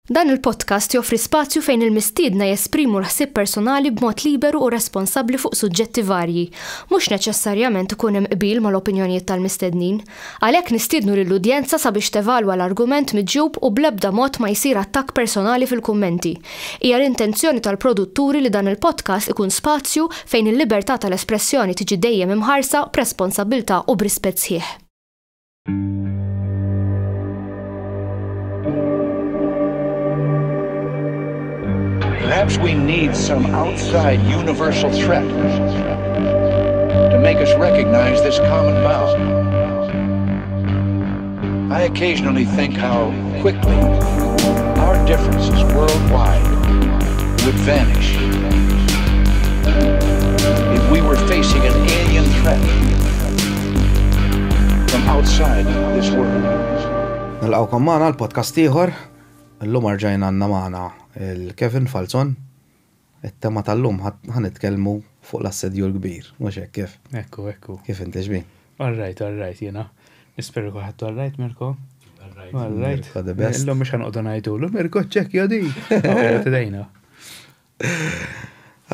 Dan il-podcast joffri spazju fejn il-mistiedna jesprimu l-ħsieb personali b'mod liberu u responsabbli fuq suġġetti varji. Mhux neċessarjament ikun hemm qbil mal-opinjonijiet tal-mistednin. Għalhekk nistiednu lill-udjenza sabiex tevalwa l-argument miġjub u bl-ebda mod ma jsir attakk personali fil-kummenti. Hija l-intenzjoni tal-produtturi li dan il-podcast ikun spazju fejn il-libertà tal-espressjoni tiġi dejjem imħarsa b'responsabbiltà u b'rispett sħiħ. Perhaps we need some outside universal threat to make us recognize this common bond. I occasionally think how quickly our differences worldwide would vanish if we were facing an alien threat from outside this world. Nilqgħukom magħna l-podcast ieħor. Illum rġajna għandna magħna il-Kevin Falzon. It-tema tal-lum ħa nitkellmu fuq l-assedju l-kbir, mhux hekk kif? Ekku, ekku. Kif inti xbin? All right, all right, jiena. Nispera kulħadd all right, Mirko. All right. All right. Mirko the best. Illum mhux ħanqogħdu ngħidulu, Mirko ċċekkja di. Tidejna.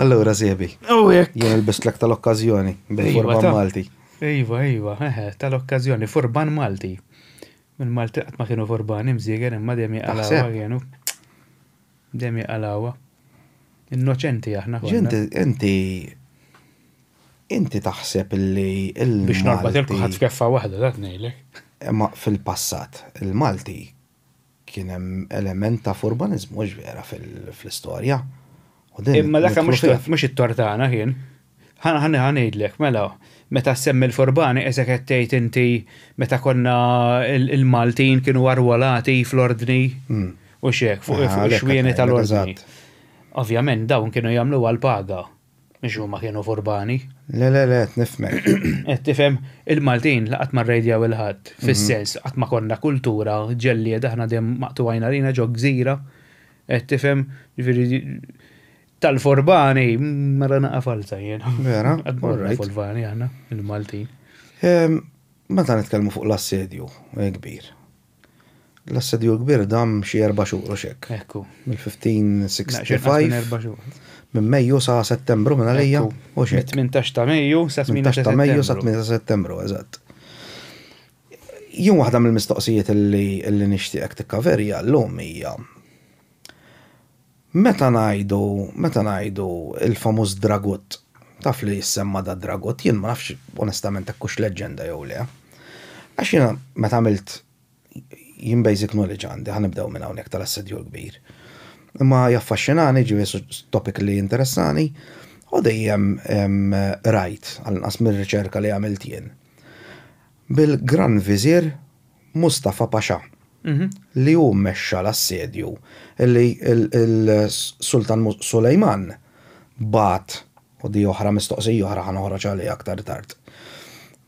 Allura siebi. U jekk. Jien ilbistlek tal-okkażjoni bil-furban Iva, Malti. Iva, iva, eħe, tal-okkażjoni, furban Malti. Il-Malti qatt ma kienu furbani mżieger imma dejjem jaqalgħuha kienu. Dejjem jaqalgħuha. Innoċenti aħna konna. Inti inti inti taħseb li il Biex norbot il-kulħadd f'keffa waħda dak ngħidlek. Imma fil-passat il-Malti kien hemm element ta' furbaniżmu mhux vera fl-istorja. Imma dak mhux it-tort tagħna kien. Ħa ngħidlek, mela, meta ssemmi l-furbani qisek qed tgħid inti meta konna il-Maltin kienu arwolati fl-ordni hmm. u xek fuq ix-xwieni tal-ordni. Ovvjament dawn kienu jagħmlu għal-paga. Mhux huma kienu furbani. Le, le, le, qed nifhmek. Qed tifhem, il-Maltin la qatt ma rrejdjaw il-ħadd, mhm. fis-sens qatt ma konna kultura ġellieda aħna dejjem maqtugħin għalina ġo gżira. Qed tifhem, ġifieri tal-furbani mara naqa' falza jien. Vera, Qatt ma konna furbani aħna, il-Maltin. Ehm, meta nitkellmu fuq l-assedju eh, kbir, L-Assedju l-Kbir dam xi erba' xhur u x'hekk. Ekku. Mill-1565. Minn Mejju sa Settembru minn għalija u x'hekk. Mit-18 ta' Mejju sa 8 ta' Mejju sa 8 ta' Settembru, eżatt. Jien waħda mill-mistoqsijiet li nixtieqek tikkaverja llum hija Meta ngħidu, meta ngħidu l-famuż Dragut, taf li jissemma da Dragut, jien ma nafx onestament hekk hux leġġenda jew le. Għax jiena meta għamilt jien basic knowledge għandi, ħa nibdew minn hawnhekk tal-Assedju l-Kbir. Imma jaffaxxinani, ġifieri topic li jinteressani, u dejjem rajt, għall-inqas mir-riċerka li għamilt jien, bil-Gran Viżir Mustafa Pasha. Li hu mexxa l-assedju li l-Sultan Sulejman bagħat, u di oħra mistoqsija oħra ħa noħroġ għaliha aktar tard,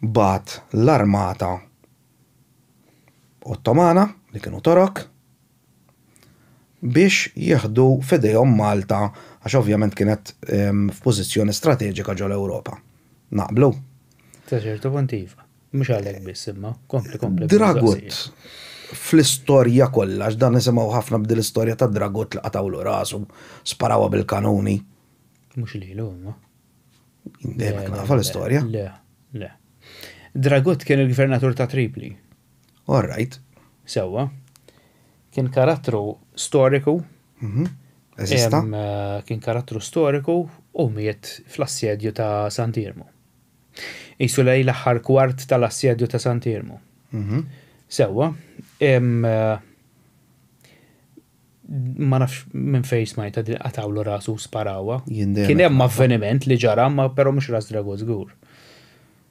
bagħat l-armata Ottomana, li kienu Torok, biex jieħdu f'idejhom Malta għax ovvjament kienet f'pożizzjoni strateġika ġol-Ewropa. Naqblu? Sa ċertu punt iva. Mhux għalhekk biss imma, kompli kompli. Dragut fl-istorja kollha, għax dan nisimgħu ħafna b'dil istorja ta' Dragut li qatgħulu rasu, sparawha bil-kanuni. Mhux lilu imma. Dejjem hekk nafha l-istorja. Le, le. Dragut kien il-gvernatur ta' Tripli. All right. Sewwa. Kien karattru storiku. Mhm. Eżista. Kien karattru storiku u miet fl-assedju ta' Sant'Iermu. Qisu lejn l-aħħar kwart tal-assedju ta' Sant'Iermu. Sewwa. Ma nafx minn fejn smajtha din qatgħulu rasu u sparawha. Kien hemm avveniment li ġara ma però mhux ras Drago żgur.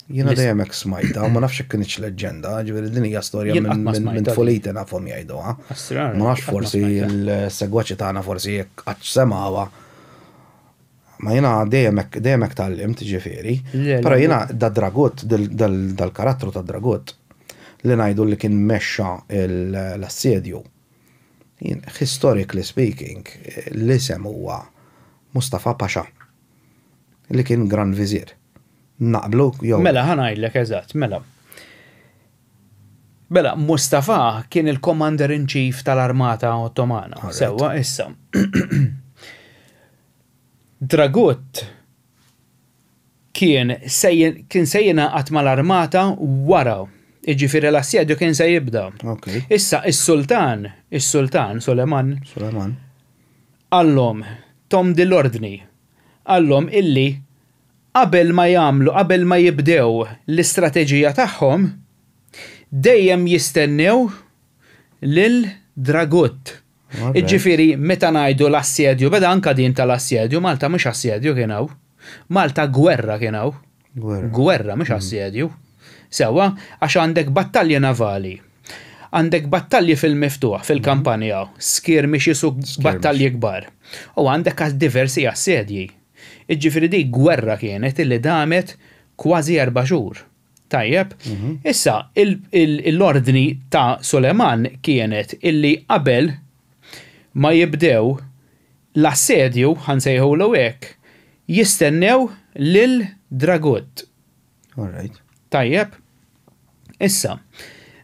Jiena dejjem hekk smajtha, ma nafx jekk kinitx leġġenda, ġifieri din hija storja minn tfuliti nafhom jgħiduha. Ma nafx forsi l-segwaċi tagħna forsi jekk qatt semgħuha. Ma jiena dejjem hekk dejjem hekk tgħallimt, ġifieri. Però jiena da Dragut, dal-karattru ta' Dragut, li ngħidu li kien mexxa l-assedju, jien historically speaking, l-isem huwa Mustafa Pasha, li kien Gran Viżir. Naqblu jew? Mela ħa ngħidlek eżatt, mela. Mela, Mustafa kien il-Commander in Chief tal-Armata Ottomana. Sewwa, issa. Dragut kien se kien se jingħaqad mal-armata wara. Jiġifieri l-assedju kien se jibda. Issa is-sultan, is-sultan Suleman, Suleman. Qallhom, thom din l-ordni, qallhom illi qabel ma jagħmlu, qabel ma jibdew l-istrateġija tagħhom, dejjem jistennew lil Dragut. Jiġifieri meta ngħidu l-assedju beda anke din tal-assedju, Malta mhux assedju kien hawn. Malta gwerra kien hawn. Gwerra mhux assedju. Sewwa, għax għandek battalji navali. Għandek battalji fil-miftuħ, fil-kampanja, skirmishes u battalji kbar. U għandek diversi assedji. Jiġifieri dik gwerra kienet illi damet kważi erba' xhur. Tajjeb? Issa, l-ordni ta' Suleman kienet illi qabel ma jibdew l-assedju, ħa nsejħulu hekk, jistennew lil Dragut. All right. Tajjeb? Issa,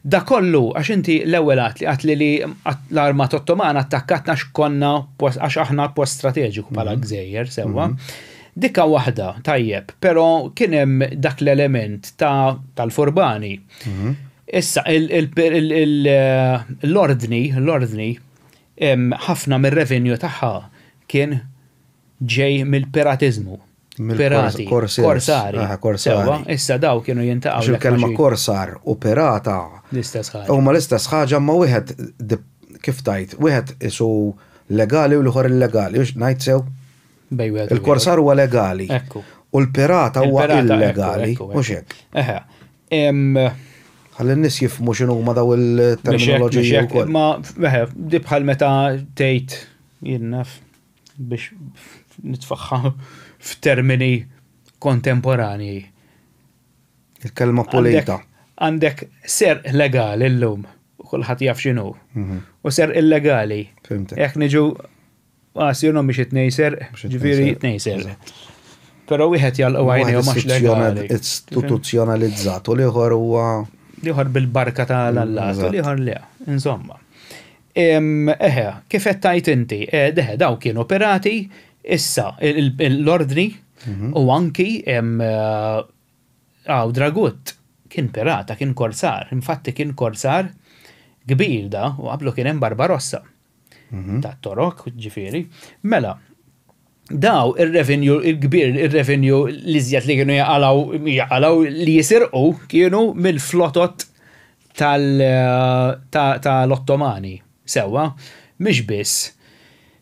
da kollu, għax inti l-ewwel għat li għat li li l-armata Ottomana attakkatna għax konna għax aħna post strateġiku bħala gżejjer, sewwa. Dikka waħda, tajjeb, però kien hemm dak l-element ta' tal-furbani. Issa, l-ordni, l-ordni, ħafna mir-revenue tagħha kien ġej mill-piratiżmu. Pirati, korsari. Sewwa, issa daw kienu jintaqgħu. Il-kelma korsar u pirata. L-istess ħaġa. Huma l-istess ħaġa ma wieħed kif tajt, wieħed isu legali u l-ieħor illegali, ngħid sew? Il-korsar huwa legali. Ekku. U l-pirata huwa illegali, mhux hekk. Eħe. Ħalli n-nies jifhmu x'inhuma daw il-terminoloġiji wkoll. Ma eħe, di bħal meta tgħid jien naf biex nitfaħħa f'termini kontemporanji. Il-kelma pulita. Għandek serq legali llum, u kulħadd jaf x'inhu. U serq illegali. Jekk niġu għas jien biex it-tnej serq, ġifieri it-tnej serq. Però wieħed jalqu għajnejhom għax legali. Istituzzjonalizzat u l-ieħor huwa. L-ieħor bil-barka tal-Alla, u l-ieħor le. Insomma. Eħe, kif qed tgħid inti, eħe, daw kienu pirati, issa l-ordni u anki għaw Dragut kien pirata, kien korsar, infatti kien korsar kbir da, u qablu kien hemm Barbarossa. Ta' Torok, ġifieri. Mela, daw ir-revenue il-kbir, ir-revenue li żjed li kienu jaqalaw, jaqalaw li jisirqu kienu mill-flotot tal-Ottomani. Sewwa, mhix biss.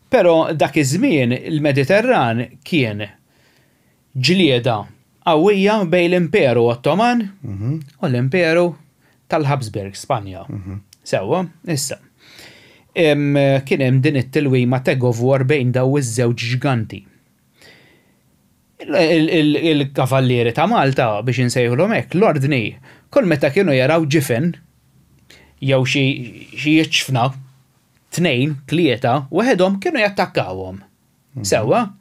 Però dak iż-żmien il-Mediterran kien ġlieda qawwija bejn l-Imperu Ottoman u l-Imperu tal-Habsburg, Spanja. Sewwa, issa. Kien hemm din it-tilwima tag of war bejn daw iż-żewġ ġganti. Il-kavallieri ta' Malta, biex insejħulhom hekk, l-ordni, kull meta kienu jaraw ġifen jew xi jiċfna, tnejn, tlieta, waħedhom kienu jattakkawhom. Sewwa,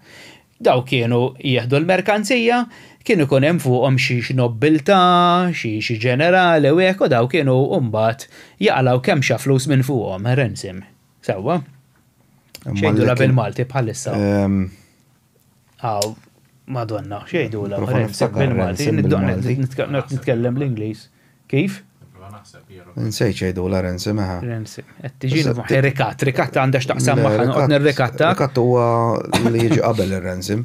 daw kienu jieħdu l-merkanzija, kien ikun hemm fuqhom xi nobbiltà, xi ġenerali u hekk, u daw kienu mbagħad jaqalgħu kemm xa flus minn fuqhom, ransom. Sewwa? X'jgħidulha bil-Malti bħalissa? Aw, Madonna, x'jgħidulha ransom bil-Malti? Nitkellem l-Ingliż. Kif? Nsejt x'jgħidulha ransom, eħe. Ransom. Qed tiġini f'moħħi rikatt, rikatt għandha x'taqsam magħha, noqgħod nirrikatta. Rikatt huwa li jiġi qabel ir-ransom.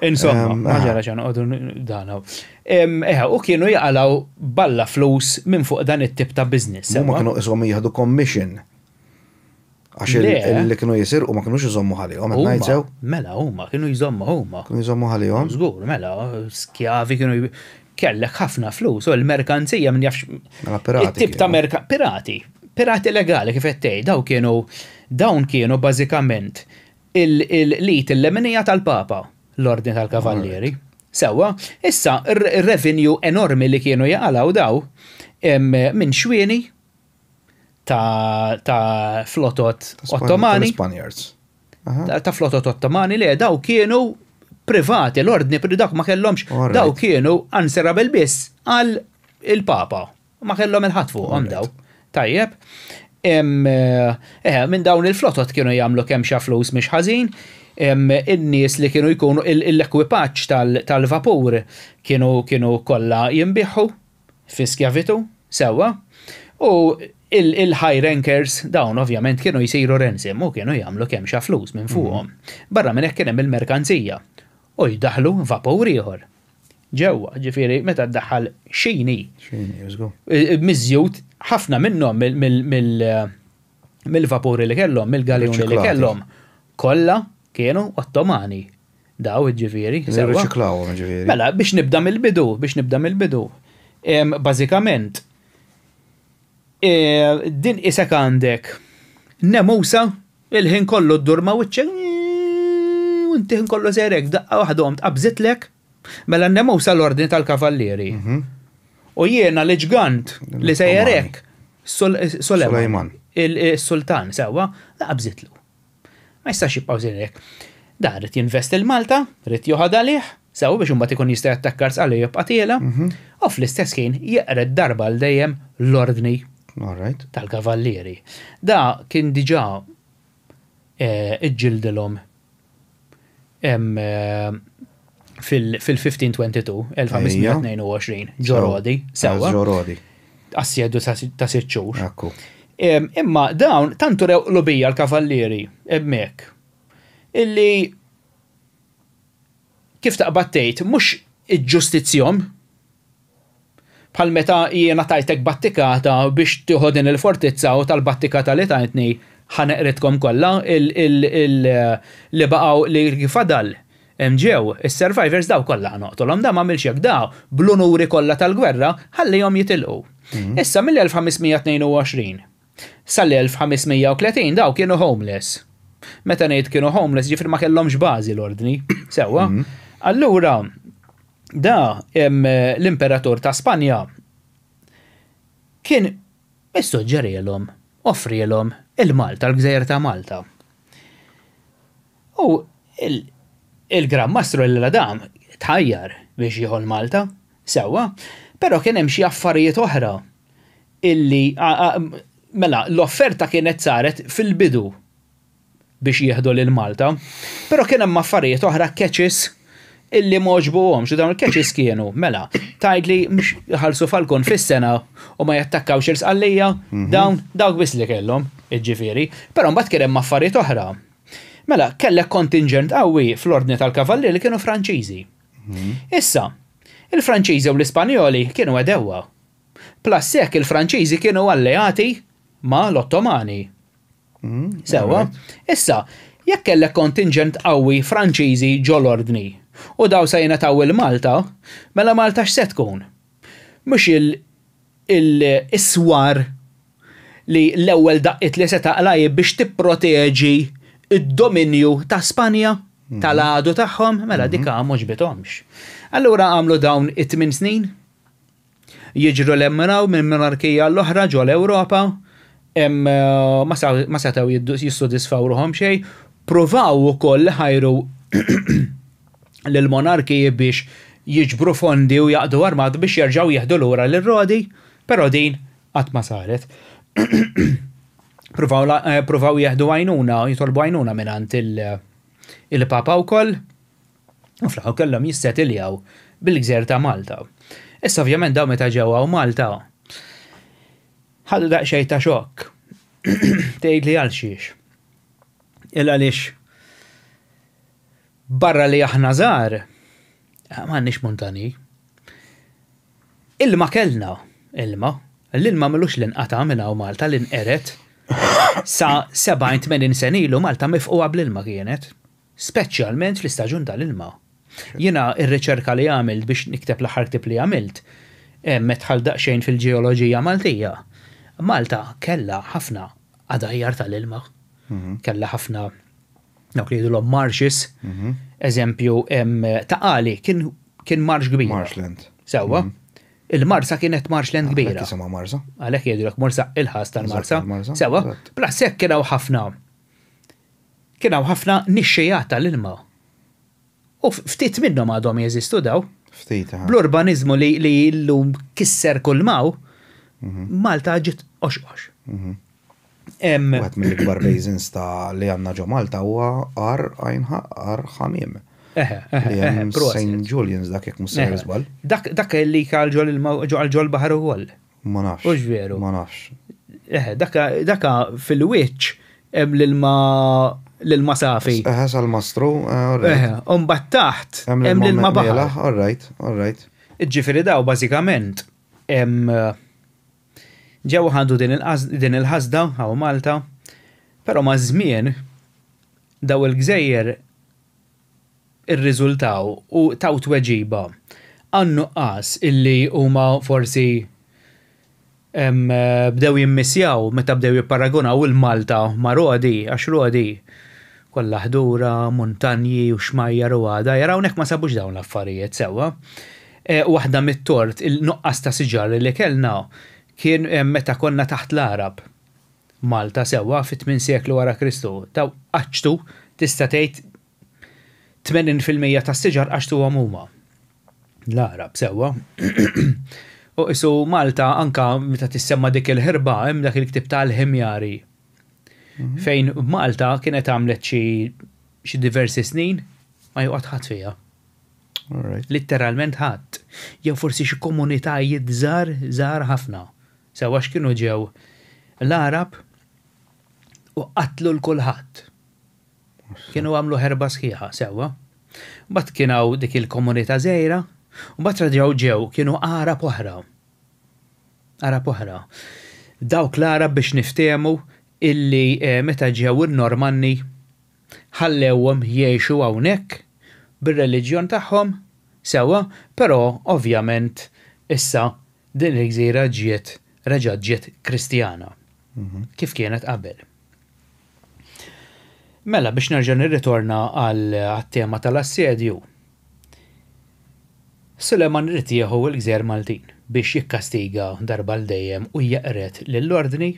Insomma, ma ġara xejn noqogħdu dan hawn. Eħe, u kienu jaqalgħu balla flus minn fuq dan it-tip ta' business. Huma kienu qishom jieħdu commission. Għax li kienu jisirqu ma kinux iżommu ħalihom, qed ngħid sew? Mela huma kienu jżommu huma. Kienu jżommu ħalihom? Żgur, mela, skjavi kienu kellek ħafna flus u l-merkanzija min jafx. Mela pirati. It-tip ta' merka pirati, pirati legali kif qed tgħid, daw kienu dawn kienu bażikament il-lit il-leminija tal-Papa, l-Ordni tal-Kavallieri. Sewwa, issa ir-revenue enormi li kienu jaqalgħu daw minn xwieni ta', ta flotot Ottomani. Spaniards. Ta' flotot Ottomani li daw kienu privati, l-ordni pri dak ma kellhomx, daw kienu answerable biss għal il-Papa. Ma kellhom il-ħadd fuqhom daw. Tajjeb. Eh, minn dawn il-flotot kienu jagħmlu kemm xa flus mhix ħażin, in-nies li kienu jkunu l-ekwipaġġ tal-vapur kienu kienu kollha jinbiegħu fi skjavitu, sewwa, u il-high rankers dawn ovvjament kienu jsiru ransom u kienu jagħmlu kemm xa flus minn fuqhom. Barra minn hekk kien hemm il-merkanzija u jdaħħlu vapur ieħor ġewwa, ġifieri meta ddaħħal xini. Xini, żgur. Miżjud ħafna minnhom mill-vapuri li kellhom, mill-galjuni li kellhom, kollha kienu Ottomani. Daw ġifieri. Riċiklawhom ġifieri. Mela, biex nibda mill-bidu, biex nibda mill-bidu. Bażikament, din isek għandek nemusa il-ħin kollu ddur ma' wiċċek u inti ħin kollu sejrek daqqa waħda qomt qabżitlek mela n-nemusa l-ordni tal-kavallieri. U jiena l-ġgant li sejjer hekk Sulejman. Il-sultan sewwa, qabżitlu. Ma jistax jibqgħu sejrin hekk. Dan ried jinvesti l-Malta, ried joħodha għalih, sewwa biex imbagħad ikun jista' jattakka Sqallija jibqa' tiela', u fl-istess ħin jeqred darba għal dejjem l-ordni tal-kavallieri. Da kien diġà iġġildilhom fil-1522, 1522, ġo Rodi, sewwa. Ġo Rodi. Assjedu ta' sitt xhur. Imma dawn tant urew qlubija l-kavallieri hemmhekk illi kif taqbad tgħid mhux iġġustizzjhom bħal meta jiena tajtek battikata biex tieħu din il-fortizza u tal-battikata li tajtni ħa neqridkom kollha li baqgħu li fadal hemm ġew is-survivors daw kollha ħa noqtolhom da m'għamilx hekk da bl-unuri kollha tal-gwerra ħallihom jitilqu. Issa mill-1522 sal-1530 daw kienu homeless. Meta ngħid kienu homeless ġifieri ma kellhomx bażi l-ordni, sewwa. Allura da l-imperatur ta' Spanja kien issuġġerielhom, offrielhom il-Malta, l-gżejjer ta' Malta. U il-Gran Mastru l-Adam tħajjar biex jieħu l-Malta, sewwa, però kien hemm xi affarijiet oħra illi mela l-offerta kienet saret fil-bidu biex jieħdu lil Malta, però kien hemm affarijiet oħra catches illi m'għoġbuhomx u dawn il-catches kienu, mela, tgħidli mhux iħallsu falkun fis-sena u ma jattakkawx il-Sqallija, dawn dawk biss li kellhom, jiġifieri, però mbagħad kien hemm affarijiet oħra. Mela, kellek kontinġent qawwi fl-Ordni tal-Kavallieri li kienu Franċiżi. Issa, il-Franċiżi u l-Ispanjoli kienu għedewwa. Plus hekk il-Franċiżi kienu alleati ma' l-Ottomani. Sewwa? Issa, jekk kellek kontinġent qawwi Franċiżi ġol-Ordni u daw se jingħataw il-Malta, mela Malta x'se tkun? Mhux il is-swar li l-ewwel daqqiet li se taqla' hi biex tipproteġi d-dominju ta' Spanja, tal-għadu tagħhom, mela dik m'għoġbithomx. Allura għamlu dawn it-tmien snin jiġru 'l hemm minn hawn minn monarkija għall-oħra ġol-Ewropa, ma setgħu jissodisfaw ruħhom xejn, pruvaw ukoll iħajru lill-monarkiji biex jiġbru fondi u jaqdu armat biex jerġgħu jieħdu lura lil Rodi, però din qatt ma saret. Pruvaw jieħdu għajnuna, jitolbu għajnuna mingħand il-Papa wkoll, u fl-aħħar kellhom jissetiljaw bil-gżejjer ta' Malta. Issa ovvjament dawn meta ġew hawn Malta ħadu daqsxejn ta' xokk. Tgħidli għal xiex? Il għaliex Barra li aħna żgħar, m'għandniex muntani. Ilma kellna, ilma. L-ilma m'ilux li nqata' minn hawn Malta li nqered. Sa 70, 80 sena ilu Malta mifqugħa bl-ilma kienet. Speċjalment fl-istaġun tal-ilma. Jiena r-riċerka li għamilt biex nikteb l-aħħar ktieb li għamilt, dħalt daqsxejn fil-ġeoloġija Maltija. Malta kellha ħafna għadajjar tal-ilma. Kellha ħafna dawk li jgħidulhom marshes, mhm. eżempju ta' għali kien kien marx kbir. Marshland. Sewwa. Mhm. Il-Marsa kienet marshland kbira. Għalhekk jisimha Marsa. Għalhekk jgħidulek Marsa il-ħas tal-Marsa. Sewwa. Plus hekk kien hawn ħafna kien hawn ħafna nixxejat tal-ilma. U ftit minnhom għadhom jeżistu daw. Ftit. Bl-urbaniżmu li llum kisser kull maw. Malta ġiet qoxqox. Wieħed mill-ikbar basins ta' li għandna ġo Malta huwa Għar Għajn Għar Ħamiem. Eħe, eħe, eħe, St. Julian's dak jekk mhux sejjer żball. Dak dak li għal ġol ilma għal ġol baħar ukoll. Ma nafx. Hux veru. Ma nafx. Eħe, dak dak fil-wiċċ hemm l-ilma l-ilma safi. Eħe sal-mastru, all right. Eħe, u mbagħad taħt hemm l-ilma baħar. All right, all right. Ġifieri daw bażikament hemm Ġew ħadu din il-ħasda hawn Malta, però maż-żmien daw il-gżejjer irriżultaw u taw tweġiba għan-nuqqas illi huma forsi bdew jimmissjaw meta bdew jipparagunaw il-Malta ma' Rodi għax Rodi kollha ħdura, muntanji u xmajjar u għadajjar, hawnhekk ma sabux dawn l-affarijiet sewwa. Waħda mit-tort, il-nuqqas ta' siġar li kellna kien meta konna taħt l-Għarab. Malta sewwa fit-tmien seklu wara Kristu. Daw qaċċtu, tista' tgħid 80% tas-siġar qaċċtuhom huma. L-Għarab sewwa. U qisu Malta anka meta tissemma dik il-ħirba hemm dak il-ktieb tal-Ħimjari. Fejn Malta kienet għamlet xi diversi snin ma joqgħod ħadd fiha. Litteralment ħadd. Jew forsi xi komunitajiet żgħar, żgħar ħafna. Sew għax kienu ġew l-Għarab u qatlu 'l kulħadd. Kienu għamlu ħerba sħiħa, sewwa. Mbagħad kien hawn dik il-komunità żgħira, u mbagħad reġgħu ġew kienu Għarab oħra. Għarab oħra. Dawk l-Għarab biex niftehmu illi meta ġew in-Normanni ħallewhom jgħixu hawnhekk bir-reliġjon tagħhom, sewwa, però ovvjament issa din il-gżira ġiet reġgħet ġiet Kristjana, kif kienet qabel. Mela biex nerġa' nirritorna għat-tema tal-assedju, Suleman ried jieħu l-gżejjer Maltin biex jikkastiga darba għal dejjem u jeqred lill-Ordni.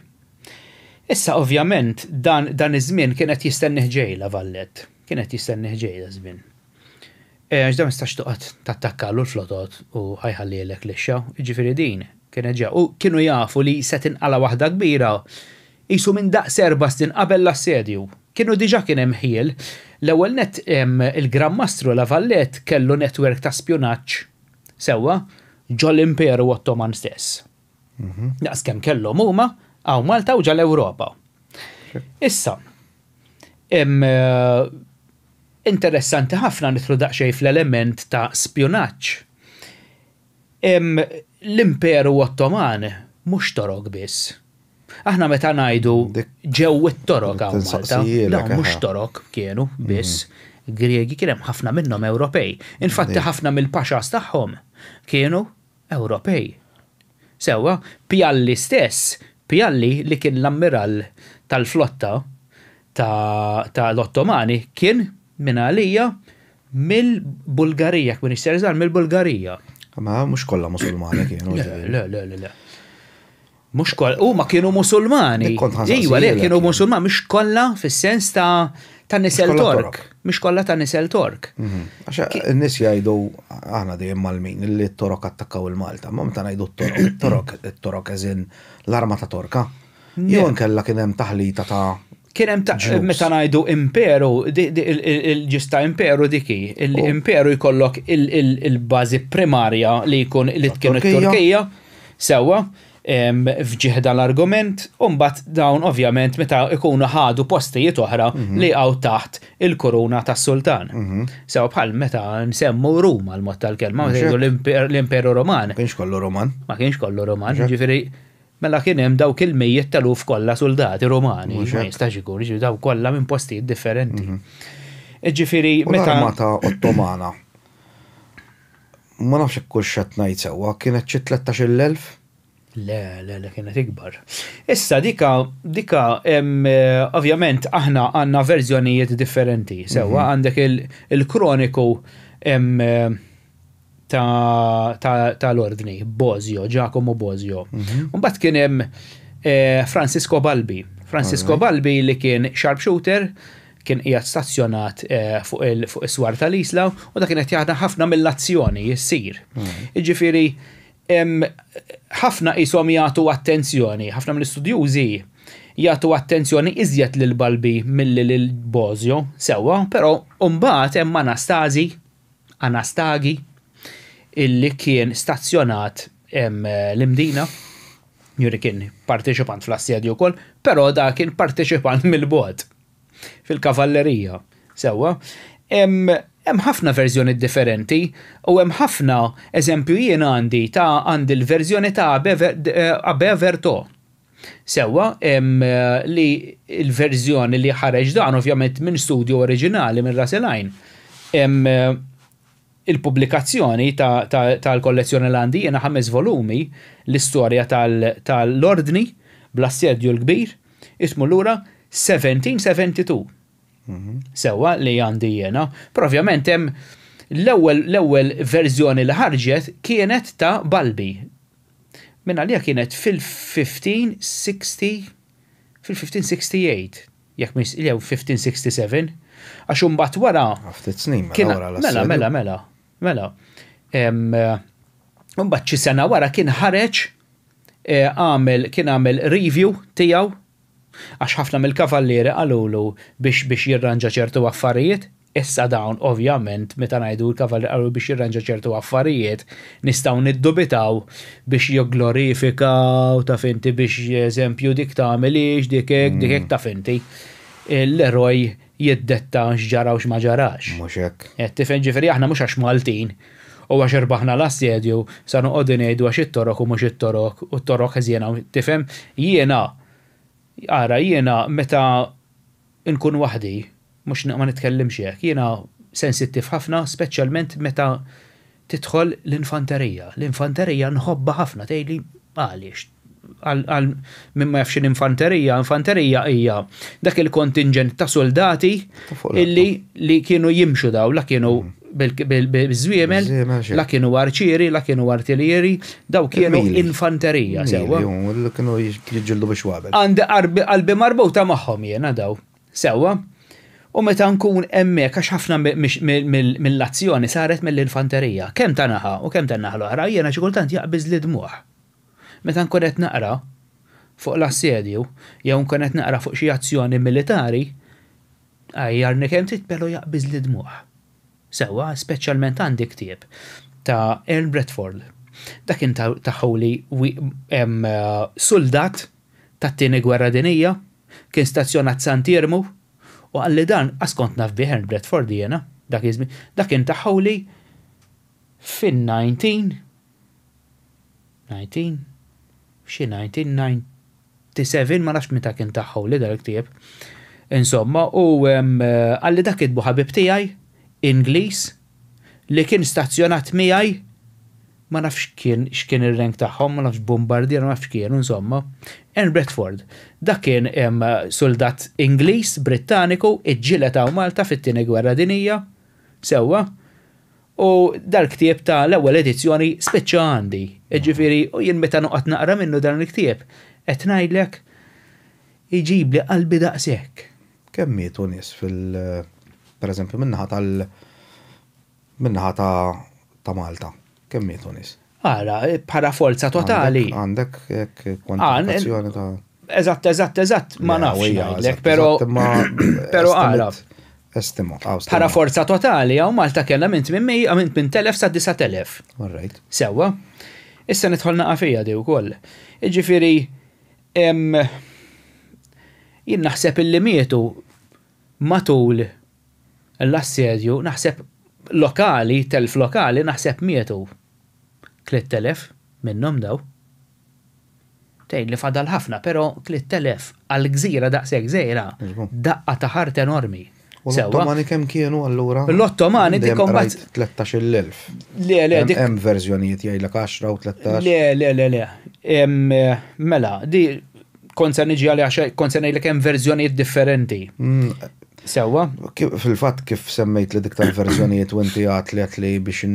Issa ovvjament dan dan iż-żmien kien qed jistennih ġej La Vallette, kien qed jistennih ġej daż-żmien. Għax dan ma tistax toqgħod tattakkalu l-flotot u ħa jħallielek lixxa, jiġifieri din kienet ġa u kienu jafu li se tinqala' waħda kbira qisu minn daqs erba' snin qabel l-assedju. Kienu diġà kien hemm ħjiel. L-ewwel nett il-Gran Mastru La Vallette kellu netwerk ta' spjunaġġ sewwa ġol-Imperu Ottoman stess. Daqs kemm kellhom huma hawn Malta u ġal-Ewropa. Issa, interessanti ħafna nidħlu daqsxejn fl-element ta' spjunaġġ. L-Imperu Ottoman mhux Torok biss. Aħna meta ngħidu ġew it-Torok hawn Malta, dawn mhux Torok kienu biss, Griegi kien hemm ħafna minnhom Ewropej. Infatti ħafna mill-paxas tagħhom kienu Ewropej. Sewwa, Pialli stess, Pialli li kien l-ammirall tal-flotta ta' ta' l-Ottomani kien, minn għalija, mill-Bulgarija, jekk m'iniex ser żgħar, mill-Bulgarija. Ma mhux kollha Musulmani kienu. Le, le, le, le, le. Mhux kollha, huma kienu Musulmani. Iva, le, kienu Musulmani, mhux kollha fis-sens ta' ta' nisel Tork. Mhux kollha ta' nisel Tork. Mhm. Għax in-nies jgħidu aħna dejjem Malmin li t-Torok attakkaw il-Malta, ma meta ngħidu t-Torok, it-Torok, it-Torok eżin l-armata Torka. Jew inkella kien hemm taħlita ta' Kien hemm ta' meta ngħidu imperu, il-ġis ta' imperu dik hi, l-imperu jkollok il-bażi primarja li jkun li tkun it-Turkija, sewwa, f'ġieħ dan l-argument, u mbagħad dawn ovvjament meta jkunu ħadu postijiet oħra li jaqgħu taħt il-kuruna tas-sultan. Sewwa bħal meta nsemmu Ruma l-mod tal-kelma, meta jgħidu l-Imperu Ruman. Ma kienx kollu Ruman. Ma kienx kollu Ruman, jiġifieri mela kien hemm dawk il-mijiet t'eluf kollha suldati Rumani, ma jistax ikun, jiġifieri dawk kollha minn postijiet differenti. Jiġifieri meta. L-armata Ottomana Ma nafx jekk hux qed ngħid sewwa, kienet xi 13,000? Le, le, le, kienet ikbar. Issa dika, dika, ovvjament aħna għandna verżjonijiet differenti, sewwa għandek il-kroniku tal-ordni, Bosio, Giacomo Bosio. Mbagħad kien hemm Francisco Balbi. Francisco Balbi li kien sharpshooter, kien qiegħed stazzjonat fuq is-swar tal-Isla u dak kien qed jaħdem ħafna mill-azzjoni ssir. Jiġifieri Ħafna qishom jagħtu attenzjoni, ħafna mill-istudjużi jagħtu attenzjoni iżjed lil Balbi milli lil Bosio, sewwa, però mbagħad hemm Anastasi, Anastagi, illi kien stazzjonat l-Imdina, juri kien parteċipant fl-assedju wkoll, però da kien parteċipant mill-bogħod fil-kavallerija. Sewwa. Hemm ħafna verżjoni differenti u hemm ħafna eżempju jien għandi ta' għandi l-verżjoni ta' Abbé Vertot. Sewwa, li l-verżjoni li ħareġ dan ovvjament minn studju oriġinali minn Russell Line. Il-pubblikazzjoni tal-kollezzjoni li għandi jiena 5 volumi, l-istorja tal-Ordni bl-Assedju l-Kbir, ismu lura 1772. Sewwa li għandi jiena. Però ovvjament hemm l-ewwel l-ewwel verżjoni li ħarġet kienet ta' Balbi. Minn għalija kienet fil-1560 fil-1568 jekk mhix jew 1567 għax imbagħad wara Ftit snin mela wara Mela, mela, mela, mela. Imbagħad xi sena wara kien ħareġ eh, għamel kien għamel review tiegħu għax ħafna mill-kavallieri qalulu biex biex jirranġa ċertu affarijiet. Issa dawn ovvjament meta ngħidu l-kavallieri qalulu biex jirranġa ċertu affarijiet nistgħu niddubitaw biex jigglorifika u taf inti biex eżempju dik tagħmilix dik hekk dik hekk taf inti. L-eroj jiddetta x'ġara u x'ma ġarax. Mhux hekk. Qed tifhem ġifieri aħna mhux għax Maltin u għax irbaħna l-assedju sa noqogħdu ngħidu għax it-Torok u mhux it-Torok u t-Torok ħżiena tifhem jiena Ara, jiena meta nkun waħdi, mhux ma nitkellimx hekk, jiena sensittiv ħafna speċjalment meta tidħol l-infanterija. L-infanterija nħobbha ħafna, tgħidli għaliex? Għal min ma jafx l-infanterija, infanterija hija dak il-kontinġent ta' soldati illi li kienu jimxu daw, la kienu bil-żwiemel, la kienu arċieri, la kienu artiljieri, daw kienu infanterija sewwa. Kienu jiġġieldu biex wabel. Għandi qalbi marbuta magħhom jiena daw. Sewwa. U meta nkun hemmhekk għax ħafna mill-azzjoni saret mill-infanterija, kemm ta' naħa u kemm tan-naħa l-oħra, jiena xi kultant jaqbiżli d-dmugħ. Meta nkun qed naqra fuq l-assedju jew nkun qed naqra fuq xi azzjoni militari, Għajjarni kemm trid pero jaqbiżli d-dmugħ. Sewwa, speċjalment għandi ktieb ta' Earl Bradford. Dak kien tahuli suldat tat-Tieni Gwerra Dinjija, kien stazzjonat Sant'Iermu u qalli dan, qas kont naf bih Earl Bradford jiena dak iż-żmien, dak kien tahuli fin-19 19 xi 1997 ma nafx meta kien tagħhuli dal-ktieb. Insomma, u qalli dak kitbu ħabib tiegħi Ingliż li kien stazzjonat miegħi ma nafx kien x'kien ir-rank tagħhom, ma nafx bombardier, ma nafx kienu insomma. Ern Bradford, dak kien suldat Ingliż Brittaniku iġġieled hawn Malta fit-Tieni Gwerra Dinjija, sewwa. U dal-ktieb ta' l-ewwel edizzjoni spiċċa għandi. Jiġifieri, u jien meta noqgħod naqra minnu dan il-ktieb, qed ngħidlek iġibli qalbi daqshekk. Kemm mietu nies fil, per eżempju, min-naħa tal, min-naħa ta' ta' Malta? Kemm mietu nies? Ara, bħala forza totali. Għandek hekk kwantifikazzjoni ta' Eżatt, eżatt, eżatt, ma nafx ngħidlek, però però ara. Estimo. Bħala forza totali hawn Malta kellha minn 800 minn 8000 sa 9000. All right. Sewwa. Issa nidħol naqa' fija di wkoll. Jiġifieri jien naħseb illi mietu matul l-assedju, naħseb lokali, telf lokali, naħseb mietu 3000 minnhom daw. Tgħid li fadal ħafna, però 3000 għal gżira daqshekk żgħira, daqqa ta' ħart enormi. U l-Ottomani kemm kienu allura? L-Ottomani dik imbagħad. 13,000. Le, le, dik. Hemm verżjonijiet jgħidlek 10 u 13. Le, le, le, le. Mela, di kont se niġi għalih għax kont se ngħidlek hemm verżjonijiet differenti. Mm. Sewwa. Fil-fatt kif semmejt li dik tal-verżjonijiet u inti għat li għat li biex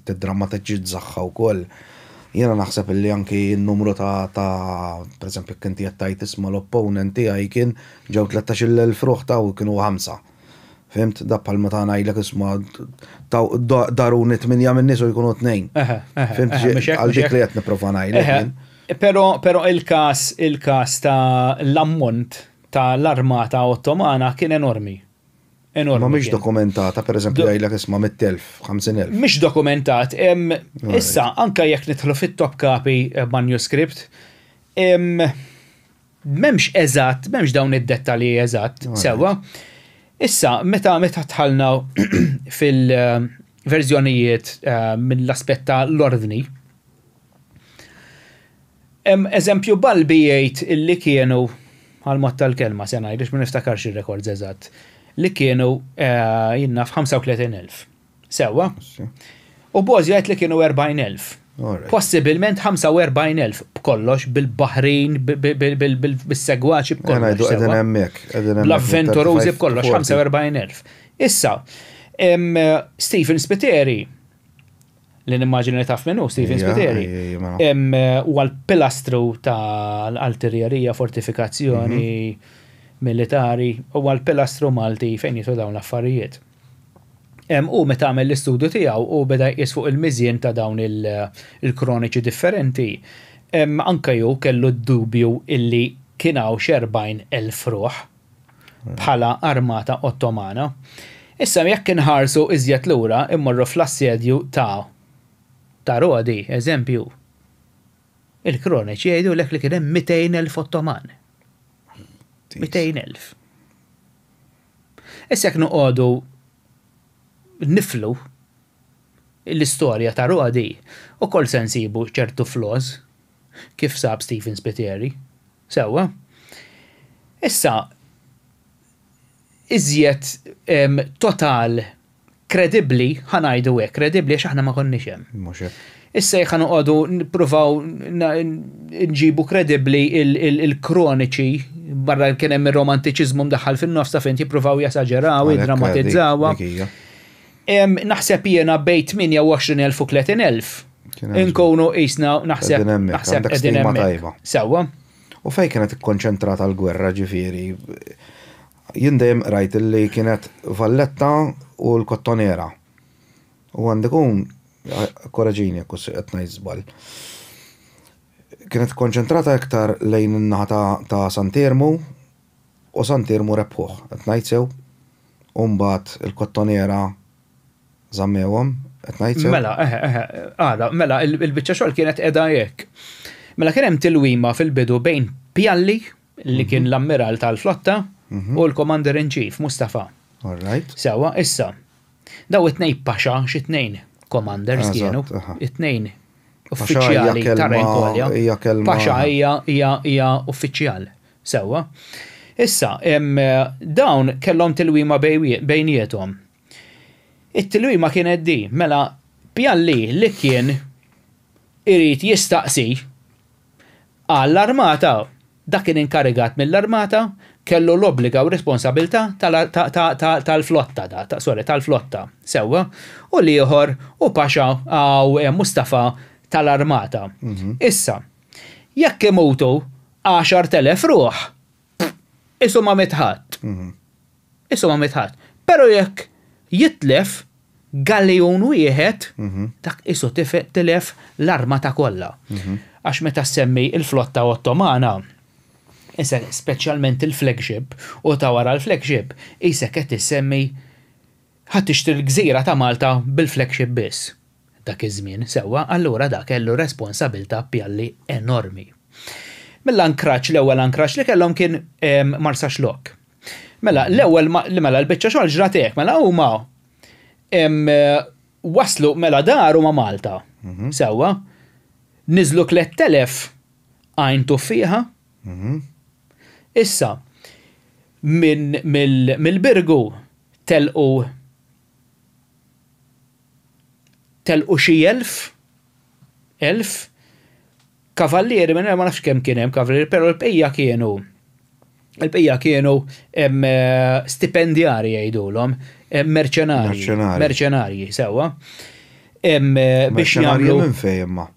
tiddrammatiġġizzaħħa wkoll. Jiena naħseb li anki n-numru ta' ta' per eżempju jekk inti qed tgħid isma' l-opponent tiegħi kien ġew 13,000 ruħ ta' u kienu ħamsa. Fhimt? Da bħal meta ngħidlek isma' daruni tminja min-nies u jkunu tnejn. Fhimt? Għal dik li qed nipprova ngħidlek jien. Però però il-każ il-każ ta' l-ammont ta' l-armata Ottomana kien enormi. Enormi. Ma mhix dokumentata, pereżempju jgħidlek isma' 100,000, 50,000. Mhix dokumentat. Issa, anke jekk nidħlu fit-Topkapi manuscript, M'hemmx eżatt, m'hemmx dawn id-dettalji eżatt, sewwa. Issa, meta meta dħalna fil-verżjonijiet eh, mill-aspett ta' l-ordni, eżempju Balbi jgħid illi kienu għal mod tal-kelma se ngħid biex ma niftakarx ir-rekords eżatt, li kienu eh, jien naf 35,000. Sewwa. U Bożjo jgħid li kienu 40,000. Possibilment 45,000 b'kollox, bil-baħrin, bis-segwaċi b'kollox. Bl-avventurużi b'kollox, 45,000. Issa, Stephen Spiteri, li nimmaġina li taf min hu Stephen Spiteri, huwa l-pilastru tal-artiljerija, fortifikazzjoni militari, huwa l-pilastru Malti fejn jidħlu dawn l-affarijiet. Hu meta għamel l-istudju tiegħu hu beda jqis fuq il-miżien ta' dawn il-kroniċi differenti. Anke hu kellu d-dubju illi kien hawn x'erbgħin elf ruħ bħala armata Ottomana. Issa jekk inħarsu iżjed lura immorru fl-assedju ta' ta' Rodi, eżempju, il-kroniċi jgħidulek li kien hemm 200,000 Ottoman. 200,000. Issa jekk noqogħdu niflu l-istorja ta' Rodi, ukoll se nsibu ċertu flaws, kif sab Stephen Spiteri. Sewwa? Issa, iżjed total kredibbli, ħa ngħidu hekk, kredibbli għax aħna ma konniex hemm. Mhux hekk. Issa jekk ħa noqogħdu nippruvaw nġibu kredibbli il-kroniċi barra kien hemm ir-romantiċiżmu mdaħħal fin-nofs taf int jippruvaw jesaġeraw, jiddrammatizzawha. Naħseb jiena bejn 28,000 u 30,000 inkunu qisna naħseb naħseb qegħdin hemmhekk. Sewwa. U fejn kienet ikkonċentrata l-gwerra ġifieri? Jien dejjem qrajt li kienet Valletta u l-Kottonera. U għandu jkun, korreġini jekk qed ngħid żball. Kienet konċentrata iktar lejn in-naħa ta' Sant'Iermu u Sant'Iermu rebħuh, qed ngħid sew? U mbagħad il-Kottonera żammewhom, qed ngħid sew? Mela, eħe, eħe, ara, mela il-biċċa xogħol kienet qiegħda hekk. Mela kien hemm tilwima fil-bidu bejn Pialli, li kien l-ammiral tal-flotta, u l-Commander in Chief, Mustafa. All right. Sewwa, issa, daw it-tnejn paxa, xi tnejn commanders kienu, it-tnejn uffiċjali ta' Renkolja. Paxa hija hija hija uffiċjal. Sewwa. Issa, dawn kellhom tilwima bejniethom. It-tilwima kienet di, mela Pialli li kien irid jistaqsi Għall-armata, dak kien inkarigat mill-armata, kellu l-obbliga u r-responsabilità tal-flotta, sorry, tal-flotta, sewwa, u l-ieħor hu Pasha aw Mustafa tal-armata. Issa, jekk imutu 10,000 ruħ, qisu ma miet ħadd. Qisu ma miet ħadd. Però jekk jitlef galleon wieħed, dak qisu tilef l-armata kollha. Għax meta ssemmi l-flotta Ottomana, isek speċjalment il-flagship u ta' wara l-flagship, qisek qed issemmi ħa tixtri l-gżira ta' Malta bil-flagship biss. Dak iż-żmien, sewwa, allura dak kellu responsabilità pjalli enormi. Mill-ankraġġ, l-ewwel ankraġġ li kellhom kien Marsaxlokk. Mela, l-ewwel mela l-biċċa xogħol ġrat hekk, mela huma waslu mela daru ma' Malta. Mhm. Sewwa. Niżlu 3000 għajn tuffieħa. Mhm. Issa, minn mill-Birgu telqu telqu xi 1000 1000 kavallieri minn ma nafx kemm kien hemm kavallieri, però l-bqija kienu il-bqija kienu stipendjari jgħidulhom, merċenarji. Merċenarji, sewwa. Biex jagħmlu. Minn fejn imma?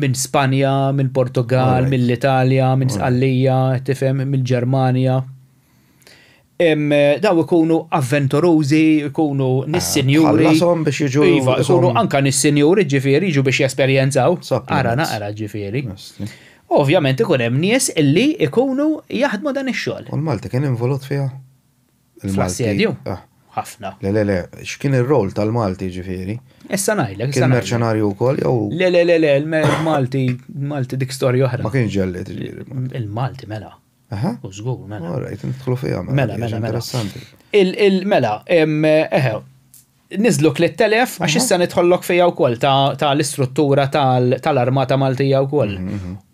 Minn Spanja, minn Portugal, mill-Italja, minn Sqallija, tifhem, mill-Ġermanja. Daw ikunu avventurużi, ikunu nies sinjuri. Tħallashom biex jiġu. Iva, ikunu anka nies sinjuri ġifieri jiġu biex jesperjenzaw. Ara naqra ġifieri. Ovvjament ikun hemm nies illi ikunu jaħdmu dan ix-xogħol. U l-Malti kien involut fiha? Fl-assedju? Ah. Ħafna. Le, le, le, x'kien ir-rol tal-Malti ġifieri? Issa ngħidlek. Kien merċenarju wkoll jew? Le, le, le, le, il-Malti, Malti dik storja oħra. Ma kienx ġellied ġifieri. Il-Malti mela. Aha. U żgur, mela. All right, nidħlu fiha mela. Mela, mela, mela. Interessanti. Il-mela, eħe, niżlu 3000 għax issa nidħollok fija wkoll ta' l-istruttura tal-Armata Maltija wkoll.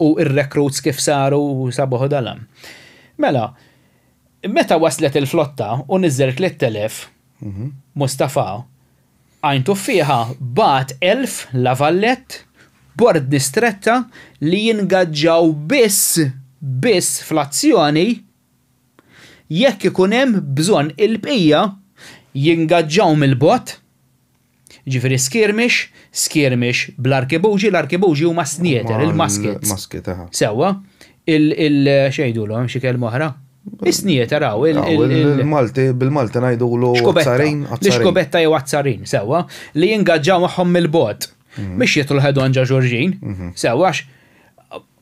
U ir-recruits kif saru u sabuħu dalam. Mela, meta waslet il-flotta u niżel 3000 Mustafa, Għajn Tuffieħa bagħat 1000 La Valette b'ordni stretta li jingaġġaw biss biss fl-azzjoni jekk ikun hemm bżonn il-bqija jingaġġaw mill-bogħod, jiġifieri skirmish, skirmish bl-arkibuġi, l-arkibuġi huma s-snieter, il-muskets. Sewwa, il, il, x'jgħidulhom, hemm xi kelma oħra? Is-snieter hawn, il, il, il. Il-Malti, bil-Malti ngħidulu azzarin. L-ixkubetta jew azzarin, sewwa, li jingaġġaw magħhom mill-bogħod. Mhix jidħlu head on ġo xulxin, sewwa, għax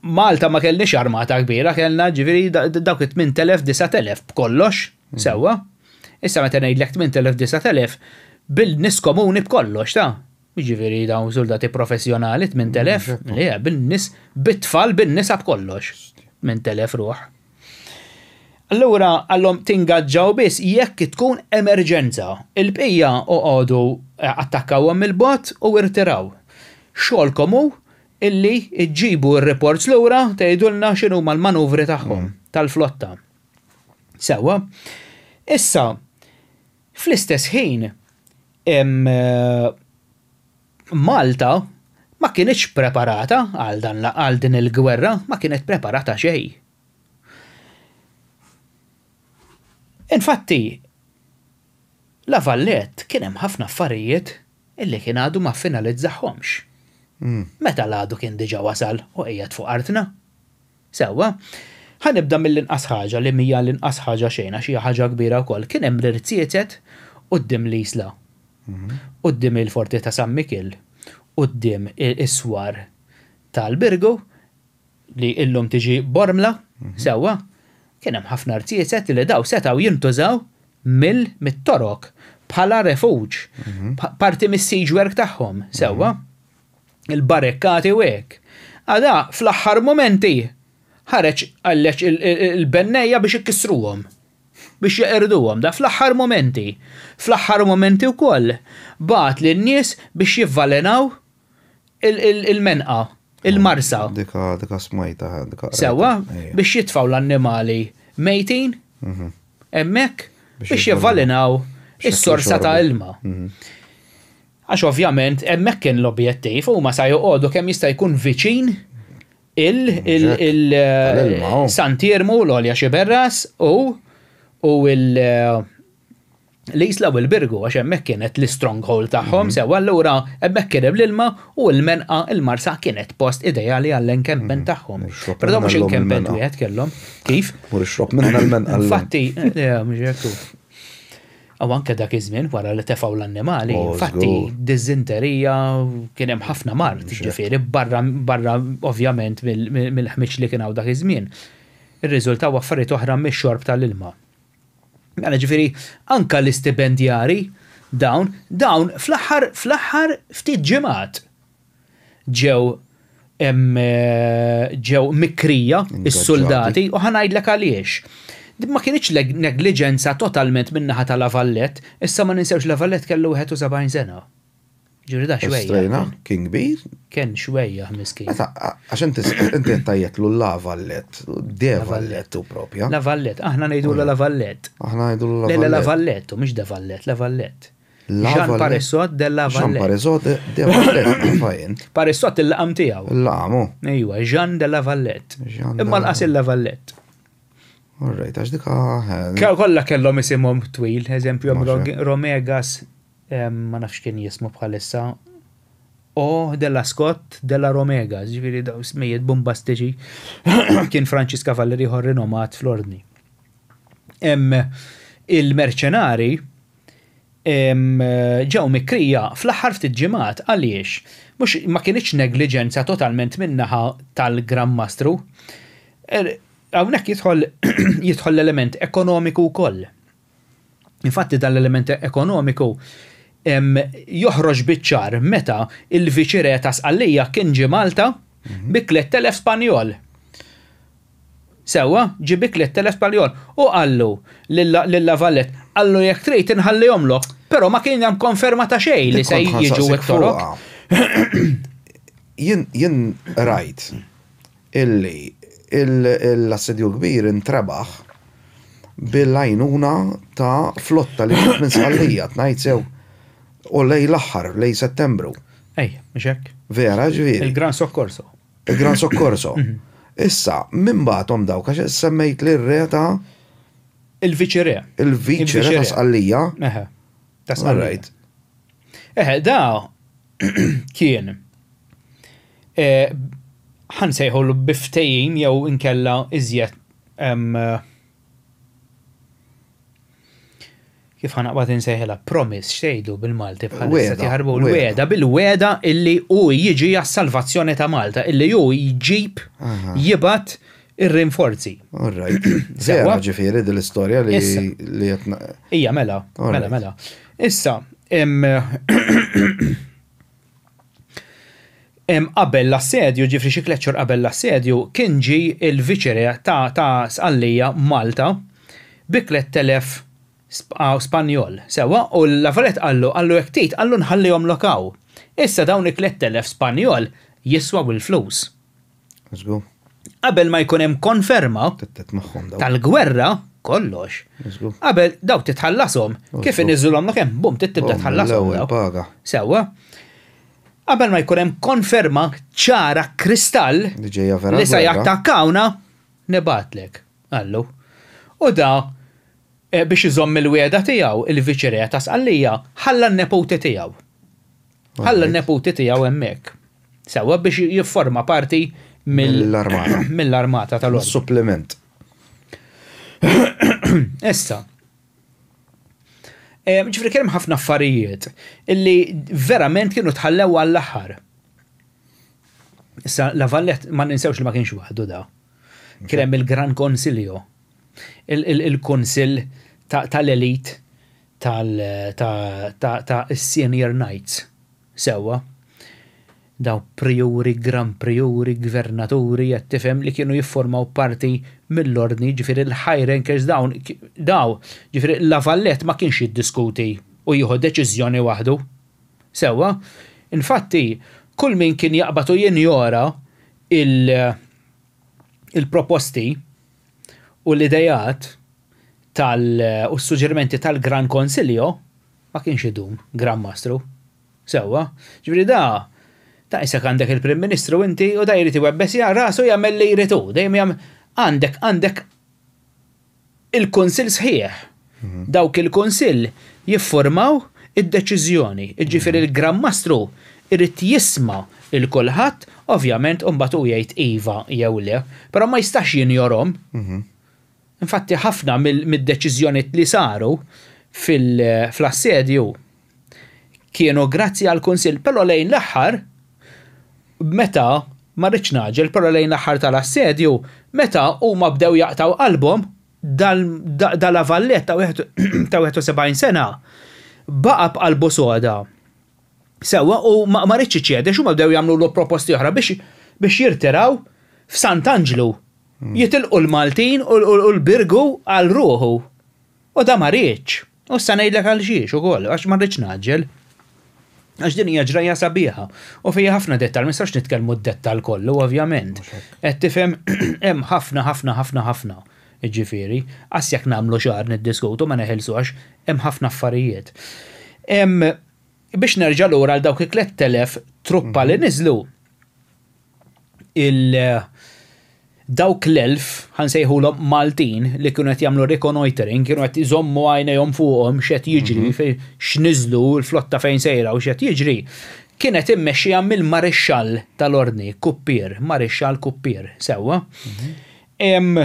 Malta ma kellniex armata kbira, kellna ġifieri dawk it-8,000, 9,000 b'kollox, sewwa. Issa meta ngħidlek 8,000, 9,000, bil-nies komuni b'kollox, ta'. Jiġifieri dawn suldati professjonali 8,000, le, bin-nies, bit-tfal, bin-nisa b'kollox. 8,000 ruħ. Allura qallhom tingaġġaw biss jekk tkun emerġenza. Il-bqija oqogħdu attakkawhom mill-bogħod u irtiraw. Xogħolkom hu illi ġġibu r-reports lura tgħidulna x'inhuma l-manuvri tagħhom tal-flotta. Sewwa. Issa, fl-istess ħin, Malta ma kinitx preparata għal dan għal din il-gwerra, ma kienet preparata xejn. Infatti, La Valette kien hemm ħafna affarijiet illi kien għadu ma ffinalizzahomx. Meta l-għadu kien diġà wasal u qiegħed fuq artna. Sewwa. Ħa nibda mill-inqas ħaġa li mhija l-inqas ħaġa xejn għax hija ħaġa kbira wkoll. Kien hemm l-irziezet quddiem l-Isla, quddiem il-Forti ta' San Mikiel, quddiem is-swar tal-Birgu, li illum tiġi Bormla, sewwa, kien hemm ħafna rziezet li daw setgħu jintużaw mill mit-Torok bħala refuġ, parti mis-siege work tagħhom, sewwa, il-barekkati u hekk. Għada fl-aħħar mumenti ħareġ qalleġ il-bennejja biex ikissruhom, biex jeqirduhom, da fl-aħħar mumenti. Fl-aħħar mumenti wkoll bagħat lin-nies biex jivvalenaw il-menqa, il-marsa. Dika, dika smajta, dika. Sewwa, biex jitfgħu l-annimali mejtin mhm. hemmhekk biex jivvalinaw is-sorsa ta' ilma. Mhm. Għax ovvjament hemmhekk kien l-objettiv, huma sa joqogħdu kemm jista' jkun viċin il oh. Santiermu l-Olja Xiberras u u il- l-Isla u l-Birgu għax hemmhekk kienet l-istronghold tagħhom mhm. sewa allura hemmhekk kien hemm l-ilma u l-menqa il-Marsa kienet post ideali għall-encampment mhm. tagħhom. Però mhux encampment wieħed kellhom. Kif? Mur ixrob minna l-menqa. Infatti, eh, mhux hekk. U anke dak iż-żmien wara li tefgħu l-annimali, oh, infatti diżinterija kien hemm ħafna mard, ġifieri barra barra ovvjament mill-ħmiġ li kien hawn dak iż-żmien. Irriżultaw affarijiet oħra mix-xorb tal-ilma. Mela ġifieri anke l-istipendjari dawn, dawn fl-aħħar fl-aħħar ftit ġimgħat ġew ġew mikrija s-suldati u ħa ngħidlek għaliex. Din ma kinitx negliġenza totalment min-naħa ta' La Valette, issa ma ninsewx La Valette kellu 71 sena. Ġifieri da xwejjaħ. Strejna, kien kbir. Kien xwejjaħ miskin. Meta, għax inti inti qed tgħajjatlu La Valette, De Valette hu propja. La Valette, aħna ngħidulu La Valette. Aħna ngħidulu La Valette. Le, La Valette, mhux De Valette, La Valette. Jean Parisot de La Valette. Jean Parisot de Valette, fajn. Parisot il-laqam tiegħu. Il-laqam, hu. Ejwa, Jean de La Valette. Imma l-qas il-La Valette. All right, għax dika. Kollha kellhom isimhom twil, eżempju Romegas ma nafx kien jismu bħalissa, O della Scott della Romega, ġifieri daw smijiet bombastiċi, kien Franċis Kavallier ieħor rinomat fl-Ordni. Il-merċenari ġew mikrija fl-aħħar ftit ġimgħat għaliex mhux ma kinitx negliġenza totalment min-naħa tal-Gran Mastru. Er, hawnhekk jidħol jidħol l-element ekonomiku wkoll. Infatti dan l-element ekonomiku joħroġ biċ-ċar meta il-Viċi-Re ta' Sqallija kien ġie Malta bi 3000 Spanjol. Sewwa, ġie bi 3000 Spanjol u qallu lil La Valette, qallu jekk trid inħallihomlok, però ma kien hemm konferma ta' xejn li se jiġu t-Torok. Jien rajt illi l-Assedju l-Kbir intrebaħ bil-għajnuna ta' flotta li ġiet minn Sqallija, tnajt sew, u lejn l-aħħar, lejn Settembru. Ej, mhux hekk? Vera, ġifieri. Il-Gran Soccorso. Il-Gran Soccorso. Mhm. Issa, min bagħathom dawk għax semmejt li r-re ta' Il-Viċi Re. Il-Viċi Re ta' Sqallija. Eħe, ta' Sqallija. Eħe, da kien eh, ħa nsejħulu bi ftehim jew inkella iżjed kif ħa naqbad insejħilha promise x'tgħidu bil-Malti bħalissa tiħarbu l-wegħda bil-wegħda illi hu jiġi għas-salvazzjoni ta' Malta illi hu jġib jibgħat ir-rinforzi. All right. Vera ġifieri din l-istorja li li qed Ija mela, mela, mela. Issa, Qabel l-assedju, ġifieri xi tliet xhur qabel l-assedju, kien ġie il-Viċi-Re ta' ta' Sqallija Malta bi 3,000 Spanjol, sewwa, u La Valette qallu, qallu jekk trid, qallu nħallihomlok hawn. Issa dawn it-3,000 Spanjol jiswaw il-flus. Żgur. Qabel ma jkun hemm konferma tal-gwerra, kollox. Qabel dawk titħallashom, kif iniżżulhomlok hemm, bum, trid tibda tħallashom. Paga. Sewwa. Qabel ma jkun hemm konferma ċara kristall li se jattakkawna, nibgħatlek, qallu. U da eh, biex iżomm il-wiegħda tiegħu, il-viċi-re ta' Sqallija ħalla n-neputi tiegħu. Ħalla n-neputi tiegħu hemmhekk. Sewwa biex jifforma parti mill-armata. Mill-armata tal-ordni. Supplement. Issa. Eh, ġifri kien hemm ħafna affarijiet illi verament kienu tħallew għall-aħħar. Issa La Valette ma ninsewx li ma kienx waħdu da. Kien hemm il-Gran Consiglio, il-kunsill tal-elit ta' senior knights sewwa. Dawn prijuri, gran prijuri, gvernaturi, qed tifhem, li kienu jifformaw parti mill-ordni, jiġifieri l-high rankers dawn, daw, jiġifieri La Valette ma kienx jiddiskuti u jieħu deċiżjoni waħdu. Sewwa? Infatti, kull min kien jaqbad u jinjora il-proposti u l-ideat tal u s-suġġerimenti tal-Gran Consiglio ma kienx idum Gran Mastru. Sewwa? Ġifieri da ta' isek għandek il-Prim Ministru inti u da jrid iwebbes rasu jagħmel li jrid hu. Dejjem jagħmel għandek għandek il-Kunsill sħiħ. Mhm. Dawk il-Kunsill jiffurmaw id-deċiżjoni. Ġifieri l-Gran Mastru irid jisma' il kulħadd, ovvjament u mbagħad hu jgħid iva jew le, però ma jistax jinjorhom. Mhm. Infatti ħafna mid-deċiżjonijiet li saru fl-assedju kienu grazzi għall-Kunsill, però lejn l-aħħar meta, ma rridx ngħaġġel, però lejn l-aħħar tal-assedju, meta huma bdew jaqtgħu qalbhom, da La Valette ta' 71 sena baqa' b'qalbu soda sewwa u ma riedx iċedi għax huma bdew jagħmlulu proposti oħra biex biex jirtiraw f'Sant'Anġlu. Jitilqu l-Maltin u l-Birgu għal ruħu. U da ma riedx. U issa ngħidlek għal xiex ukoll, għax ma rridx ngħaġġel. Għax din hija ġrajja sabiħa u fiha ħafna dettall, ma nistgħux nitkellmu d-dettall kollu ovvjament. Qed tifhem hemm ħafna ħafna ħafna ħafna. Jiġifieri, qas jekk nagħmlu xahar niddiskutu ma neħilsu għax hemm ħafna affarijiet. Biex nerġa' lura għal dawk it-3000 truppa li niżlu, il dawk l-1000, ħa nsejħulhom Maltin, li kienu qed jagħmlu reconnoitering, kienu qed iżommu għajnejhom fuqhom x'qed jiġri, mhm. x'niżlu, l-flotta fejn sejra u x'qed jiġri, kienet immexxija mill-marixxall tal-ordni, Kuppier, marixxall Kuppier, sewwa. Mhm.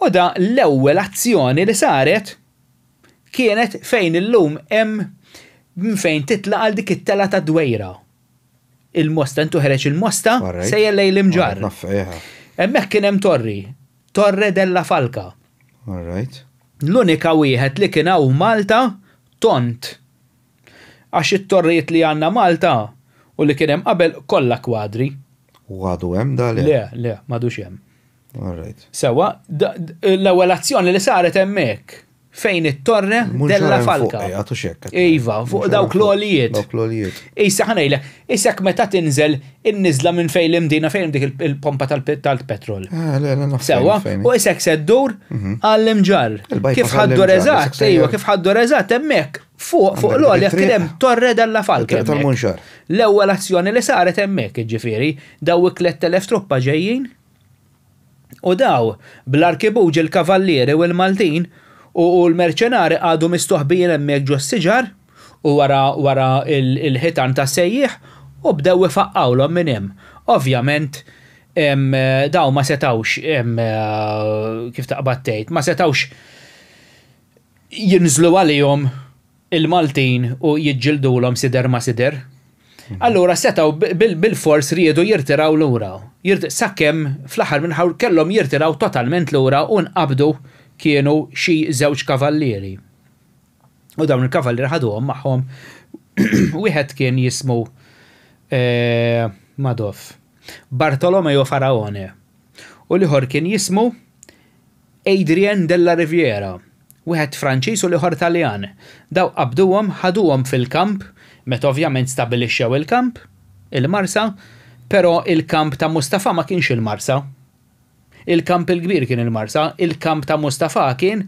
U da l-ewwel azzjoni li saret. Kienet fejn illum hemm minn fejn titla' għal dik it-telgħa tad-Dwejra. Il-Mosta, intu ħereġ il-Mosta, sejjer lejn l-Imġarr. Hemmhekk kien hemm torri, Torre della Falca. L-unika wieħed li kien hawn Malta tond. Għax it-torrijiet li għandna Malta u li kien hemm qabel kollha kwadri. U għadu hemm da le? Le, le, m'għadux hemm. Sewwa, l-ewwel azzjoni li saret hemmhekk fejn it-Torre della Falca. Iva, fuq dawk l-għolijiet. Dawk l-għolijiet. Issa ħa ngħidlek, isek meta tinżel in-niżla minn fejn l-Imdina fejn dik il-pompa tal-petrol. Ah, le, le, naf. Sewwa, u isek se ddur mhm. għall-imġarr. Kif ħaddu eżatt, iva, kif ħaddu eżatt hemmhekk fuq fuq l-għolja kien hemm Torre della Falca. Tal-Munxar. L-ewwel azzjoni li saret hemmhekk, jiġifieri, daw it-3000 truppa ġejjin U daw, bl-arkibuġi l-kavallieri u l-Maltin u l-merċenari qagħdu mistoħbijin hemmhekk ġos-siġar u wara wara l-ħitan tas-sejjieħ u bdew ifaqqgħulhom minn hemm. Ovvjament daw ma setgħux kif taqbad tgħid, ma setgħux jinżlu għalihom il-Maltin u jiġġildulhom sider ma' sider. Allura setgħu bilfors riedu jirtiraw lura. Sakemm fl-aħħar minn aħħar kellhom jirtiraw totalment lura u nqabdu kienu xi żewġ kavallieri. U dawn il-kavallieri ħaduhom magħhom wieħed kien jismu Madoff, Bartolomeo Faraone u l-ieħor kien jismu Adrien della Riviera, wieħed Franċiż u l-ieħor Taljan. Daw qabduhom, ħaduhom fil-kamp, meta ovvjament stabilixxew il-kamp, il-Marsa, però il-kamp ta' Mustafa ma kienx il-Marsa. Il-kamp il-kbir kien il-Marsa, il-kamp ta' Mustafa kien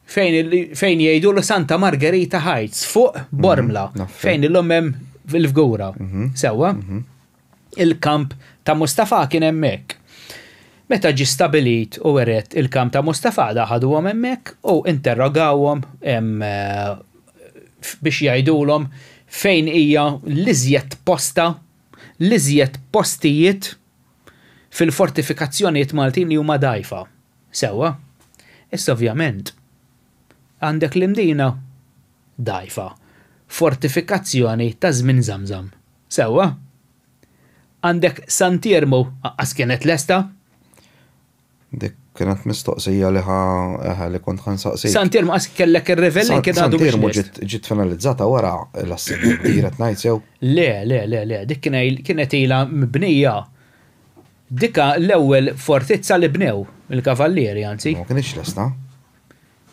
fejn fejn jgħidulu Santa Margherita Heights, fuq Bormla, fejn illum hemm il-Fgura. Sewwa? Il-kamp ta' Mustafa kien hemmhekk. Meta ġie stabilit u erett il-kamp ta' Mustafa da ħaduhom hemmhekk u interrogawhom biex jgħidulhom fejn hija l-iżjed posta, l-iżjed postijiet fil-fortifikazzjonijiet Maltin li huma dgħajfa. Sewwa? Issa ovvjament għandek l-Imdina dgħajfa, fortifikazzjoni ta' żmien Zamzam. Sewwa? Għandek Sant'Iermu aqqas kienet lesta. Dik kienet mistoqsija li ħa eħe li kont ħa nsaqsik. Sant'Iermu qas kellek ir-rivellin kien għadu mhux Sant'Iermu lest. ġiet ġiet finalizzata wara l-assedju l-kbir qed ngħid sew? Le, le, le, le, dik kienet ilha mibnija. Dika l-ewwel fortizza li bnew il-Kavallieri, anzi. Ma kinitx lesta.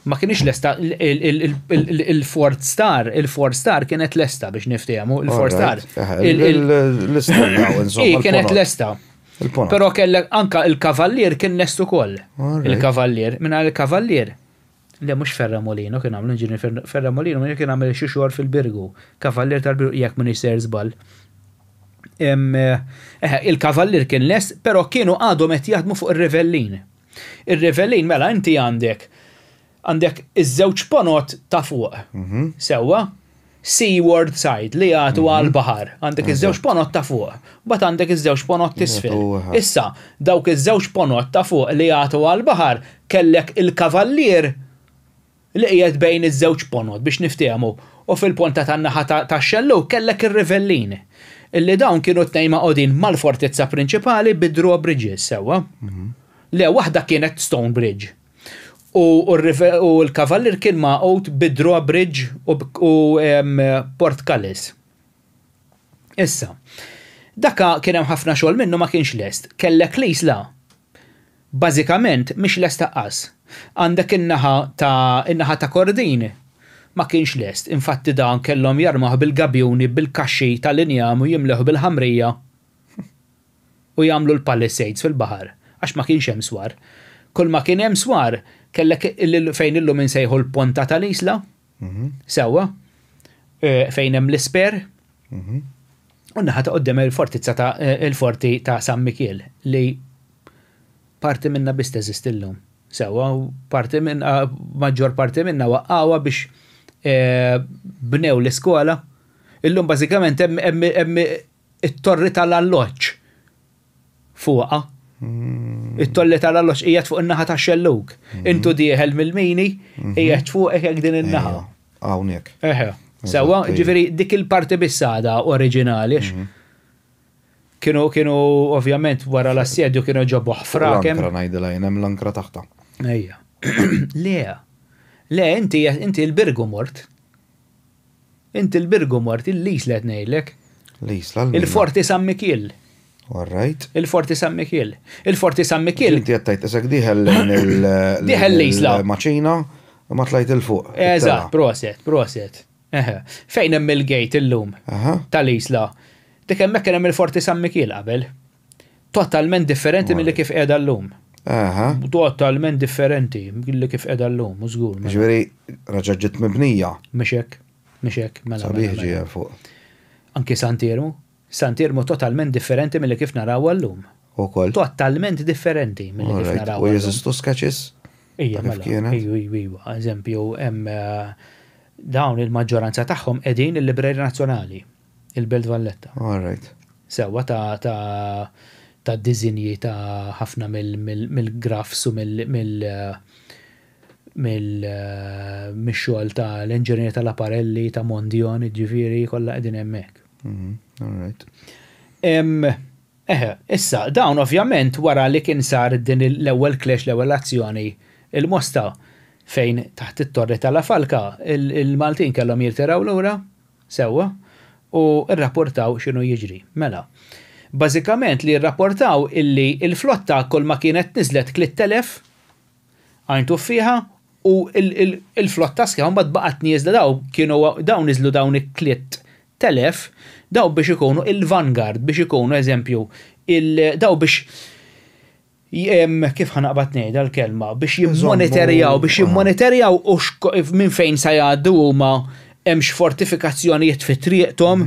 Ma kinitx lesta, il-Fort Star, il-Fort Star kienet lesta biex niftehmu, il-Fort Star. L-istorja, insomma. Kienet lesta. Però kellek anka il-Kavallier kien lest ukoll. Il-Kavallier, mingħajr il-Kavallier. Le mhux Ferramolino kien għamlu inġinier Ferramolino minn kien għamel xi xogħol fil-Birgu. Kavallier tal-Birgu jekk m'iniex sejjer żball. Il-Kavallier kien lest, però kienu għadhom qed jaħdmu fuq ir-Rivellin. Ir-Rivellin mela inti għandek għandek iż-żewġ ponot ta' fuq. Mhm. Sewwa? Seaward side li jagħtu mhm. għal baħar. Għandek iż-żewġ ponot ta' fuq. Bat għandek iż-żewġ ponot tisfel. Issa, dawk iż-żewġ ponot ta' fuq li jagħtu għal baħar kellek il-kavallier li qiegħed bejn iż-żewġ ponot biex niftehmu u fil-ponta tan-naħa tax-xellug kellek ir-rivellin illi dawn kienu t-tnejn magħqudin mal-fortizza prinċipali bi drawbridges sewwa. Le, waħda kienet stone bridge u l-kavallier kien magħqud bi drawbridge u portcullis. Issa, daka kien hemm ħafna xogħol minnu ma kienx lest. Kellek l-Isla Bażikament mhix lest aqqas. Għandek in-naħa ta' in-naħa ta' Kordin ma kienx lest, infatti dan kellhom jarmawh bil-gabjuni bil-kaxxi tal-injam u jimlewh bil-ħamrija u jagħmlu l-palisades fil-baħar għax ma kienx hemm swar. Kull ma kien hemm swar kellek fejn illum insejħu l-Ponta tal-Isla, sewwa, fejn hemm l-isper, U n-naħa ta' quddiem il-fortizza ta' il-forti ta' San Mikiel li parti minnha biss teżisti llum. Sewwa, u parti minn maġġor parti minnha waqqgħuha biex bnew l-iskola. Illum bażikament hemm it-torri tal-alloġġ fuqha. It-tolli tal-alloġġ qiegħed fuq in-naħa tax-xellug. Intu dieħel mill-mini, qiegħed fuqek hekk din in-naħa. Hawnhekk. Eħe. Sewwa, ġifieri dik il-parti biss għadha oriġinali. Kienu kienu ovvjament wara l-assedju kienu ġabu ħfrakem. L-ankra ngħidilha jien hemm l-ankra taħtha. Ejja. Le. Le, inti inti l-Birgu mort. Inti l-Birgu mort, il-Isla qed ngħidlek. L-Isla. Il-Forti San Mikiel. All right. Il-Forti San Mikiel. Il-Forti San Mikiel. Inti qed tgħid isek dieħel lejn il- Dieħel l-Isla. Maċina ma tlajt 'il fuq. Eżatt, proset, proset. Eħe. Fejn hemm il-gate illum tal-Isla. Dik hemmhekk kien hemm il-Forti San Mikiel qabel. Totalment differenti milli kif qiegħda llum. Totalment differenti milli kif qiegħda llum, u żgur. Mela. Ġifieri raġa' ġiet mibnija. Mhux hekk, mhux hekk, mela. Sabiħ mela, ġie mela. hemm fuq. Anki Sant'Iermu. Sant'Iermu totalment differenti milli kif narawha llum. Ukoll. Totalment differenti milli kif Alright. narawha U llum. jeżistu sketches? Ija, Ta' kif mela. kienet? Iju, iju, iju. Eżempju, hemm eh, dawn il-maġġoranza tagħhom qegħdin il-Librerija Nazzjonali, il-Belt Valletta. All right. Sewwa ta' ta' ta' diżinji ta' ħafna mill-graphs u mill mill mill mix-xogħol ta' l-engineer tal-Aparelli, ta' Mondion, ġifieri kollha qegħdin hemmhekk. All right. Eħe, issa, dawn ovvjament wara li kien sar din l-ewwel clash, l-ewwel azzjoni, il-Mosta, fejn taħt it-torri tal-La Falka, il-Maltin kellhom jirtiraw lura, sewwa, u rrapportaw x'inhu jiġri. Mela, bażikament li rrapportaw illi il-flotta kull ma kienet niżlet 3000 għajn tuffieħa u il-flotta sħiħa mbagħad baqgħet nieżla daw kienu dawn niżlu dawn it-3000 daw biex ikunu il-vanguard biex ikunu eżempju il daw biex kif ħa naqbad ngħidha l-kelma, biex jimmoniterjaw, biex jimmoniterjaw u minn fejn sa jgħaddu huma hemmx fortifikazzjonijiet fi triqthom,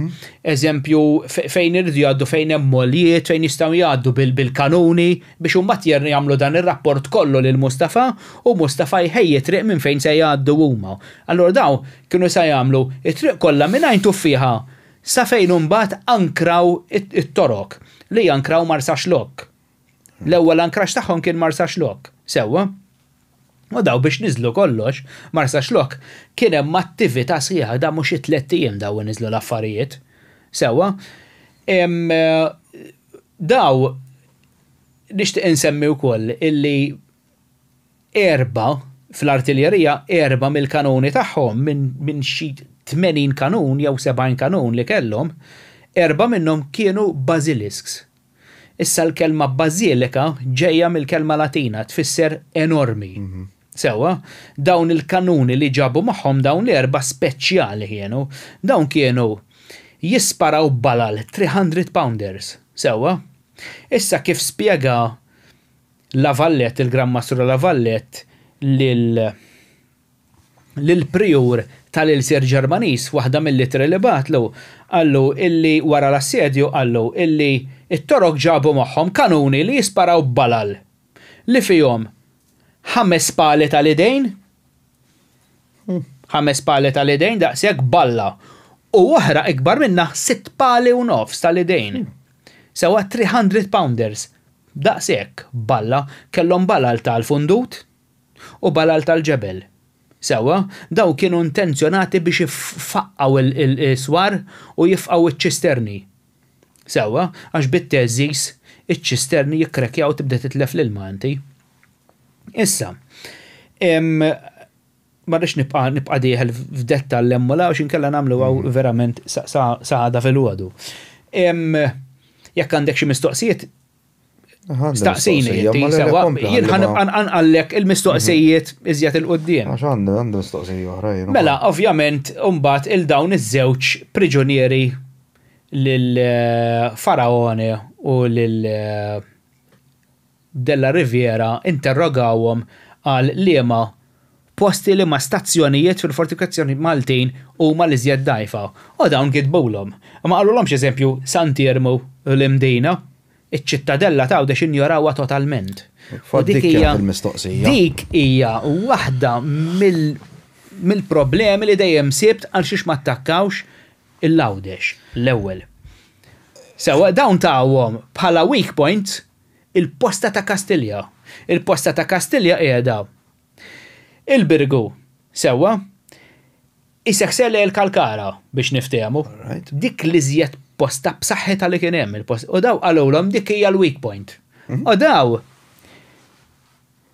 eżempju fejn iridu jgħaddu fejn hemm moljiet, fejn jistgħu jgħaddu bil-kanuni biex imbagħad jagħmlu dan ir-rapport kollu lil Mustafa u Mustafa jħejji triq minn fejn se jgħaddu huma. Allura dawn kienu se jagħmlu it-triq kollha minn Għajn Tuffieħa sa fejn imbagħad ankraw it-Torok li jankraw Marsaxlokk. L-ewwel ankraġġ tagħhom kien Marsaxlokk, sewwa? U daw biex niżlu kollox, Marsaxlokk kien hemm attività sħiħa, da mhux xi tlett ijiem daw niżlu l-affarijiet. Sewwa? Daw nixtieq insemmi wkoll illi erbgħa fl-artiljerija, erbgħa mill-kanuni tagħhom minn min xi 80 kanun jew 70 kanun li kellhom, erbgħa minnhom kienu basilisks. Issa l-kelma bażilika ġejja mill-kelma Latina tfisser enormi. Sewwa, dawn il-kanuni li ġabu magħhom dawn l-erbgħa speċjali kienu. Dawn kienu jisparaw balal 300 pounders. Sewwa? Issa kif spjega La Valette, il-Gran Mastru La Valette lil lill-prijur tal-ilsir Ġermaniż f'waħda mill-ittri li bagħatlu, qallu illi wara l-assedju qallu illi t-Torok ġabu magħhom kanuni li jisparaw b'balal li fihom ħames pali tal-idejn, ħames pali tal-idejn daqshekk balla u oħra ikbar minnha sitt pali u nofs tal-idejn. Sewwa 300 pounders daqshekk balla kellhom balal tal-fundut u balal tal-ġebel. Sewwa, dawn kienu intenzjonati biex ifaqqgħu l-swar u jifqgħu ċ-ċisterni. Sewwa, għax bit-theżżiż iċ-ċisterni jikkrekkjaw u tibda titlef l-ilma inti. Issa, ma rridx nibqa' nibqa' dieħel f'dettall hemm u 'l hawn għax inkella nagħmluha verament sa għada filgħodu. Jekk għandek xi mistoqsijiet, Staqsini, inti, sewa, jien ħa nibqa' nqanqallek il-mistoqsijiet iżjed 'il quddiem. Għax għandi għandi mistoqsija oħra jien. Mela, ovvjament, imbagħad il dawn iż-żewġ priġunieri lil Faraone u lil Della Riviera interrogawhom għal liema posti liema stazzjonijiet fil-fortifikazzjoni Maltin huma l-iżjed dgħajfa. U dawn kitbulhom. Ma qalulhomx eżempju Sant'Iermu u l-Imdina. Iċ-Ċittadella t'Għawdex injorawha totalment. U dik hija dik hija waħda mill-problemi li dejjem sibt għal xiex ma attakkawx il-Għawdex l-ewwel. Sewwa dawn tawhom bħala weak points. Il-posta ta' Kastilja. Il-posta ta' Kastilja qiegħda il-Birgu, sewwa, isek sele l-Kalkara biex niftehmu. Dik l-iżjed posta b'saħħitha li kien hemm il-post. U daw qalulhom dik hija l-weak point. U daw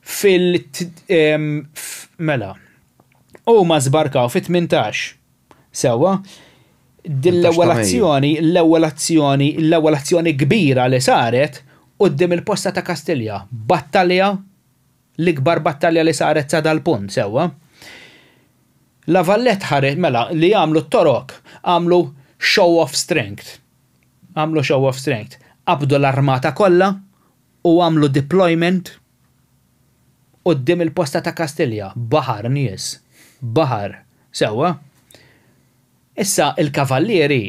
fil mela huma żbarkaw fit-18 sewwa din l-ewwel azzjoni, l-ewwel azzjoni, l-ewwel azzjoni kbira li saret quddiem il-posta ta' Kastilja, battalja l-ikbar battalja li saret sa dal-punt, sewwa. La Valette ħareġ, mela, li għamlu t-Torok, għamlu show of strength. Għamlu show of strength. Qabdu l-armata kollha u għamlu deployment quddiem il-posta ta' Kastilja. Baħar nies. Baħar. Sewwa. Issa il-kavallieri,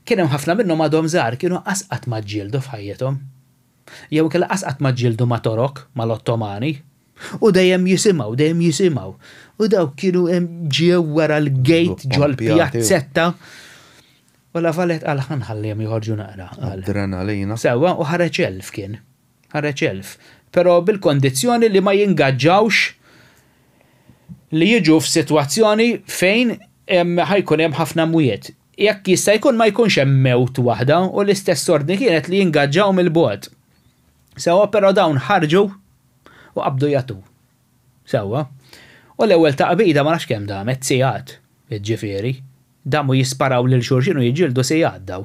kien hemm ħafna minnhom għadhom żgħar, kienu qas qatt ma ġġieldu f'ħajjithom. Jew inkella qas qatt ma ġġieldu ma' Torok, mal-Ottomani. U dejjem jisimgħu, dejjem jisimgħu. U dawk kienu hemm ġew wara l-gate ġol-pjazzetta. U La Valette qal ħa nħallihom joħorġu naqra. Qal. Adrenalina. Sewwa, u ħareġ 1000 kien. Ħareġ 1000. Però bil-kondizzjoni li ma jingaġġawx li jiġu f'sitwazzjoni fejn ħa jkun hemm ħafna mwiet. Jekk jista' jkun ma jkunx hemm mewt waħda u l-istess ordni kienet li jingaġġaw mill-bogħod. Sewwa, però dawn ħarġu u qabdu jagħtu. Sewwa. U l-ewwel taqbida ma nafx kemm damet, sigħat, jiġifieri. Damu jisparaw lil xulxin u jiġġieldu sigħat daw.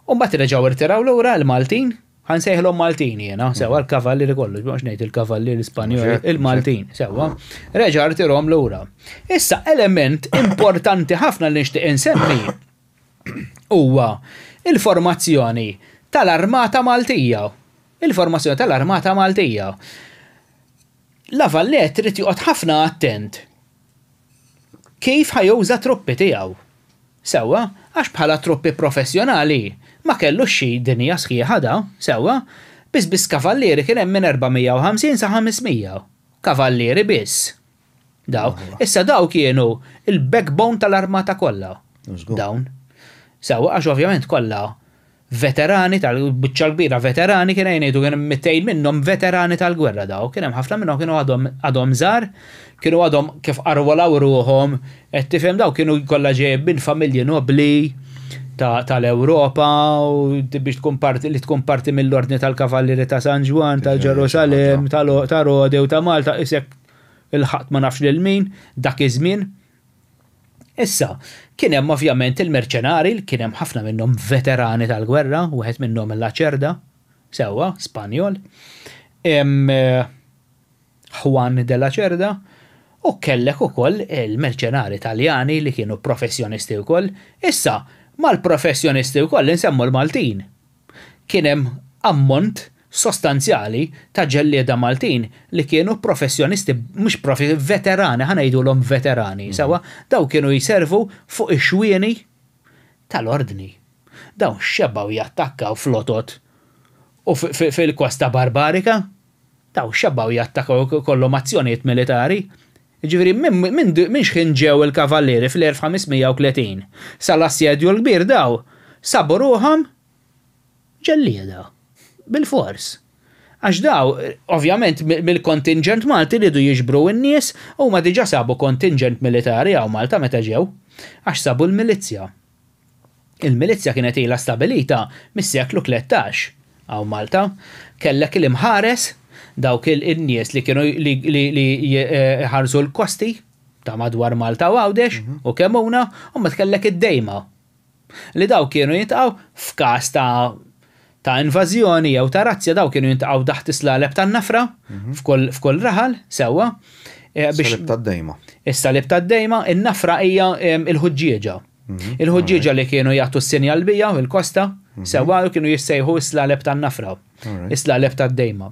U mbagħad reġgħu rtiraw lura l-Maltin, ħa nsejħilhom Maltin jiena, sewwa l-kavallieri kollu, mhux ngħid il-kavallieri Spanjoli, il-Maltin, sewwa. Reġa' rtirhom lura. Issa element importanti ħafna li nixtieq insemmi huwa il-formazzjoni tal-Armata Maltija. Il-formazzjoni tal-Armata Maltija. La Valette irid joqgħod ħafna attent kif ħa juża truppi tiegħu. Sewwa, għax bħala truppi professjonali ma kellux xi dinja sħiħa da, sewwa, biss biss kavallieri kien hemm minn 450 sa 500. Kavallieri biss. Daw. Issa daw kienu il-backbone tal-armata kollha. Dawn. Sewwa, għax ovvjament kollha veterani tal-biċċa l-kbira veterani kien ngħidu kien hemm 200 minnhom veterani tal-gwerra daw, kien hemm ħafna minnhom kienu għadhom għadhom żgħar, kienu għadhom kif arwolaw ruħhom, qed tifhem daw kienu kollha ġejjin minn familji nobbli tal-Ewropa u biex tkun parti li tkun parti mill-Ordni tal-Kavallieri ta' San Ġwann, tal-Ġerusalemm, ta' Rodi u ta' Malta, isek il-ħadd ma nafx lil min dak iż-żmien. Issa, kien hemm ovvjament il-merċenari, kien hemm ħafna minnhom veterani tal-gwerra, wieħed minnhom La Cerda, sewwa, Spanjol, Juan de la Cerda, u kellek ukoll il-merċenari Taljani li kienu professjonisti wkoll. Issa, mal-professjonisti wkoll insemmu l-Maltin. Kien hemm ammont sostanzjali ta' ġellieda Maltin li kienu professjonisti, mhux profi, veterani, ħa ngħidulhom veterani, sewwa, dawn kienu jservu fuq ix-xwieni tal-Ordni. Dawn xebgħu jattakkaw flotot u fil-Kosta Barbarika. Dawn xebgħu jattakkaw ikollhom azzjonijiet militari. Jiġifieri minn x'ħin ġew il-Kavallieri fl-1530 sal-Assedju l-Kbir daw sabu ruħhom ġellieda. Bilfors. Għax daw, ovvjament, mill-kontinġent Malti riedu jiġbru n-nies, huma diġà sabu kontinġent militari hawn Malta meta ġew, għax sabu l-milizzja. Il-milizzja kienet ilha stabilita mis-seklu 13 hawn Malta. Kellek l-imħares, dawk in-nies li kienu li jħarsu l-kosti ta' madwar Malta u Għawdex u Kemmuna, u mbagħad kellek id-dejma li dawk kienu jintqgħu f'każ ta' ta' invażjoni jew ta' razzja daw kienu jintqgħu taħt is-slaleb tan-nafra f'kull raħal sewwa. Is-salib tad-dejma. Is-salib tad-dejma, in-nafra hija l-ħuġġieġa. Il-ħuġġieġa li kienu jagħtu s-sinjal bija il-kosta, sewwa kienu jissejħu s-slaleb tan-nafra, is-slaleb tad-dejma.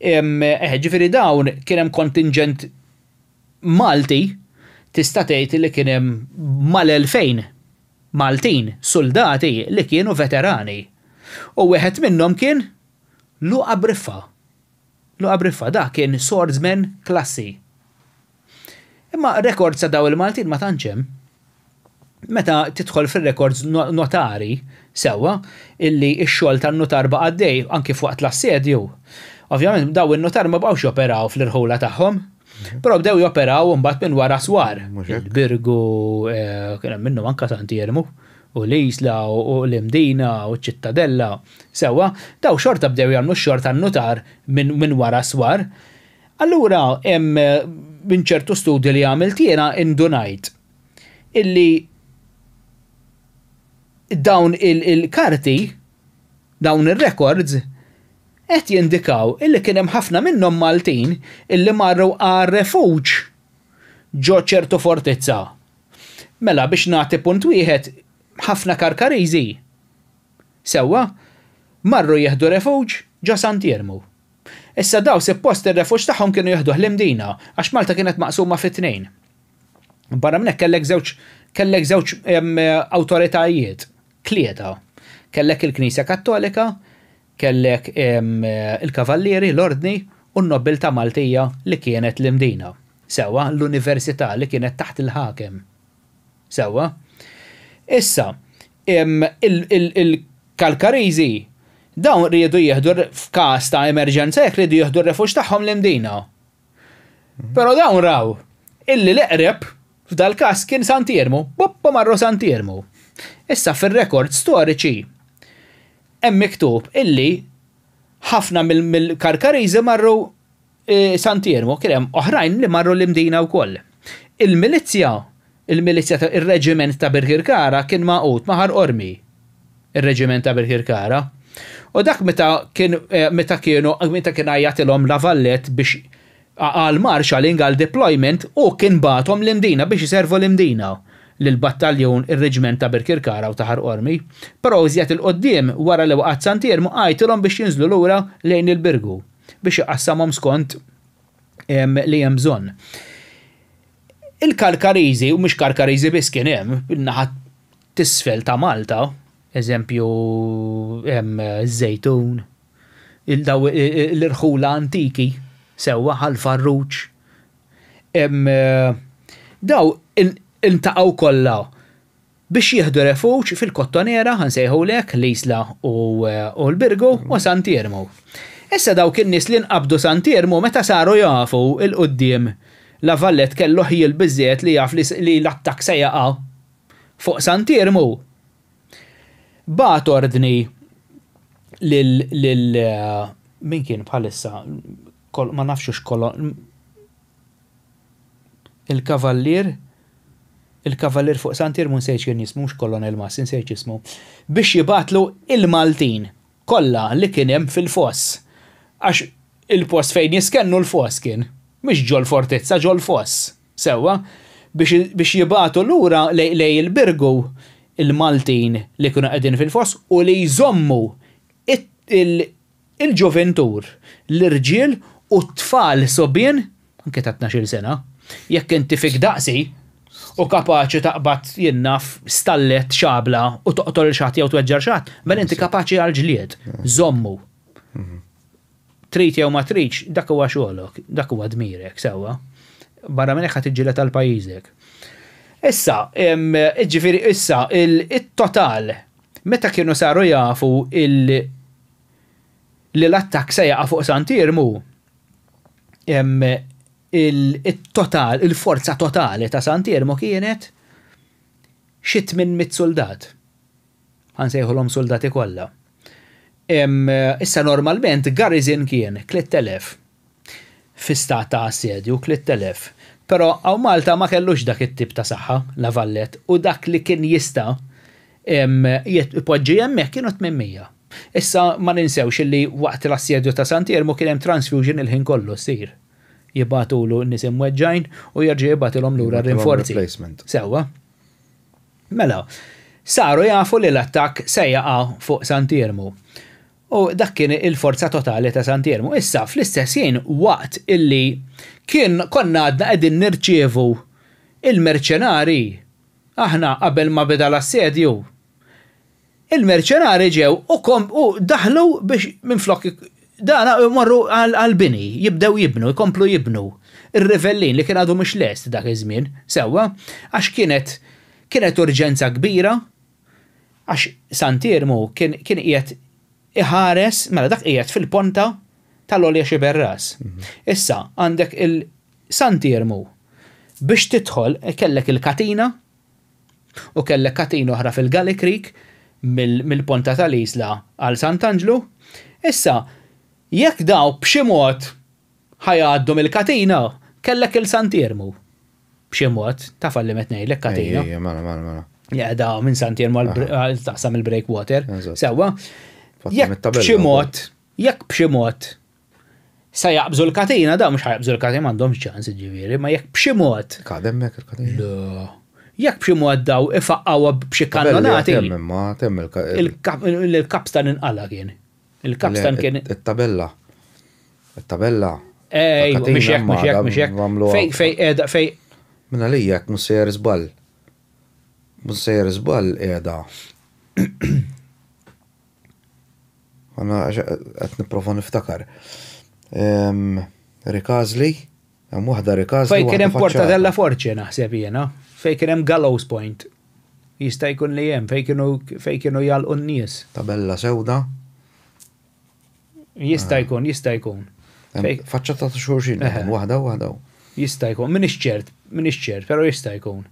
Eh, ġifieri dawn kien hemm kontingent Malti tista' tgħid li kien hemm mal-2000 Maltin suldati li kienu veterani. U wieħed minnhom kien Luqa Briffa. Luqa Briffa, dak kien swordsman klassi. Imma rekords ta' daw il-Maltin ma tantx hemm. Meta tidħol fir-records notari, sewwa, illi x-xogħol tan-nutar baqa' għaddej anki f'waqt l-assedju. Ovvjament dawn in-nutar ma baqgħux joperaw fl-irħula tagħhom, però bdew joperaw imbagħad minn wara swar. Il-Birgu, kien hemm minnhom anke Sant'Iermu, u l-Isla u l-Imdina u ċ-Ċittadella. Sewwa, dawn xorta bdew jagħmlu x-xogħol tan-nutar minn wara swar. Allura minn ċertu studji li għamilt jiena indunajt illi dawn il-karti, dawn ir-records, qed jindikaw illi kien hemm ħafna minnhom Maltin illi marru għar-refuġ ġo ċertu fortizza. Mela biex nagħti punt wieħed, ħafna Karkariżi, sewwa, marru jieħdu refuġ ġo Sant'Iermu. Issa daw sippost ir-refuġ tagħhom kienu jieħduh l-Imdina, għax Malta kienet maqsuma fi tnejn. Barra minn hekk kellek żewġ kellek żewġ awtoritajiet, tlieta. Kellek il-Knisja Kattolika, kellek il-Kavallieri, l-Ordni, u n-nobbiltà Maltija li kienet l-Imdina. Sewwa, l-Università li kienet taħt il-ħakem. Sewwa. Issa, il-Kalkariżi dawn riedu jieħdu f'każ ta' emerġenza jekk riedu jieħdu r-refuġ tagħhom l-Imdina. Però dawn raw illi l-eqreb f'dal-każ kien Sant'Iermu, buppa marru Sant'Iermu. Issa fir-rekords storiċi hemm miktub illi ħafna mill-Karkariżi marru eh, Sant'Iermu, kien hemm oħrajn li marru l-Imdina wkoll. Il-milizzja, il-milizzja ta' ir-reġiment ta' Birkirkara kien magħqud ma' Ħal Qormi. Ir-reġiment ta' Birkirkara. U dak meta kien meta kienu meta kien għajjatilhom La Valette biex għal marshalling għal deployment hu kien bagħathom l-Imdina biex iservu l-Imdina lill-battaljun ir-reġiment ta' Birkirkara u ta' Ħal Qormi. Però iżjed 'il quddiem wara li waqgħet Sant'Iermu għajtilhom biex jinżlu lura lejn il-Birgu biex iqassamhom skont li hemm bżonn. Il-Karkariżi, u mhux Karkariżi biss kien hemm, in-naħa t'isfel ta' Malta, eżempju hemm iż-Żejtun, daw l-irħula antiki, sewwa Ħal Farruġ, daw iltaqgħu kollha biex jieħdu refuġ fil-Kottonera, ħa nsejħulek, l-Isla u l-Birgu u Sant'Iermu. Issa dawk in-nies li nqabdu Sant'Iermu meta saru jafu 'l quddiem La Valette kellu ħjiel biżżejjed li jaf li l-attakk se jaqa' fuq Sant'Iermu. Bagħat ordni lil lil min kien bħalissa ma nafx hux il-kavallier il-kavallier fuq Sant'Iermu nsejt x'kien jismu mhux Kolonel Massi nsejt x'ismu biex jibgħatlu il-Maltin kollha li kien hemm fil-foss għax il-post fejn jiskennu l-foss kien mhux ġol-fortizza ġol-foss. Sewwa, biex biex jibagħtu lura lejn il-Birgu il-Maltin li kienu qegħdin fil-foss u li jżommu il-ġuvintur, l-irġiel u t-tfal subien, anke ta' tnax-il sena, jekk inti fik daqsi u kapaċi taqbad jien naf stallett, xabla u toqtol 'il xi ħadd jew tweġġa' 'l xi ħadd, mela inti kapaċi għall-ġlied. Żommu. Trid jew ma tridx, dak huwa xogħlok, dak huwa dmirek, sewwa. Barra minn hekk ħa tiġġieled għal pajjiżek. Issa, jiġifieri issa it-total meta kienu saru jafu il li l-attakk se jaqa' fuq Sant'Iermu, il-total, il-forza totali ta' Sant'Iermu kienet xi 800 suldat. Ħa nsejħulhom suldati kollha. Issa normalment garrison kien 3000 fi stat ta' assedju 3000. Però hawn Malta ma kellux dak it-tip ta' saħħa La Valette u dak li kien jista' jpoġġi hemmhekk kienu 800. Issa ma ninsewx illi waqt l-assedju ta' Sant'Iermu kien hemm transfusion il-ħin kollu ssir. Jibagħtulu n-nies imweġġgħin u jerġa' jibagħtilhom lura r-rinforzi. Sewwa. Mela, saru jafu li l-attakk se jaqa' fuq Sant'Iermu. U dak kien il-forza totali ta' Sant'Iermu. Issa, fl-istess ħin, waqt illi kien konna għadna qegħdin nirċievu il-merċenari, aħna qabel ma beda l-assedju, Il-merċenari ġew u u daħlu biex minflok dan imorru għall-bini, jibdew jibnu, jkomplu jibnu. Ir-rivellin li kien għadu mhux lest dak iż-żmien, sewwa, għax kienet Kienet urġenza kbira għax Sant'Iermu kien kien qiegħed iħares, mela dak qiegħed fil-ponta tal-Għolja Xiberras. Issa għandek il Sant'Iermu biex tidħol kellek il-katina u kellek katina oħra fil-Gully Creek mill-ponta tal-Isla għal Sant'Anġlu. Issa jekk daw b'xi mod ħa jgħaddu mill-katina, kellek il Sant'Iermu. B'xi mod, taf għal li met ngħidlek katina. Ejja, mela, mela, mela. Li qiegħda minn Sant'Iermu għal taqsam il-breakwater. Sewwa. Jekk b'xi mod, jekk b'xi mod sa jaqbżu l-katina, da mhux ħajaqbżu l-katina m'għandhomx ċans ġifieri, ma jekk b'xi mod. Kadem hekk il-katina. Le. Jekk b'xi mod daw ifaqqgħuha b'xi kannonati. Ma temm il-kapstan inqala kien. Il-kapstan kien. It-tabella. It-tabella. Ej, mhux hekk, mhux hekk, mhux hekk. Fej, fej, qiegħda, fej. Minn għalija jekk mhux sejjer żball. Mhux sejjer żball qiegħda. Għana qed nipprova niftakar. Rikazli, hemm waħda Rikazli. Fej kien hemm Porta della Force naħseb jiena, fej kien hemm Gallows Point. Jista' jkun li hemm fej kienu fej kienu jagħlqu n-nies. Tabella sewda. Jista' jkun, jista' jkun. Faċċata ta' xulxin, waħda waħda. Jista' jkun, minix ċert, minix ċert, però jista' jkun.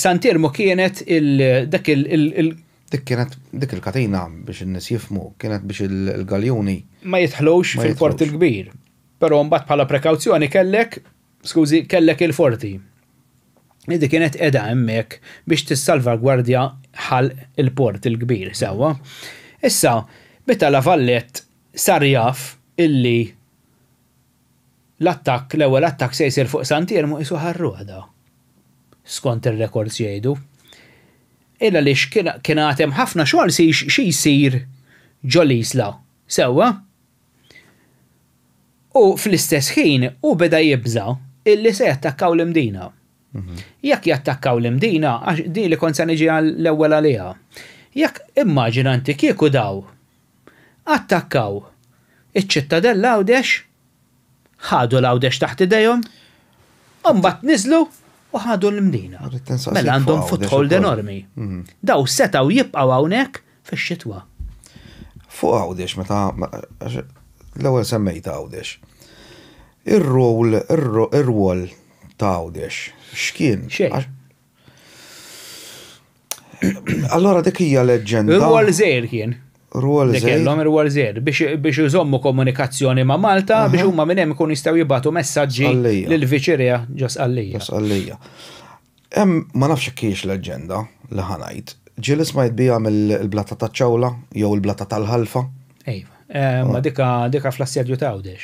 Sant'Iermu kienet il dak il Dik kienet dik il-katina biex in-nies jifhmu, kienet biex il-galjuni. Ma jidħlux fil-Port il-Kbir. Però mbagħad bħala prekawzjoni kellek, skużi, kellek il-forti. Li dik kienet qiegħda hemmhekk biex tissalvagwardja ħalq il-Port il-Kbir, sewwa. Issa, meta La Vallette sar jaf illi l-attakk, l-ewwel attakk se jsir fuq Sant'Iermu qisu ħarruħda. Skont ir-rekords jgħidu. Il għaliex kien kien għad hemm ħafna xogħol xi jsir ġo l-Isla, sewwa? U fl-istess ħin hu beda jibża' illi se jattakkaw l-Imdina. Jekk jattakkaw l-Imdina, għax din li kont se niġi l-ewwel għaliha. Jekk immaġina inti kieku daw attakkaw iċ-Ċittadella Għawdex, ħadu l-Għawdex taħt idejhom, u mbagħad niżlu u ħadu l-Imdina. Mela għandhom foothold enormi. Daw setgħu jibqgħu hawnhekk fix-xitwa. Fuq Għawdex meta l-ewwel semmejt Għawdex. Ir-rol ir-rwol ta' Għawdex x'kien? Xejn. Allora dik hija leġġenda. Rwol żgħir kien. Rwol żgħir. Kellhom rwol żgħir biex iżommu komunikazzjoni ma' Malta biex huma minn hemm ikunu jistgħu jibagħtu messaġġi lill-Viċirè ġo Sqallija. Ġo Sqallija. Hemm ma nafx jekk hijiex leġġenda li ħa ngħid. Ġieli smajt biha mill-blata taċ-ċawla jew il-blata tal-ħalfa? Iva. Ma dika dika fl-assedju ta' Għawdex.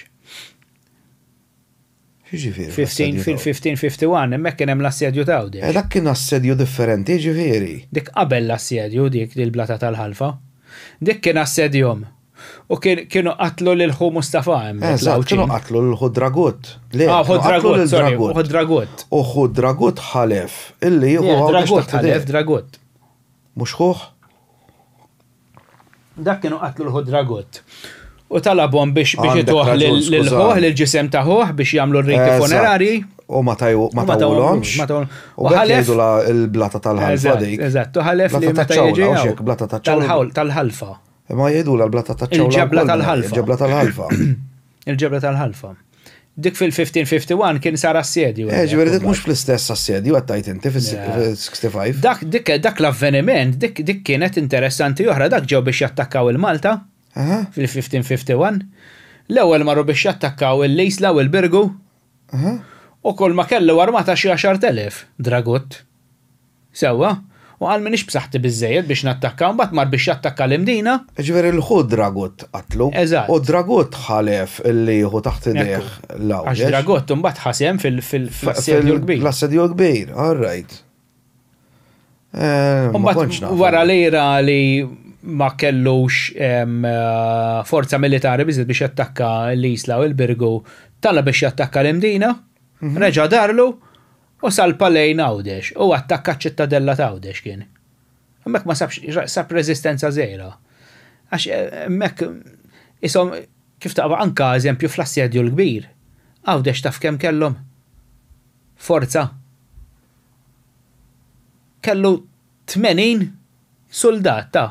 X'jiġifieri? Fil-1551 hemmhekk kien hemm l-assedju ta' Għawdex. Eh dak kien assedju differenti jiġifieri. Dik qabel l-assedju dik il-blata tal-ħalfa. Dik kien assedjhom. U kienu qatlu lil ħu Mustafa hemmhekk. Eżatt, kienu qatlu lil ħu Dragut. Le, ah, ħu Dragut, sorry, ħu Dragut. U ħu Dragut ħalef illi jieħu Dragut ħalef Dragut. Mhux ħuh? Dak kienu qatlu l-ħu Dragut. U talabhom biex biex ituh lil ħuh lil ġisem ta' ħuh biex jagħmlu r-riti funerari. U ma tawulhomx. U ħalef il-blata tal-ħalfa dik. Eżatt, u ħalef li meta jiġi. Blata taċ-ċawla. Tal-ħalfa. Imma jgħidulha l-blata taċ-ċawla. Il-ġebla tal-ħalfa. Il-ġebla tal-ħalfa. Il-ġebla tal-ħalfa. Dik fil-1551 kien sar assedju. Eh, ġifieri dik mhux fl-istess assedju qed tgħid inti fis-65. Dak dik dak l-avveniment, dik dik kienet interessanti oħra, dak ġew biex jattakkaw il-Malta fil-1551. L-ewwel marru biex jattakkaw il-Isla u l-Birgu. U kull ma kellu armata xi 10,000 dragut. Sewwa? U qal m'iniex b'saħħti biżżejjed biex nattakka, u mbagħad mar biex jattakka l-Imdina. Jiġifieri l-ħu Dragut qatlu. Eżatt. U Dragut ħalef li jieħu taħt idejh l-Għawdex. Għax Dragut imbagħad ħa sehem fl-Assedju l-Kbir. Fl-Assedju l-Kbir, all right. Eh, ma kontx naf. Wara li ra li ma kellux forza militari biżżejjed biex jattakka l-Isla u l-Birgu, talab biex jattakka l-Imdina, reġa' darlu, U salpa lejn Għawdex u attakka ċ-Ċittadella t'Għawdex kien. Hemmhekk ma sabx, sab reżistenza żgħira. Għax hemmhekk ishom kif taqba anka eżempju fl-Assedju l-Kbir, Għawdex taf kemm kellhom forza? Kellu 80 suldat ta.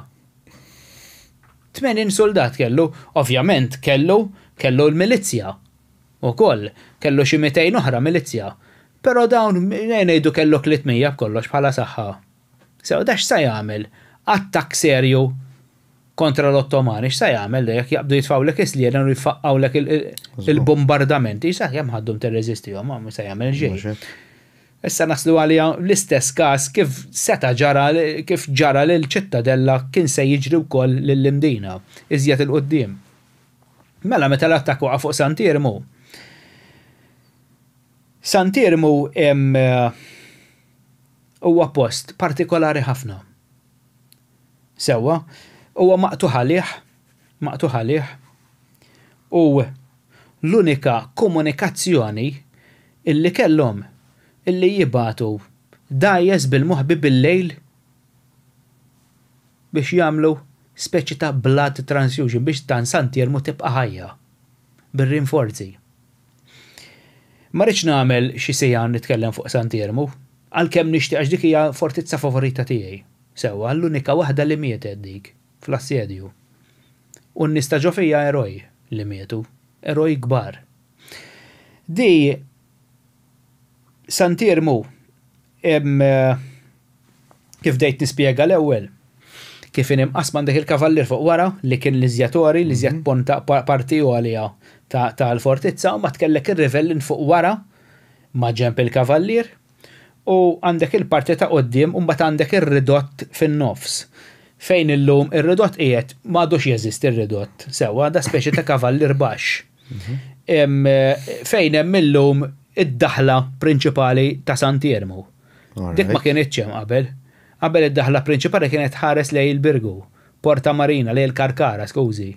80 suldat kellu, ovvjament kellu kellu l-milizzja ukoll, kellu xi 200 oħra milizzja. Però dawn ngħidu kellu 300 b'kollox bħala saħħa. Sew da x'sa jagħmel? Attakk serju kontra l-Ottomani, x'sa jagħmel da jekk jaqbdu jitfgħulek is-slieden u jfaqqgħulek il-bombardamenti, x'sa kemm ħaddum tirreżistihom, ma sa jagħmel xejn. Issa naslu għaliha l-istess każ kif seta' ġara kif ġara lil Ċittadella kien se jiġri wkoll lil Imdina iżjed 'il quddiem. Mela meta l-attakk waqa' fuq Sant'Iermu, Sant'Iermu huwa post partikolari ħafna. Sewwa, huwa maqtugħ għalih, maqtugħ għalih u l-unika komunikazzjoni illi kellhom illi jibagħtu dgħajjes bil-moħbi bil-lejl biex jagħmlu speċi ta' blood transfusion biex dan Sant'Iermu tibqa' ħajja bir-rinforzi. Ma rridx nagħmel xi siegħa nitkellem fuq Sant'Iermu, għalkemm nixtieq għax dik hija fortizza favorita tiegħi. Sewwa, l-unika waħda li mietet dik, fl-assedju. U n-nies ta' ġo fija eroj li mietu, eroj kbar. Di Sant'Iermu kif bdejt nispjega l-ewwel, kif inhi mqassma għandek il-kavallier fuq wara li kien l-iżjed għori, l-iżjed ponta parti għolja tal-fortizza, u mbagħad kellek ir-rivellin fuq wara ma' ġenb il-kavallier u għandek il-parti ta' quddiem u mbagħad għandek ir-ridott fin-nofs. Fejn illum ir-ridott qiegħed m'għadux jeżisti r-ridott sewwa, da speċi ta' kavallier baxx. Fejn hemm illum id-daħla prinċipali ta' Sant'Iermu. Dik ma kinitx hemm qabel. Qabel id-daħla prinċipali kienet tħares lejn il-Birgu, Porta Marina, lejn il-Karkara, skużi.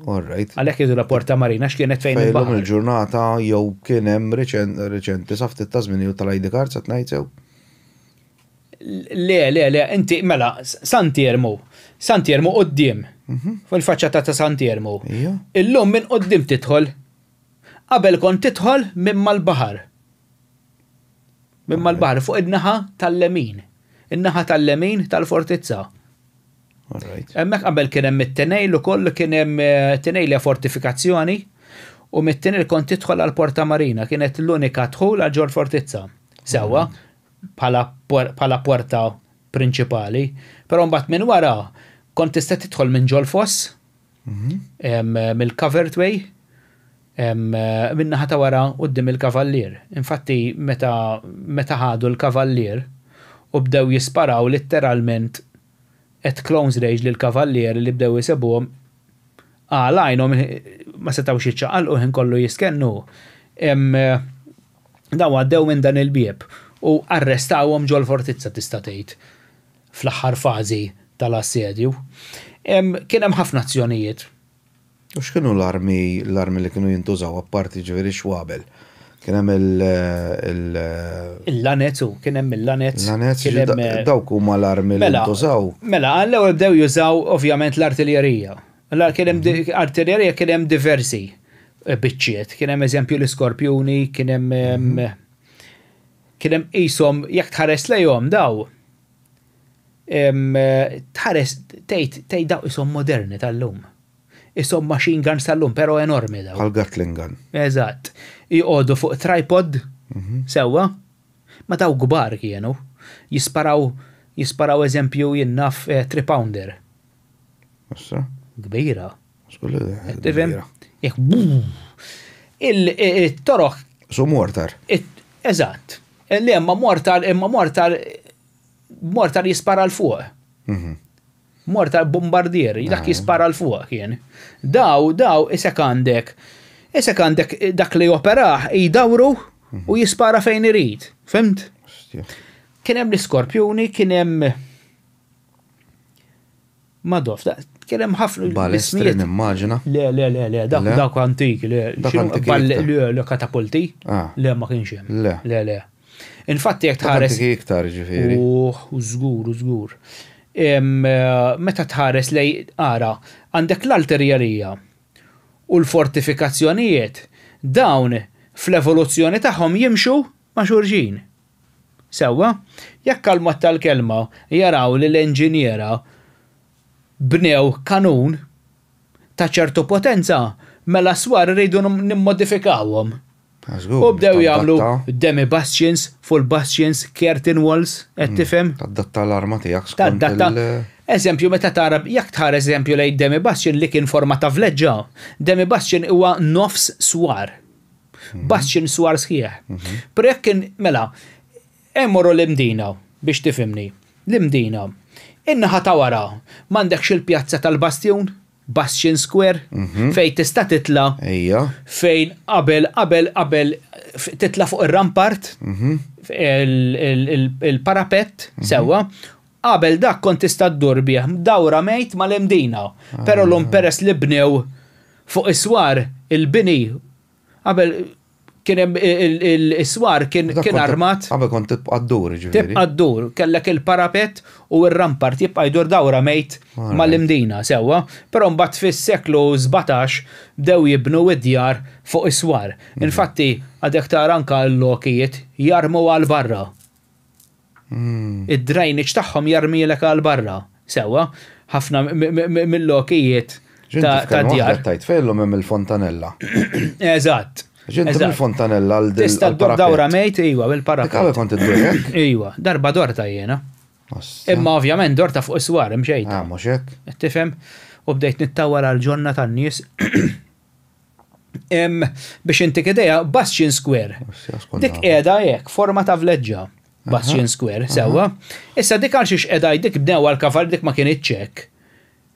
Għalhekk jgħidulha Porta Marina għax kienet fejn il-baħar. Fejn il-ġurnata jew kien hemm reċenti sa ftit ta' żmien ilu tal-ID cards qed ngħid sew? Le, le, le, inti mela Sant'Iermu. Sant'Iermu quddiem. Fuq il-faċċata ta' Sant'Iermu. Illum minn quddiem tidħol. Qabel kont tidħol minn mal-baħar. Minn mal-baħar fuq in-naħa tal-lemin. In-naħa tal-lemin tal-fortizza. Hemmhekk qabel kien hemm it-tenejl ukoll kien hemm eh, tenejl hija fortifikazzjoni u mit-tenejl kont tidħol għal Porta Marina kienet l-unika dħul għal ġol fortizza. Sewwa bħala porta prinċipali, però mbagħad minn wara kont tista' tidħol minn ġol foss mill-covered way min-naħa ta' wara quddiem il-kavallier. Infatti meta meta ħadu l-kavallier u bdew jisparaw litteralment at close range lill-kavallieri li bdew isibuhom għal għajnhom ma setgħux jiċċaqalqu ħin kollu jistkennu. Dawn għaddew minn dan il-bieb u arrestawhom ġol-fortizza tista' tgħid. fl-aħħar fażi tal-assedju. Kien hemm ħafna azzjonijiet. U x'kienu l-armi l-armi li kienu jintużaw apparti ġifieri x-xwabel? Kien hemm il il Il-lanez u kien hemm il-lanez. Lanez, dawk huma l-armi li ntużaw. Mela, għall-ewwel bdew jużaw ovvjament l-artiljerija. Kien hemm artiljerija kien hemm diversi biċċiet. Kien hemm eżempju l-iskorpjuni, kien hemm Kien hemm qishom jekk tħares lejhom daw tħares tgħid tgħid daw qishom moderni tal-lum. Qishom machine guns tal-lum, però enormi daw. Bħal Gatling gun. Eżatt. Joqogħdu fuq tripod sewwa. Ma daw kbar kienu. Jisparaw jisparaw eżempju jien naf 3 pounder. Issa. Kbira. Tifhem? Jekk il-toroq. Su mortar. Eżatt. Le, imma mortar, imma mortar, mortar jispara 'l fuq. Mhm. Mortar bombardier, dak ah. jispara 'l fuq kien. Daw, daw, isek għandek. Isek għandek dak li operaħ jdawru mhm. u jispara fejn irid. Fimt? Kien hemm l-iskorpjuni, kien hemm Madoff, kien hemm ħafna. Balestri nimmaġina. Le, le, le, le, dak dak antik, le. Dak antik. Le, le, katapulti. Ah. Le, ma kienx hemm. Le. Le, le. Infatti jekk tħares. Antiki iktar ġifieri. Uh, żgur, żgur. Eh, meta tħares lej ara, għandek l-alterjerija u l-fortifikazzjonijiet dawn fl-evoluzzjoni tagħhom jimxu ma' xulxin. Sewwa? Jekk għall-mod tal-kelma jaraw li l-enġiniera bnew kanun ta' ċertu potenza, mela s-swar irridu nimmodifikawhom. U bdew jagħmlu demi bastions, full bastions, curtain walls, qed tifhem? Tadatta l-arma tiegħek skont. Tadatta. Eżempju, meta tara, jekk tħares eżempju lejn demi bastion li kien forma ta' vleġġa, demi bastion huwa nofs swar. Bastion swar sħiħ. Però jekk kien, mela, immorru l-Imdina biex tifhimni. L-Imdina. In-naħa ta' wara, m'għandekx il-pjazza tal-Bastjun? Bastion Square, fejn tista' titla'. Ejja. Fejn qabel, qabel, qabel titla' fuq ir-rampart, il-parapet, sewwa. Qabel dak kont tista' ddur bih dawra mejt mal-Imdina. Però llum peress li bnew fuq is-swar il-bini Qabel kien hemm is-swar kien armat. Qabel kont tibqa' ddur, jiġifieri. Tibqa' ddur, kellek il-parapet u r-rampart jibqa' jdur dawra mejt mal-Imdina, sewwa, però mbagħad fis-seklu 17 bdew jibnu d-djar fuq is-swar. Infatti għadek tara anke l-lokijiet jarmu għal barra. Id-drainage tagħhom jarmilek għal barra. Sewwa, ħafna mill-lokijiet ta' djar. Tajt fejn illum hemm il-fontanella. Eżatt. Ġinti mill-fontanella għal Tista' ddur dawra mejt, iwa, bil-parapet. Qabel kont iddur hekk? Iwa, darba dorta jiena. Imma ovvjament dorta fuq is-swar imxejt. Ah, mhux hekk. Tifhem? U bdejt nittawwal għal ġonna tan-nies. Biex intik idea, Bastion Square. Dik qiegħda hekk, forma ta' vleġġa. Bastion Square, sewwa. Issa dik għal xiex qiegħda dik bnew għal kaval dik ma kienitx hekk.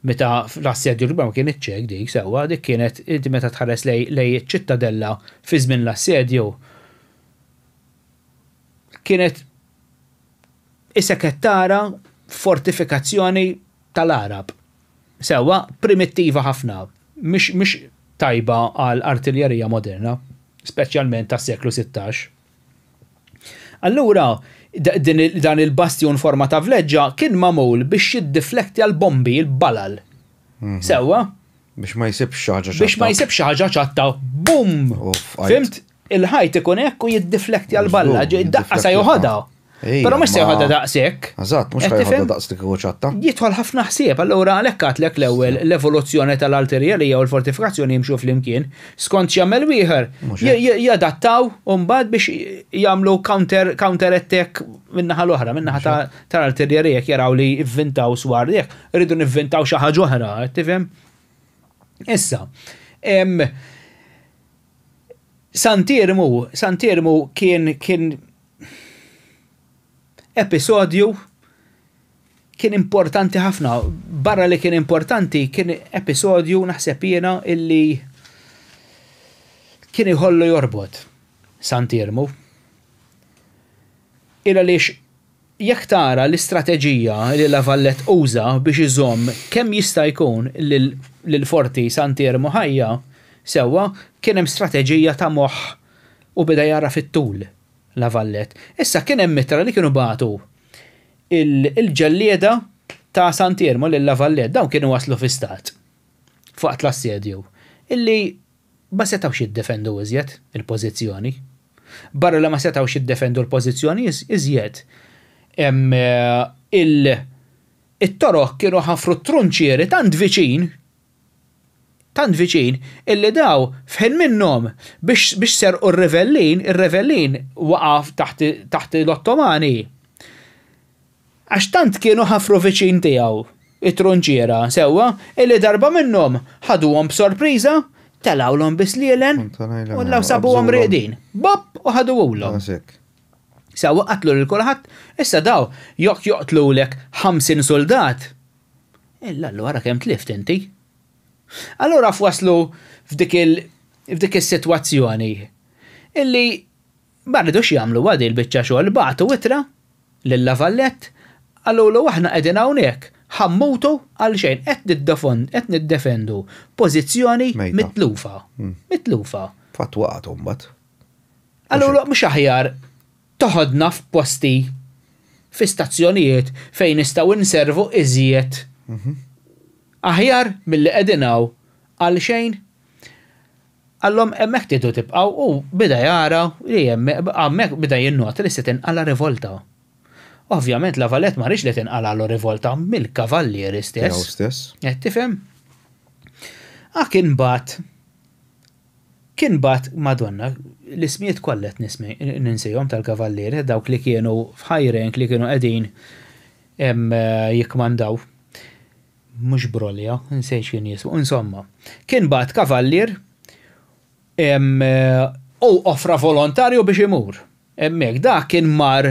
Meta l-assedju l-kbar ma kienitx hekk dik, sewwa, dik kienet inti meta tħares lej iċ-ċittadella fi żmien l-assedju. Kienet isek qed tara fortifikazzjoni tal-Għarab. Sewwa, primittiva ħafna, mhix mhix tajba għal artiljerija moderna, speċjalment tas-seklu 16. Allura, din dan il-bastjun forma ta' vleġġa kien magħmul biex jiddiflektja l-bombi, il-balal. Sewwa? Biex ma jsibx xi ħaġa ċatta. Biex ma jsibx xi ħaġa ċatta, bum! Fhimt? Il-ħajt ikun hekk u jiddiflektja l-balla, daqqa se joħodha. Però mhux se joħodha daqshekk. Eżatt, mhux se joħodha daqs li kieku ċatta. Jidħol ħafna ħsieb, allura għalhekk għadlek l-ewwel l-evoluzzjoni tal-artiljerija u l-fortifikazzjoni jimxu flimkien. Skont x'jagħmel wieħer, jadattaw u mbagħad biex jagħmlu counter counter attack min-naħa l-oħra, min-naħa tal-artiljerija jekk jaraw li vvintaw swar jekk irridu nivvintaw xi ħaġa oħra, tifhem? Issa, Sant'Iermu, Sant'Iermu kien kien episodju kien importanti ħafna. Barra li kien importanti, kien episodju naħseb jiena illi kien iħollu jorbot Sant'Iermu. Il għaliex Jekk tara l-istrateġija li La Valette uża biex iżomm kemm jista' jkun lill-Forti Sant'Iermu ħajja, sewwa, kien hemm strateġija ta' moħħ u beda jara fit-tul La Valette. Issa kien hemm ittra li kienu bagħtu l-ġellieda ta' Sant'Iermu lil La Valette, dawn kienu waslu fi stat f'waqt l-assedju illi ma setgħux jiddefendu iżjed il-pożizzjoni. Barra li ma setgħux jiddefendu l-pożizzjoni iżjed, it-Torok kienu ħafru t-trunċieri tant viċin, tant viċin, illi daw f'ħin minnhom biex biex serqu r-Rivellin, ir-Rivellin waqa' taħt l-Ottomani. Għax tant kienu ħafru viċin tiegħu, it-trunċiera, sewwa, illi darba minnhom ħaduhom b'sorpriża, telgħulhom bi slielen u llaw sabuhom rieqdin. Bopp! U ħaduhulhom. Sewwa qatlu lil kulħadd, issa daw jekk joqtlulek 50 suldat, illa allura kemm tlift inti. Allura f'waslu f'dik il f'dik is-sitwazzjoni illi Ma ridux jagħmluha din il-biċċa xogħol, bagħtu ittra lil La Valette, qalulu aħna qegħdin hawnhekk, ħa mmutu għalxejn, qed niddefon, qed niddefendu pożizzjoni mitlufa. Mitlufa. Fatt waqgħet imbagħad. Qalulu mhux aħjar toħodna f'posti fi stazzjonijiet fejn nistgħu nservu iżjed aħjar milli qegħdin hawn għalxejn? Qallhom hemmhekk tridu tibqgħu u beda jara li hemmhekk beda jinnota li se tinqala' rivolta. Ovvjament La Valette ma riedx li tinqalagħlu rivolta mill-kavallieri stess. Tiegħu stess. Qed tifhem? Ah kien bagħat kien bagħat Madonna, l-ismijiet kollha qed ninsihom tal-kavallieri, dawk li kienu f'high rank li kienu qegħdin jikkmandaw. Mhux Brolja, nsejt x'kien jismu, insomma. Kien bagħat kavallier u offra volontarju biex imur. Hemmhekk dak kien mar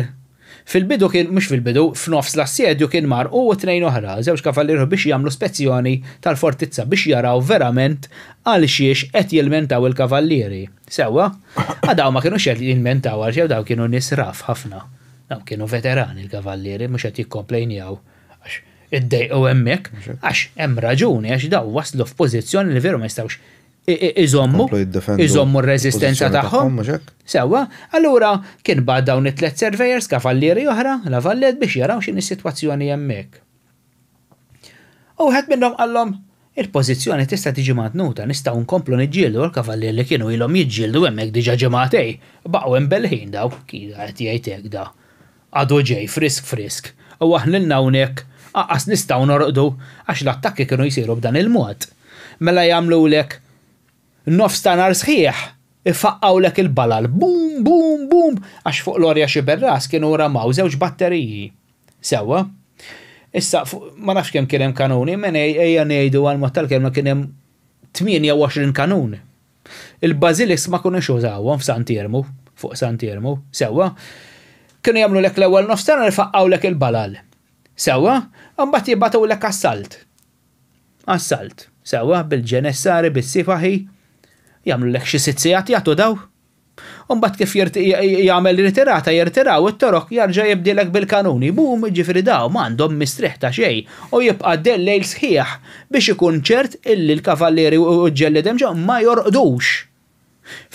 fil-bidu kien, mhux fil-bidu, f'nofs l-assedju kien mar hu u tnejn oħra, żewġ kavallieri oħra biex jagħmlu spezzjoni tal-fortizza biex jaraw verament għal xiex qed jilmentaw il-kavallieri. Sewwa? Ma dawn ma kinux qed jilmentaw għal xejn, dawn kienu nies rough ħafna. Dawn kienu veterani l-kavallieri, mhux qed jikkomplejnjaw għax iddejqu hemmhekk, għax hemm raġuni għax dawn waslu f'pożizzjoni li veru ma jistgħux iżommu iżommu r-reżistenza tagħhom. Sewwa, allura kien bagħat dawn it-tlet surveyors kavallieri oħra, La Valette biex jaraw x'inhi s-sitwazzjoni hemmhekk. U wieħed minnhom qallhom, il-pożizzjoni tista' tiġi mantnuta, nistgħu nkomplu niġġieldu għall-kavallieri li kienu ilhom jiġġieldu hemmhekk diġà ġimgħatej, baqgħu imbellħin daw, kien qed jgħid hekk da. Għadu ġej frisk frisk u aħna ilna hawnhekk anqas nistgħu norqdu għax l-attakki kienu jsiru b'dan il-mod. Mela jagħmlulek nofs ta' nhar sħiħ ifaqqgħulek il-balal bum bum bum għax fuq l-Orja Xiberras kienu ramaw żewġ batteriji. Sewwa. Issa ma nafx kemm kien hemm kanuni imma ejja ngħidu għall-mod tal-kelma kien hemm 28 kanun. Il-basilisk ma kinux użawhom f'Sant Iermu, fuq Sant Iermu, sewwa. Kienu jagħmlulek l-ewwel nofs ta' nhar ifaqqgħulek il-balal. Sewwa, imbagħad jibagħtulek assalt. Assalt, sewwa, bil-ġenessari, bis-sifaħi, jagħmlulek xi sitt sigħat jagħtu daw. U mbagħad kif jagħmel ritirata jirtiraw it-Torok jarġa' jibdielek bil-kanuni. Boom, jiġifieri dawn m'għandhom mistrieħ ta' xejn u jibqa' għaddej lejl sħiħ biex ikun ċert illi l-kavallieri u l-ġellied hemm ġewwa ma jorqdux.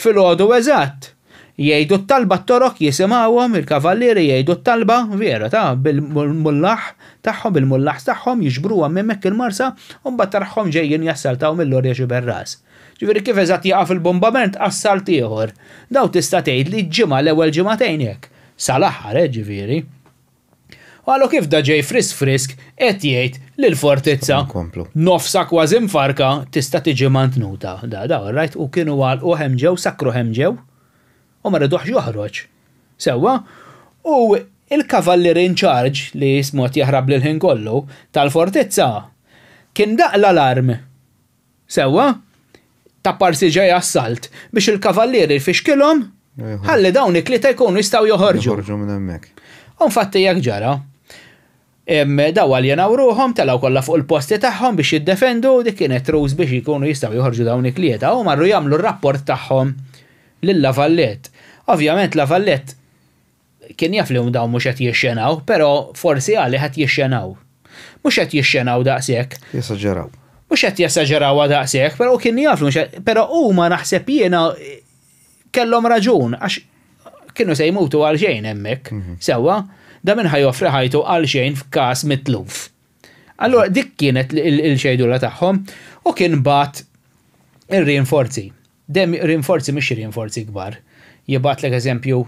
Filgħodu eżatt, jgħidu t-talba t-Torok jisimgħuhom il-kavallieri jgħidu t-talba, vera ta' bil-mullaħ tagħhom, bil-mullaħs tagħhom jiġbruhom hemmhekk il-Marsa u mbagħad taraħhom ġejjin jassaltaw mill-Għorja Xiberras. Ġifieri kif eżatt jieqaf il-bombament assalt ieħor. Dawn tista' tgħid li ġimgħa l-ewwel ġimagħtejn hekk. Sal-aħħar eh ġifieri. U għalu kif da ġej frisk frisk qed jgħid li l-fortizza nofsha kważi mfarrka tista' tiġi mantnuta. Da da all right u kienu għalquh hemm ġew sakkruh hemm ġew u ma riduhx joħroġ. Sewwa? U il-kavallier in charge li jismu qed jaħrabli l-ħin kollu tal-fortizza kien daqq l-alarm Sewwa, taparsi ġej assalt biex il-kavallieri jfixkilhom ħalli dawn it-tlieta jkunu jistgħu joħorġu. Joħorġu minn hemmhekk. U infatti hekk ġara. Daw aljenaw ruħhom, telgħu kollha fuq il-posti tagħhom biex jiddefendu, dik kienet ruse biex jkunu jistgħu joħorġu dawn it-tlieta u marru jagħmlu r-rapport tagħhom lil La Valette. Ovvjament La Valette Kien jaf li dawn mhux qed jixxenaw, però forsi għalih qed jixxenaw. Mhux qed jixxenaw daqshekk. Jesaġeraw. Mhux qed jesaġerawha daqshekk, però kien jaf li mhux qed, però huma naħseb jiena kellhom raġun għax kienu se jmutu għal xejn hemmhekk. Sewwa, da min ħa joffri ħajtu għal xejn f'każ mitluf. Allura dik kienet il-xejdula tagħhom u kien bagħat ir-rinforzi. Dejjem rinforzi mhux xi rinforzi kbar. Jibgħatlek eżempju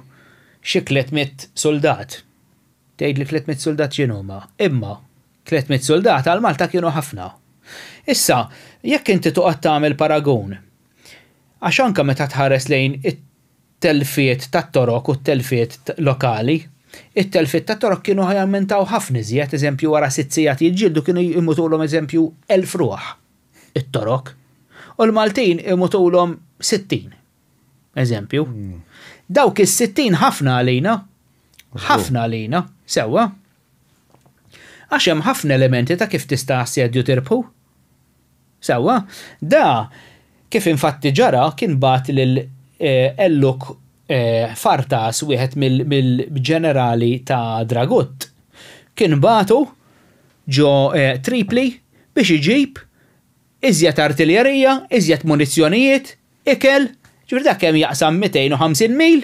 xi 300 suldat. Tgħidli 300 suldat x'inhuma? Imma 300 suldat għal Malta kienu ħafna. Issa, jekk inti toqgħod tagħmel paragun, għax anke meta tħares lejn it-telfiet tat-Torok u t-telfiet lokali, it-telfiet tat-Torok kienu jammentaw ħafna iżjed, eżempju wara sitt sigħat jiġġieldu kienu jmutulhom eżempju 1000 ruħ. it-Torok, u l-Maltin imutulhom 60, eżempju. Dawk is-60 ħafna għalina, ħafna għalina, sewwa. Għax hemm ħafna elementi ta' kif tista' assedju tirbħu. Sewwa, da kif infatti ġara kien bagħat lil Elluk Fartas wieħed mill-ġenerali ta' Dragut. Kien bagħtu ġo Tripli biex iġib iżjed artiljerija, iżjed munizzjonijiet, ikel, ġifieri dak kemm jaqsam 250 mil.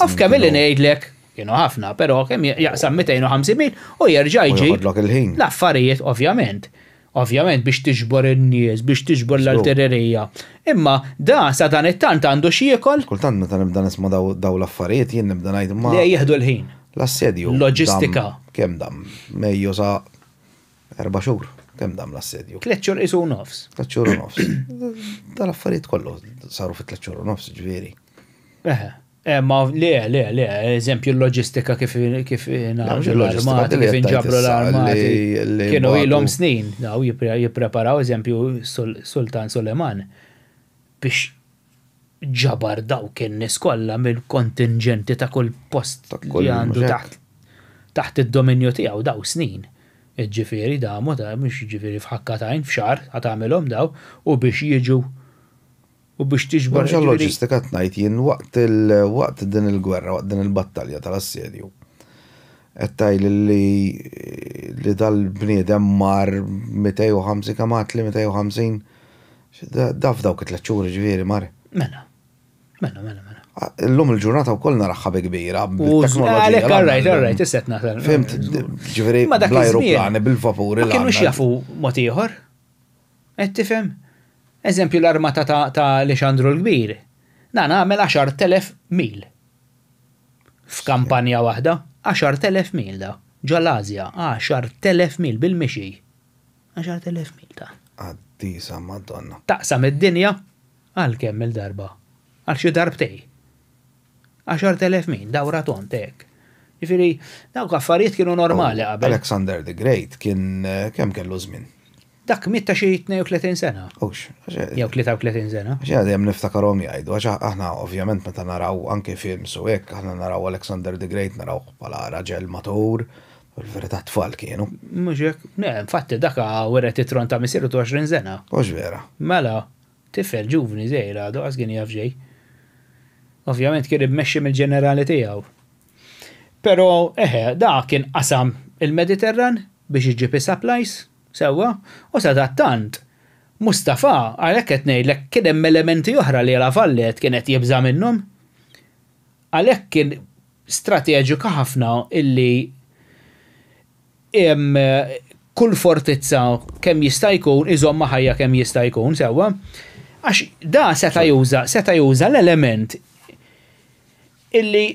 Of kemm illi ngħidlek, kienu ħafna, però kemm jaqsam 250 mil u jerġa' jġib l-affarijiet ovvjament. Ovvjament biex tiġbor in-nies, biex tiġbor l-artillerija. Imma da sa dan it-tant għandu x'jiekol. Kultant meta nibda nisma' daw l-affarijiet jien nibda ngħid ma. Le jieħdu l-ħin. L-assedju. Loġistika. Kemm dam? Mejju sa 4 xhur. Kemm dam l-assedju? 3 xhur qisu u nofs. 3 xhur u nofs. Dal-affarijiet kollu saru fi 3 xhur u nofs, ġifieri. Eħe. Eh, ma le, le, le, eżempju l-loġistika kif kif l-armati, kif inġabru l-armati. Kienu ilhom snin, daw jippreparaw eżempju Sultan Suleman biex ġabar dawk in-nies kollha mill-kontinġenti ta' kull post li għandu taħt taħt id-dominju tiegħu daw snin. Ġifieri damu ta' mhux ġifieri f'ħakka t'għajn f'xahar ħa tagħmilhom daw u biex jiġu u biex tiġbor. Mhux għal-loġistika qed ngħid jien waqt il waqt din il-gwerra, waqt din il-battalja tal-assedju. Qed tgħidli li li dal-bniedem mar 250 kemm għadtli 250 Da f'dawk it-tlet xhur ġifieri mar. Mela. Mela, mela, mela. Illum il-ġurnata wkoll naraha bi kbira. Bit-teknoloġija. Għalhekk, all right, all right, issa qed naħseb. Fhimt, ġifieri bl-ajruplani, bil-vapuri. Ma kinux jafu mod ieħor. Qed tifhem? Eżempju l-armata ta' Alexandru l-Kbir. Dan għamel 10,000 mil. F'kampanja waħda, 10,000 mil da. Ġol-Asja, 10,000 mil bil-mixi. 10,000 mil ta'. Qaddisa Madonna. Taqsam id-dinja għal kemm il-darba? Għal xi darbtej. 10,000 mil, dawra tond hekk. Ġifieri, dawk affarijiet kienu normali qabel. Alexander the Great kien kemm kellu żmien? Dak miet ta' xi 32 sena. Hux. Jew 33 sena. Għax jiena dejjem niftakarhom jgħidu, għax aħna ovvjament meta naraw anke films u hekk, aħna naraw Alexander the Great narawh bħala raġel matur, Fil-verità tfal kienu. Mhux hekk? Le, infatti dak wiret it-tron ta' missieru ta' 20 sena. Hux vera? Mela, tifel ġuvni żgħir għadu qas kien jaf xejn. Ovvjament kien immexxi mill-ġenerali tiegħu. Però, eħe, dak kien qasam il-Mediterran biex iġib is-supplies, sewwa, u sadattant Mustafa, għalhekk qed ngħidlek, kien hemm elementi oħra li La Valette kien qed jibża' minnhom. Għalhekk kien strateġika ħafna illi kull fortizza kemm jista' jkun iżommha ħajja kemm jista' jkun sewwa. Għax da seta' juża seta' juża l-element illi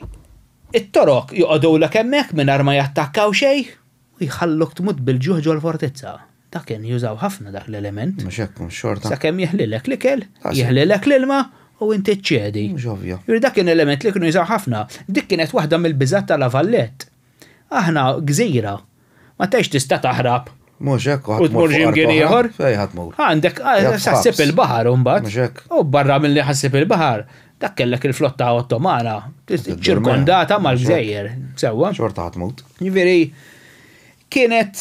t-Torok joqogħdulek hemmhekk mingħajr ma jattakkaw xejn u jħalluk tmut bil-ġuħ ġol-fortizza. Dak kien jużaw ħafna dak l-element. Mhux hekk, mhux xorta. Sakemm jeħlilek l-ikel, jeħlilek l-ilma u inti ċċedi. Mhux ovvja. Jiġifieri dak kien element li kienu jużaw ħafna. Dik kienet waħda mill-biżgħat ta' La Vallette. Aħna gżira. Ma tgħidx tista' taħrab. Mhux hekk, u tmur xi mkien ieħor. Fejn ħa tmur? Għandek ħassib il-baħar imbagħad. Mhux hekk. U barra milli ħassib il-baħar, dak kellek il-flotta Ottomana ċirkondata mal-gżejjer. Sewwa. Xorta ħa tmut. Jiġifieri Kienet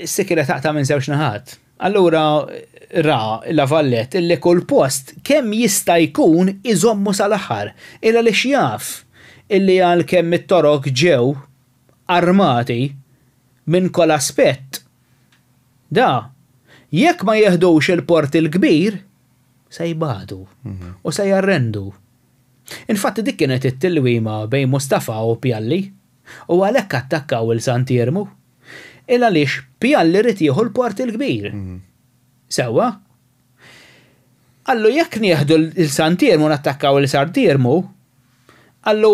sikra taqta' minn żewġ naħat. Allura ra La Valette illi kull post kemm jista' jkun iżommu sal-aħħar. Il għaliex jaf illi għalkemm it-Torok ġew armati minn kol aspett, da, jekk ma jeħdux il-Port il-Kbir, se jbatu u se jarrendu. Infatti dik kienet it-tilwima bejn Mustafa u Pialli. U għalhekk attakkaw 'il Sant'Iermu. Il għaliex Pialli ried jieħu l-Port il-Kbir. Sewwa? Qallu jekk nieħdu 'l Sant'Iermu nattakkaw 'il Sant'Iermu, qallu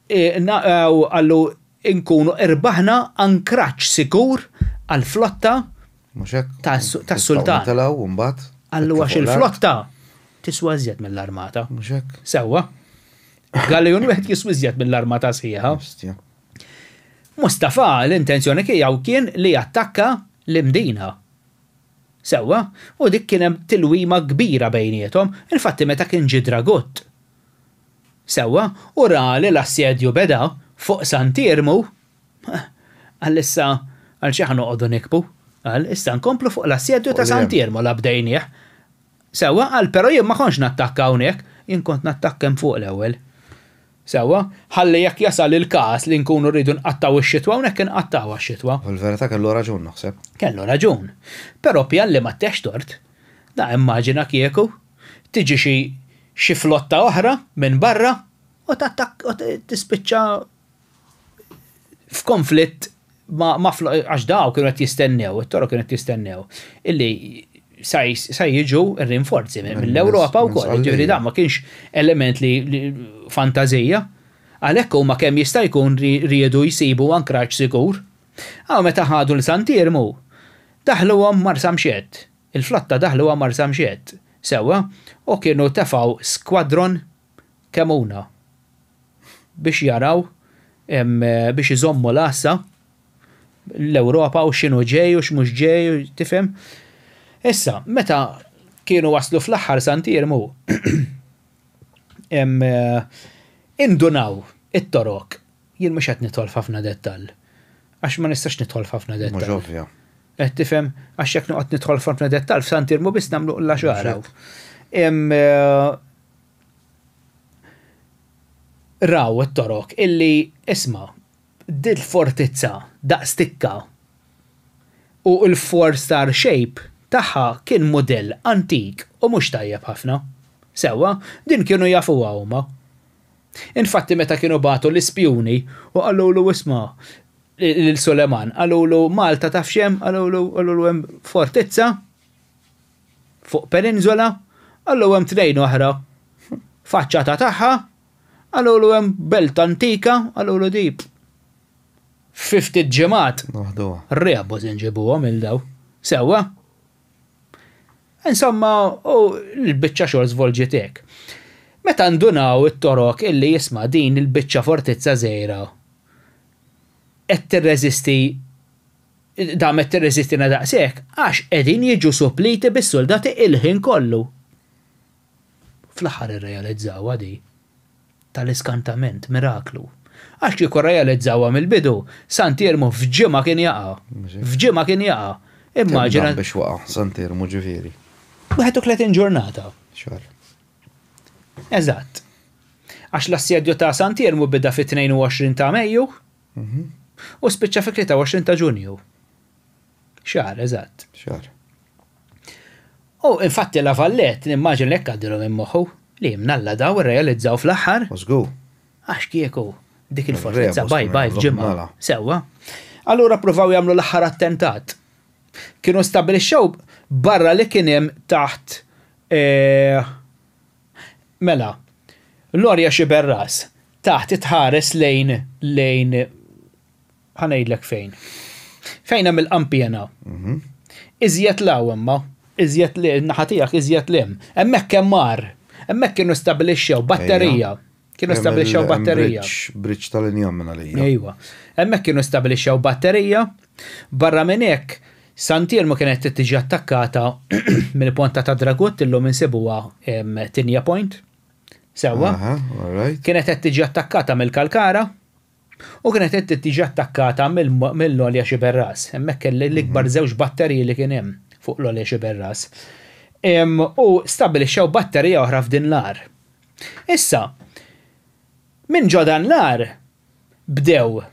qallu nkunu irbaħna ankraġġ sikur għall-flotta tas-sultan. Qallu għax il-flotta tiswa iżjed mill-armata. Sewwa? Galleon wieħed jiswi iżjed mill-armata sħiħa. Mustafa l-intenzjoni tiegħu kien li jattakka l-Imdina. Sewwa, u dik kien hemm tilwima kbira bejniethom, infatti meta kien ġie Dragut. Sewwa, u ra li l-assedju beda fuq Sant'Iermu, qal issa għal xi ħa noqogħdu nikbu, qal issa nkomplu fuq l-assedju ta' Sant'Iermu la bdejnieh. Sewwa, qal, però jien ma kontx nattakka hawnhekk, jien kont nattakka hemm fuq l-ewwel. Sewwa, ħalli jekk jasal il-każ li nkunu rridu nqattgħu x-xitwa hawnhekk inqattgħuha x-xitwa. Fil-verità kellu raġun naħseb. Kellu raġun. Però Pialli ma ttehx tort. Da immaġina kieku tiġi xi xi flotta oħra minn barra u tattakk u tispiċċa f'konflitt. ma, ma għax daw kienu qed jistennew, it-Torok kienu qed jistennew illi sa jiġu r-rinforzi mill-Ewropa wkoll. Ġifieri dan ma kienx element li, li fantazija. Għalhekk huma kemm jista' jkun riedu jsibu ankraġġ sikur. Hawn meta ħadu 'l Sant'Iermu, daħluhom Marsamxett. Il-flotta daħluha Marsamxett, sewwa, u kienu tefgħu skwadron Kemuna biex jaraw biex iżommu l-għassa l-Ewropa u x'inhu ġej u x'mhux ġej, tifhem? Issa, meta kienu waslu fl-aħħar Sant'Iermu, indunaw it-Torok, jien mhux qed nidħol f'ħafna dettall, għax ma nistax nidħol f'ħafna dettall. Mhux ovvja. Qed tifhem? Għax jekk noqgħod nidħol f'ħafna dettall f'Sant'Iermu biss nagħmlu qilla xagħar hawn. Raw it-Torok illi, isma', dil-fortizza daqs tikka u l-four star shape tagħha kien mudell antik u mhux tajjeb ħafna. Sewwa, din kienu jafuha huma. Infatti meta kienu bagħtu l-ispjuni u qalulu isma' lil Suleman, qalulu Malta taf x'hemm? Qalulu qalulu hemm fortizza fuq peninżola, qallu hemm tnejn oħra faċċata tagħha, qalulu hemm belt antika, qalulu di fi ftit ġimgħat rebus inġibuhom il daw. Sewwa? Insomma, u l-biċċa xogħol żvolġiet hekk. Meta ndunaw it-Torok illi isma' din il-biċċa fortizza żgħira qed tirreżisti damet tirreżistina daqshekk għax qegħdin jiġu suppliti bis-suldati il-ħin kollu. Fl-aħħar irrealizzawha di. Tal-iskantament, miraklu. Għax kieku rrealizzawha mill-bidu, Sant'Iermu f'ġimgħa kien jaqa'. F'ġimgħa kien jaqa'. Immaġina. Biex waqa' Sant'Iermu ġifieri. 31 ġurnata. Xahar. Eżatt. Għax l-assedju ta' Sant'Iermu beda fit-22 ta' Mejju u spiċċa fit-23 ta' Ġunju. Xahar, eżatt. Xahar. U infatti La Valette, nimmaġina li hekk għaddilu minn moħħu, li mnalla daw irrealizzaw fl-aħħar. U żgur. Għax kieku dik il-fortizza bye bye f'ġimgħa. Sewwa. Allura ppruvaw jagħmlu l-aħħar attentat. Kienu stabbilixxew barra li kien hemm taħt eh, Mela, l-għorja Xiberras taħt tħares lejn lejn ħa ngħidlek fejn. Fejn hemm il-qampiena. Mhm. Iżjed law imma, iżjed li naħa tiegħek iżjed l hemm. Hemmhekk hemm mar. Hemmhekk kienu stabilixxew batterija. Kienu stabilixxew batterija. Bridge tal-injam minn għalija. Ejwa. Hemmhekk kienu stabilixxew batterija. Barra minn hekk, Sant'Iermu kienet trid tiġi attakkata mill-Ponta ta' Dragut illum insibuha Tinja Point. Sewwa. Kienet qed tiġi attakkata mill-Kalkara u kienet qed tiġi attakkata mill-Għolja Xiberras. Hemmhekk kelli l-ikbar żewġ batteriji li kien hemm fuq l-Għolja Xiberras. U stabbilixxew batterija oħra f'din l-għar. Issa, minn ġo dan l-għar bdew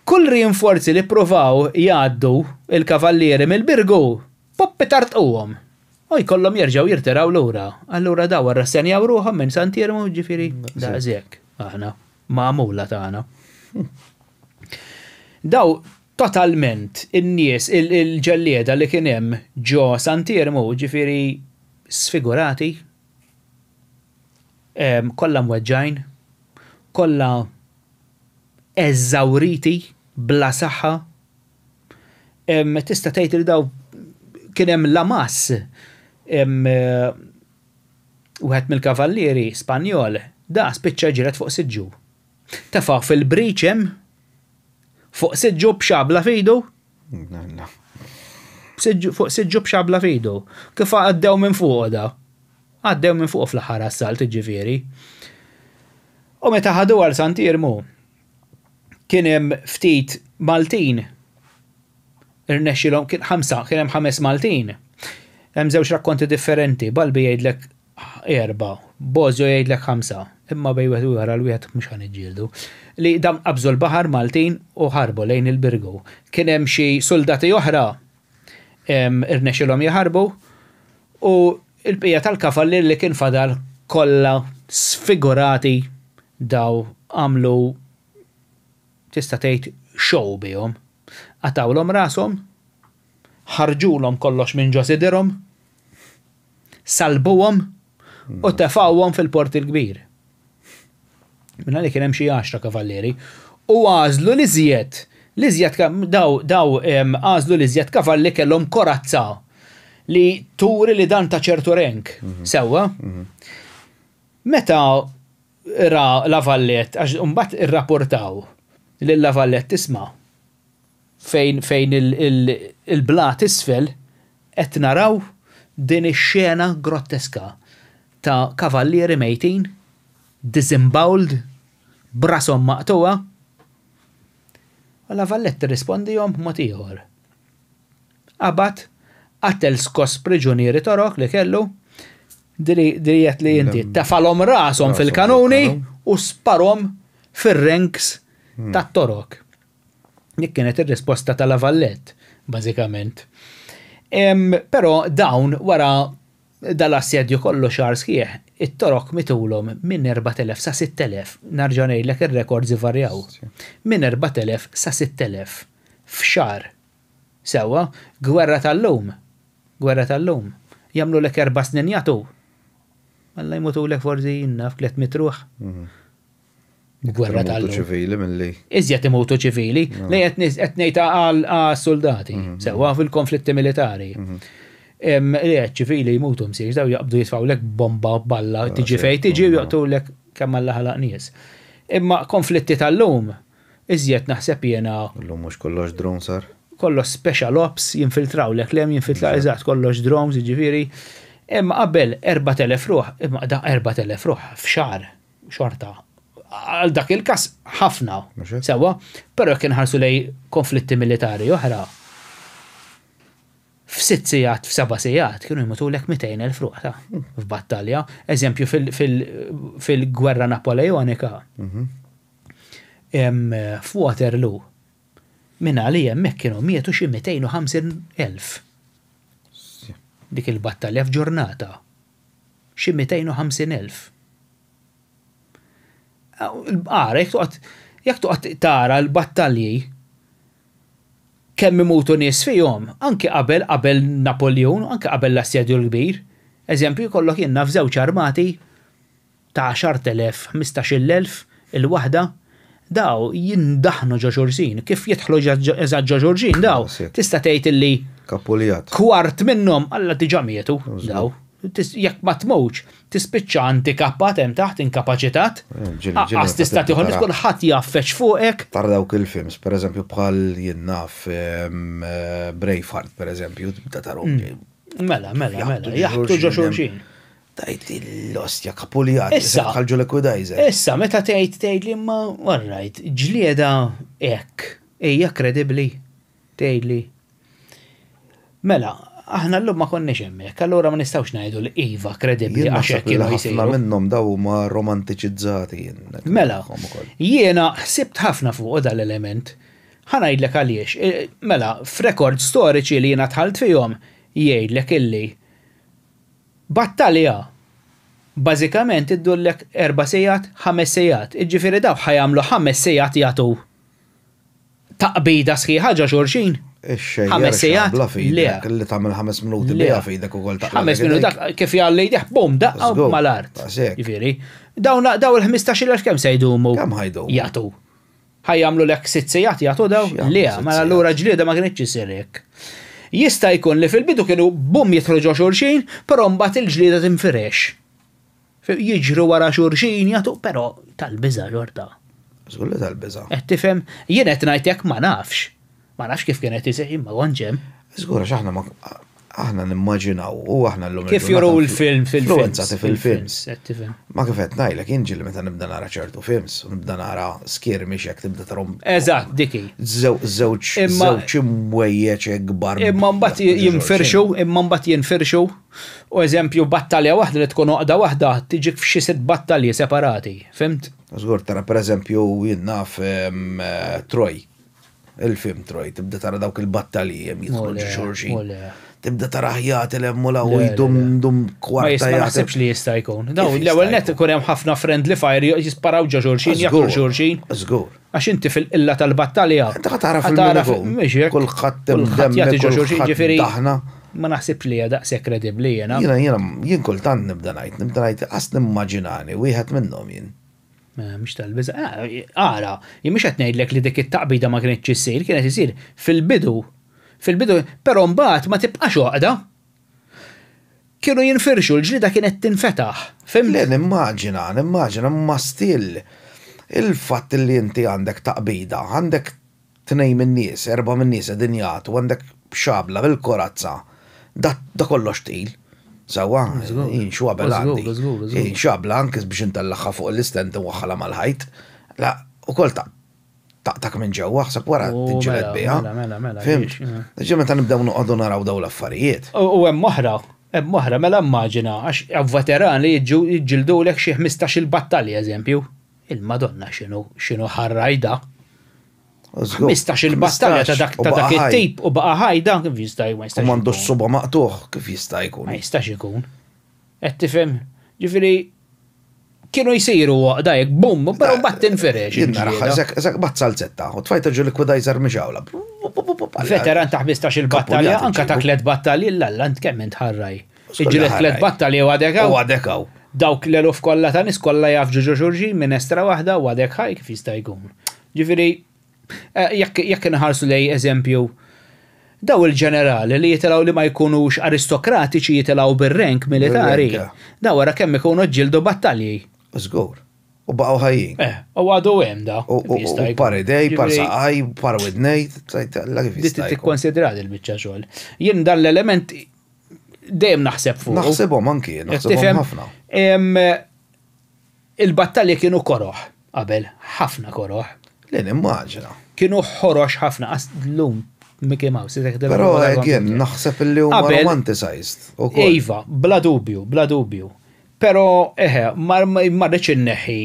kull rinforzi li ppruvaw jgħaddu l-kavallieri mill-Birgu, pupp itartquhom u jkollhom jerġgħu jirtiraw lura. Allura daw rrassenjaw ruħhom minn Sant'Iermu, ġifieri daqshekk aħna magħmula tagħna. Daw totalment in-nies il-ġellieda li kien hemm ġo Sant'Iermu, ġifieri sfigurati, kollha mweġġgħin, kollha eżawriti, bla saħħa. Tista' tgħid li daw kien hemm Lamas, wieħed mill-kavallieri Spanjol, da spiċċa ġiret fuq siġġu. Tefgħu fil-breach hemm fuq siġġu b'xabla f'idu. Fuq siġġu b'xabla f'idu. Kif għaddew minn fuqu da. Għaddew minn fuqu fl-aħħar assalt, jiġifieri. U meta ħaduha għal Sant'Iermu, kien hemm ftit Maltin irnexxilhom kien ħamsa, kien hemm ħames Maltin. Hemm żewġ rakkonti differenti, Balbi jgħidlek erba', Bozio jgħidlek ħamsa, imma bejn wieħed u ieħor għal wieħed mhux ħa niġġieldu. Li dawn qabżu l-baħar Maltin u ħarbu lejn il-Birgu. Kien hemm xi suldati oħra irnexxilhom jaħarbu u l-bqija tal-kavallier li kien fadal kollha sfigurati daw għamlu tista' tgħid show bihom. Qatgħulhom rashom, ħarġulhom kollox minn ġo sidirhom, salbuhom u tefgħuhom fil-Port il-Kbir. Minna li kien hemm xi għaxra kavallieri u għażlu l-iżjed l-iżjed daw daw għażlu l-iżjed kavalli kellhom korazza li turi li dan ta' ċertu rank. Sewwa? Meta ra La Valette, għax imbagħad irrapportaw lil La Valette tisma' fejn fejn il-blat isfel qed naraw din ix-xena grotteska ta' kavallieri mejtin, disemboweled, b'rashom maqtugħa. U La Valette irrispondihom b'mod ieħor. Qabad, qatel skoss priġunieri Torok li kellu, dirijet li inti, tefalhom rashom fil-kanuni u sparhom fir-ranks tat-Torok. Dik kienet ir-risposta ta' La Valette, bażikament. Però dawn wara dal-assedju kollu xahar sħiħ, it-Torok mitulhom minn 4,000 sa 6,000, narġa' ngħidlek ir-rekords ivarjaw, minn 4,000 sa 6,000 f'xahar. Sewwa, gwerra tal-lum, gwerra tal-lum, jagħmlulek erba' snin jagħtu, Alla jmutulek forsi jien naf 300 ruħ. Gwerra tal ċivili milli. Iżjed imutu ċivili, li qed ngħid għas-soldati, sewwa fil-konflitti militari. Li qed ċivili jmutu msiex, daw jaqbdu jitfgħulek bomba balla, tiġi fejn tiġi u joqtulek kemm Alla ħalaq nies. Imma konflitti tal-lum, iżjed naħseb jiena. Illum mhux kollox drone sar. Kollox special ops, jinfiltrawlek 'l hemm, jinfiltraw, eżatt, kollox drones, jiġifieri. Imma qabel 4,000 ruħ, imma da 4,000 ruħ f'xahar. Xorta, għal dak il-każ ħafna, sewwa, però jekk inħarsu lejn konflitti militari oħra, f'sitt sigħat, f'seba' sigħat kienu jmutulek 200,000 ruħ ta' f'battalja. Eżempju fil-gwerra Napoleonika, f'Waterloo, minn għalija hemmhekk kienu mietu xi 250,000. Dik il-battalja f'ġurnata. Xi 250,000. Ara, jekk toqgħod jekk toqgħod tara l-battalji kemm imutu nies fihom, anki qabel qabel Napoljun, anki qabel l-Assedju l-Kbir. Eżempju, jkollok jien naf żewġ armati ta' 10,000, 15,000 il-waħda, daw jindaħnu ġo xulxin. Kif jidħlu eżatt ġo xulxin daw, tista' tgħid illi Kapuljat. Kwart minnhom alla diġà mietu daw. Jekk ma tmutx, tispiċċa antikappat hemm taħt, inkapaċitat. Aqqas tista' tieħu nifs kulħadd jgħaffeġ fuqek. Tara dawk il-films, pereżempju bħal jien naf Braveheart pereżempju, tibda tarhom. Mela, mela, mela, jaħbtu ġo xulxin. Tajt l-ostja kapuljat. Issa. Bħal ġo liquidizer. Issa, meta tgħid tgħid li imma, all right, ġlieda hekk, hija kredibbli? Tgħidli. Mela, aħna llum ma konniex hemmhekk, allura ma nistgħux ngħidu li iva kredibbli għax hekk kienu jsiru. Ħafna minnhom daw huma romantiċizzati. Mela, jiena ħsibt ħafna fuq dal-element. Ħa ngħidlek għaliex. E, mela, f'rekords storiċi li jiena dħalt fihom jgħidlek illi Battalja bażikament iddullek erba' sigħat, ħames sigħat. Jiġifieri dawk ħa jagħmlu ħames sigħat jagħtu taqbida sħiħa ġo xulxin. Ħames sigħat? Le. Li tagħmel ħames minuti biha f'idek ukoll taqla'. Ħames minuti dak kif jgħalli jdejh bum daqqa mal-art. Jiġifieri dawn il-ħmistax-il elf kemm se jdumu? Kemm ħa jdumu? Jagħtu. Ħa jagħmlulek sitt sigħat jagħtu daw? Le, mela allura ġlieda ma kinitx issir hekk. Jista' jkun li fil-bidu kienu bum jidħlu ġo xulxin, però mbagħad il-ġlieda tinfirex. Jiġru wara xulxin jagħtu, però tal-biża' xorta. Żgur li tal-biża'. Qed tifhem? Jien qed ngħid hekk ma nafx. Ma nafx kif kienet isir, jien ma kontx hemm. Żgur għax aħna ma aħna nimmaġinaw u aħna llum Kif juru l-film fil-films. Influenzati fil-films. Ma kif qed ngħidlek jien ġieli meta nibda nara ċertu films u nibda nara skirmish hekk tibda tarhom. Eżatt, dik hi. Żewġ żewġ imwejjeġ hekk kbar. Imma mbagħad jinfirxu, imma mbagħad jinfirxu. U eżempju battalja waħda li tkun għoqda waħda tiġik f'xi sitt battalji separati, fhimt? Żgur tara pereżempju jien naf Troy. Il-film Troy, tibda tara dawk il-battalji hemm jidħlu ġo xulxin. Tibda tarah jagħti 'l hemm u 'l hawn u jdum dum kwarta. Ma naħsibx li jista' jkun. Daw l-ewwel nett ikun hemm ħafna friendly fire jisparaw ġo xulxin, jaqtlu xulxin. Żgur. Għax inti fil-qilla tal-battalja. Inti ħa tagħraf il-min Kulħadd jagħti ġo xulxin ġifieri. Ma naħsibx li hija daqshekk kredibbli jiena. Jiena jiena jien kultant nibda ngħid, nibda ngħid qas nimmaġinani wieħed minnhom jien. Mhux tal-biża'. Ara, jien mhux qed ngħidlek li dik it-taqbida ma kinitx issir, kienet isir fil-bidu. Fil-bidu, però mbagħad ma tibqax għoqda. Kienu jinfirxu, l-ġlieda kienet tinfetaħ. Fhimt? Le, nimmaġina, nimmaġina, imma still il-fatt li inti għandek taqbida, għandek tnejn min-nies, erbgħa min-nies qegħdin jagħtu, għandek xabla bil-korazza, da da kollox tqil. Sewwa? Jien xwabel għandi. Jien xabla anke biex intellagħha fuq l-istand inwaħħalha mal-ħajt. La, ukoll ta' taqtak minn ġewwa, aħseb wara tiġġieled biha. Mela, mela, mela. Fhimt? Ġi meta nibdew noqogħdu naraw dawn l-affarijiet. U hemm oħra, hemm oħra, mela immaġina, għax veteran li jiġġildulek xi 15-il battalja eżempju. Il-Madonna x'inhu x'inhu ħarraj da. 15-il battalja ta' dak ta' dak it-tip u baqa' ħaj da kif jista' jkun. U m'għandux suba' maqtugħ, kif jista' jkun? Ma jistax ikun. Qed tifhem? Ġifieri kienu jsiru għoqda hekk bum, però mbagħad tinfirex. Jien naraha eżek bat salzetta u tfajta ġo liquidizer mixgħula. Veteran ta' 15-il battalja, anka ta' tliet battalji, l-alla int kemm int ħarraj. Iġġieled tliet battalji u għadek hawn. U għadek hawn. Dawk l-eluf kollha ta' nies kollha jgħaffġu ġo xulxin minn estra waħda u għadek ħaj kif jista' jkun. Ġifieri Jekk jekk inħarsu lejn eżempju daw il-ġenerali li jitilgħu li ma jkunux aristokratiċi jitilgħu bir-rank militari, daw ara kemm ikunu ġġieldu battalji. Żgur. U baqgħu ħajjin. Eh, u għadu hemm da. U par idej, par saqaj, par widnej, la kif jista' jkun. Tikkonsidra il-biċċa xogħol. Jien dan l-element dejjem naħseb fuq. Naħsibhom anki, naħsibhom ħafna. Il-battalji kienu koroh qabel, ħafna koroh. Le nimmaġina. Kienu ħorox ħafna, qas llum Mickey Mouse. Però again, naħseb illi huma romanticized ukoll. Iva, bla dubju, bla dubju. Però eħe, ma rridx inneħħi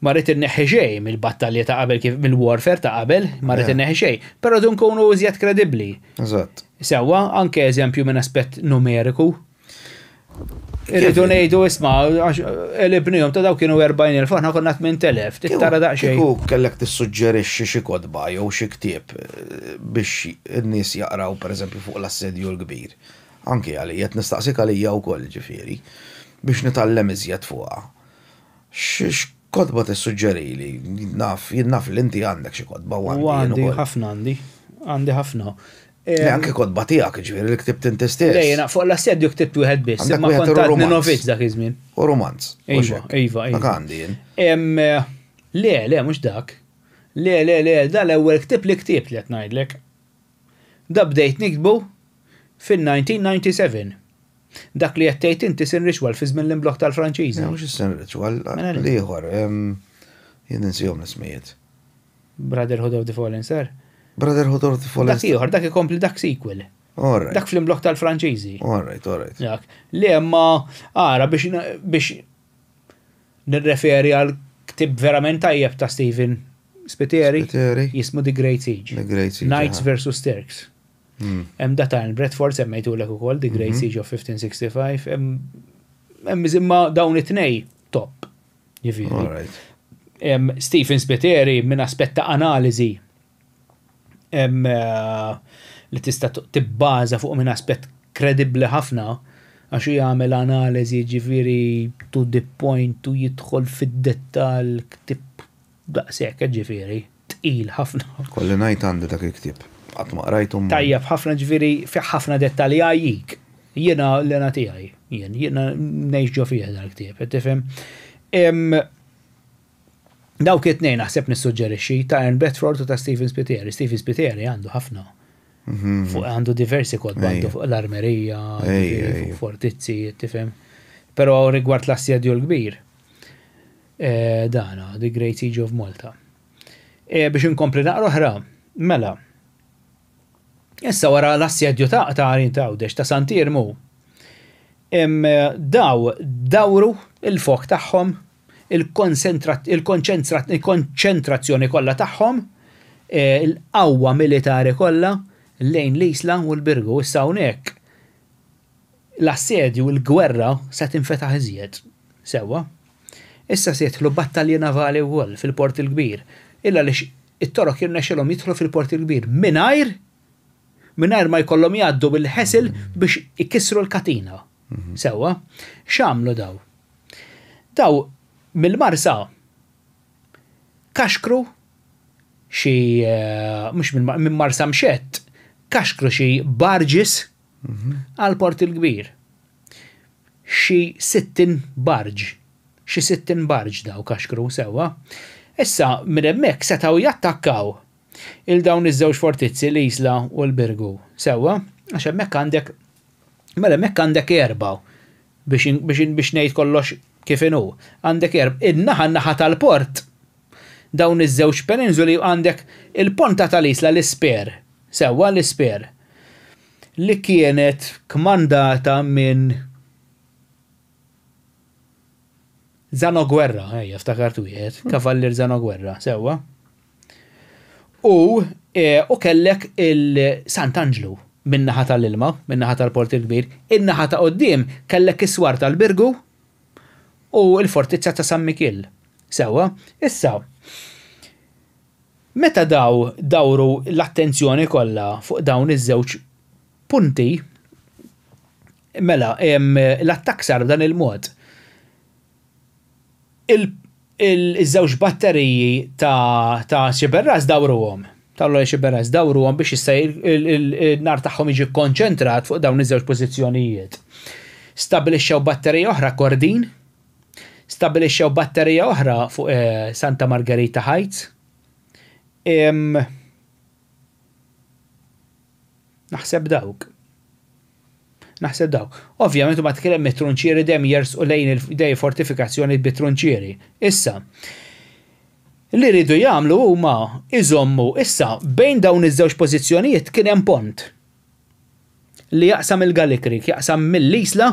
ma rrid inneħħi xejn mill-battalji ta' qabel kif mill-warfare ta' qabel, ma rrid inneħħi xejn. Però rridu nkunu iżjed kredibbli. Eżatt. Sewwa, anke eżempju minn aspett numeriku. Irridu ngħidu isma' għax għelibnihom ta' daw kienu 40,000 aħna konna 8,000, trid tara daqsxejn. Kieku kellek tissuġġerixxi xi kotba jew xi ktieb biex in-nies jaqraw pereżempju fuq l-Assedju l-Kbir, anki għalija, qed nistaqsik għalija wkoll jiġifieri, biex nitgħallem iżjed fuqha. X'kotba tissuġġerili? Naf, jien naf li inti għandek xi kotba u għandi jien ukoll. U għandi ħafna għandi, għandi ħafna. Le, anke kotba tiegħek, jiġifieri li ktibt inti stess. Le, jiena fuq l-assedju ktibt wieħed biss, imma kont għadni noviz dak iż-żmien. U rumanz. Iva, iva, iva. Dak għandi jien. Le, le, mhux dak. Le, le, le, da l-ewwel ktieb li ktibt li qed ngħidlek. Da bdejt niktbu fin-1997. Dak li qed tgħid inti Sin Ritual fi żmien l-imblokk tal-Franċiżi. Le, mhux is-Sin Ritual, l-ieħor. Jien ninsihom l-ismijiet. Brotherhood of the Fallen Star. Brotherhood of the Fallen Star. Dak ieħor, dak ikompli dak sequel. Alright. Dak fl-imblok tal-Franċiżi. Alright, alright. Dak. Le, ma ara biex biex nirreferi għal ktib verament tajjeb ta' Stephen Spiteri, Spiteri. jismu The Great Siege. The Great Siege. Knights versus Turks. Hemm da ta' Bradford semmejtulek ukoll The Great mhm. Siege of 1565. Hemm imma dawn it-tnej top. Jiġifieri. Stephen Spiteri minn aspett ta' analiżi eh, li tista' tibbaża fuq minn aspett kredibbli ħafna għax hu jagħmel analiżi ġifieri to the point u jidħol fid-dettall ktib daqshekk ġifieri tqil ħafna. Kolli ngħid għandi dak il-ktieb. Qatt ma qrajtu. Tajjeb ħafna ġifieri fih ħafna dettalji għajjik. Jiena l-hena tiegħi, jien, jiena ngħix ġo fih dal-ktieb, qed tifhem? Dawk it-tnejn naħseb nissuġġerixxi ta' Ern Bedford u ta' Stephen Spiteri. Stephen Spiteri għandu ħafna. Mhm. Fuq għandu diversi kotba għandu fuq l-armerija, fuq fortizzi, tifhem. Però rigward l-assedju l-kbir, eh, dana, The Great Siege of Malta. E, biex inkompli naqra oħra, mela. Issa wara l-assedju ta' ta' ta' Għawdex ta' Sant'Iermu, daw dawru il-fok tagħhom, il-konċentrazzjoni kollha tagħhom, e, il-qawwa militari kollha lejn l-Isla u l-Birgu. Issa hawnhekk. L-assedju, il-gwerra se tinfetaħ iżjed. Sewwa. Issa se jidħlu battalji navali wkoll fil-Port il-Kbir. Illa għaliex it-Torok jirnexxilhom jidħlu fil-Port il-Kbir mingħajr mingħajr ma jkollhom jgħaddu bil-ħesil biex ikissru l-katina. Sewwa. X'għamlu daw? Daw mill-Marsa kaxkru xi mhux minn Marsamxett kaxkru xi barges għall-Port il-Kbir. Xi 60 barge. Xi 60 barge daw kaxkru sewwa. Issa minn hemmhekk setgħu jattakkaw il dawn iż-żewġ fortizzi l-Isla u l-Birgu. Sewwa, għax hemmhekk għandek mela hemmhekk għandek erba' biex biex biex ngħid kollox kif inhu. Għandek erba' in-naħa n-naħa tal-port dawn iż-żewġ peninsuli għandek il-ponta tal-Isla l-Isper, sewwa l-Isper, li kienet kmandata minn Zano Guerra, ejja, ftakart wieħed, Kavallier Zano Guerra, sewwa. U, e, u kellek il-Sant'Anġlu min-naħa tal-ilma, min-naħa tal-Port il-Kbir, in-naħa ta' quddiem kellek is-swar tal-Birgu u l-fortizza ta' San Mikiel. Sewwa, issa, meta daw dawru l-attenzjoni kollha fuq dawn iż-żewġ punti, mela, l-attakk sar b'dan il-mod. Il-żewġ batteriji ta' Xiberras dawruhom. Tal-Għolja Xiberras dawruhom biex issa il-nar tagħhom jiġi kkonċentrat fuq dawn iż-żewġ pożizzjonijiet. Stabbilixxew batterija oħra Kordin, stabbilixxew batterija oħra fuq Santa Margherita Heights. Naħseb dawk. Naħseb dawk. Ovvjament huma kien hemm it-trunċieri dejjem jersqu lejn il-dej fortifikazzjoni bit-trunċieri. Issa, li riedu jagħmlu huma iżommu issa bejn dawn iż-żewġ pożizzjonijiet kien hemm pont li jaqsam il-Gully Creek, jaqsam mill-Isla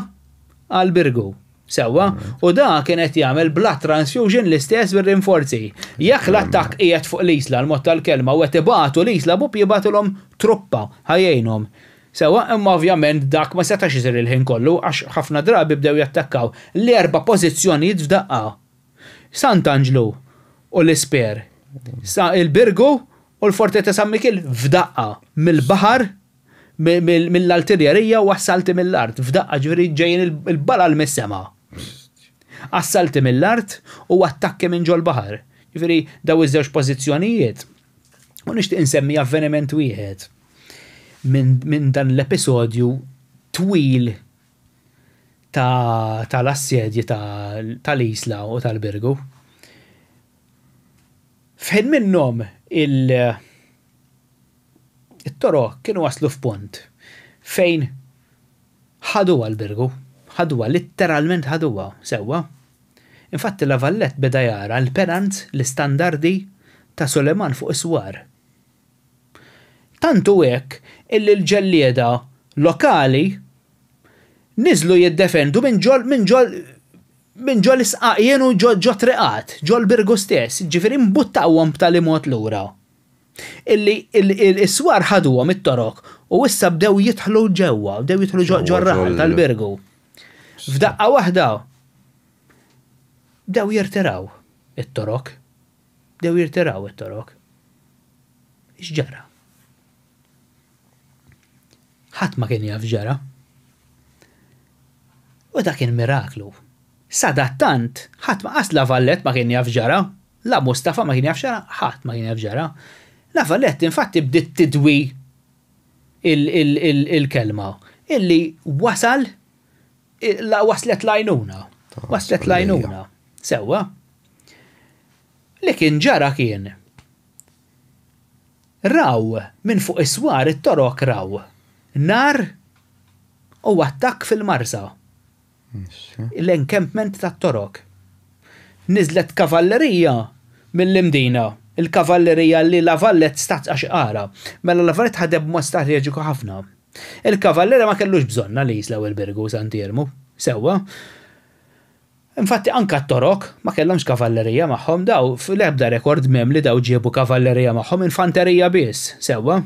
għal Birgu. Sewwa, u da kien qed jagħmel blood transfusion l-istess bir-rinforzi. Jekk l-attakk qiegħed fuq l-Isla l-mod tal-kelma u qed ibatu l-Isla bup jibgħatulhom truppa ħa jgħinhom. Sewwa, imma ovvjament dak ma setax isir il-ħin kollu għax ħafna drabi bdew jattakkaw l-erba' pożizzjonijiet f'daqqa. Sant'Anġlu u l-Isper, il-Birgu u l-Forti ta' San Mikiel f'daqqa mill-baħar mill-artiljerija u assalti mill-art, f'daqqa ġifieri ġejjin il-balal mis-sema. Assalti mill-art u attakki minn ġol-baħar. Ġifieri daw iż-żewġ pożizzjonijiet. U nixtieq insemmi avveniment wieħed minn dan l-episodju twil tal-assedji tal-Isla u tal-Birgu. F'ħin minnhom il- It-Torok kienu waslu f'punt fejn ħaduha l-Birgu, ħaduha, litteralment ħaduha, sewwa. Infatti La Vallette beda jara l-penant, l-istandardi ta' Suleman fuq is-swar. Tant hu hekk illi l-ġellieda lokali niżlu jiddefendu minn ġol minn ġol minn ġol isqaqien u ġo ġo triqat, ġol-Birgu stess, jiġifieri mbuttawhom b'tali mod lura. Illi s-swar ħaduhom it-Torok u issa bdew jidħlu ġewwa, bdew jidħlu ġor-raħal tal-Birgu. F'daqqa waħda bdew jirtiraw it-Torok. Bdew jirtiraw it-Torok. X'ġara? Ħadd ma kien jaf x'ġara. U dak kien miraklu. Sadattant, ħadd ma qas La Valette ma kien jaf x'ġara. La Mustafa ma kien jaf x'ġara, ħadd ma kien jaf x'ġara. La Valette infatti bdiet tidwi il-kelma illi wasal waslet l-għajnuna. Waslet l-għajnuna. Sewwa. Li kien ġara kien raw minn fuq is-swar it-Torok raw nar u attakk fil-Marsa. L-encampment tat-Torok. Niżlet kavallerija mill-Imdina, il-kavallerija li La Valette stat għax ara, mela La Valette ħadem b'mod strateġiku ħafna. Il-kavallerija ma kellux bżonnha li jislgħu il-Birgu u Sant'Iermu, sewwa. Infatti anka t-Torok ma kellhomx kavallerija magħhom, daw fl-ebda rekord m'hemm li daw ġiebu kavallerija magħhom, infanterija biss, sewwa.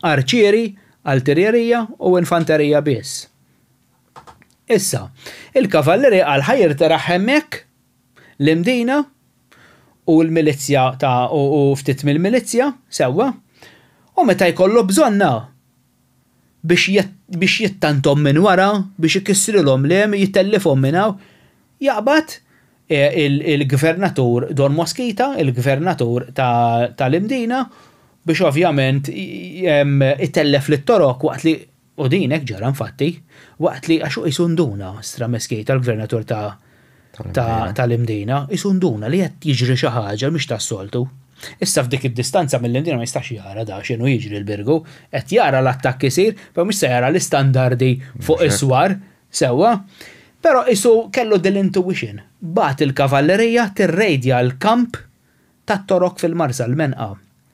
Arċieri, altirjerija u infanterija biss. Issa, il-kavallieri qal ħa jirteraħ hemmhekk, l-Imdina, u l-milizzja ta' u ftit mill-milizzja, sewwa, u meta jkollu bżonnha biex biex jittanthom minn wara, biex ikissrilhom l-hemm, jitellifhom minn hawn, jaqbad il-gvernatur Don Mosquita, il-gvernatur tal-Imdina, biex ovvjament itellef lit-Torok waqt li U din hekk ġara infatti, waqt li għax hu qisu nduna, Stra Mesquita, l-gvernatur ta' tal-Imdina, qisu nduna li qed jiġri xi ħaġa mhix tas-soltu. Issa f'dik id-distanza mill-Imdina ma jistax jara da x'inhu jiġri l-Birgu, qed jara l-attakk isir, però mhux se jara l-istandardi fuq is-swar, sewwa. Però qisu kellu din l-intuition, bagħat il-kavallerija tirrejdja l-kamp tat-Torok fil-Marsa, l-Menqa.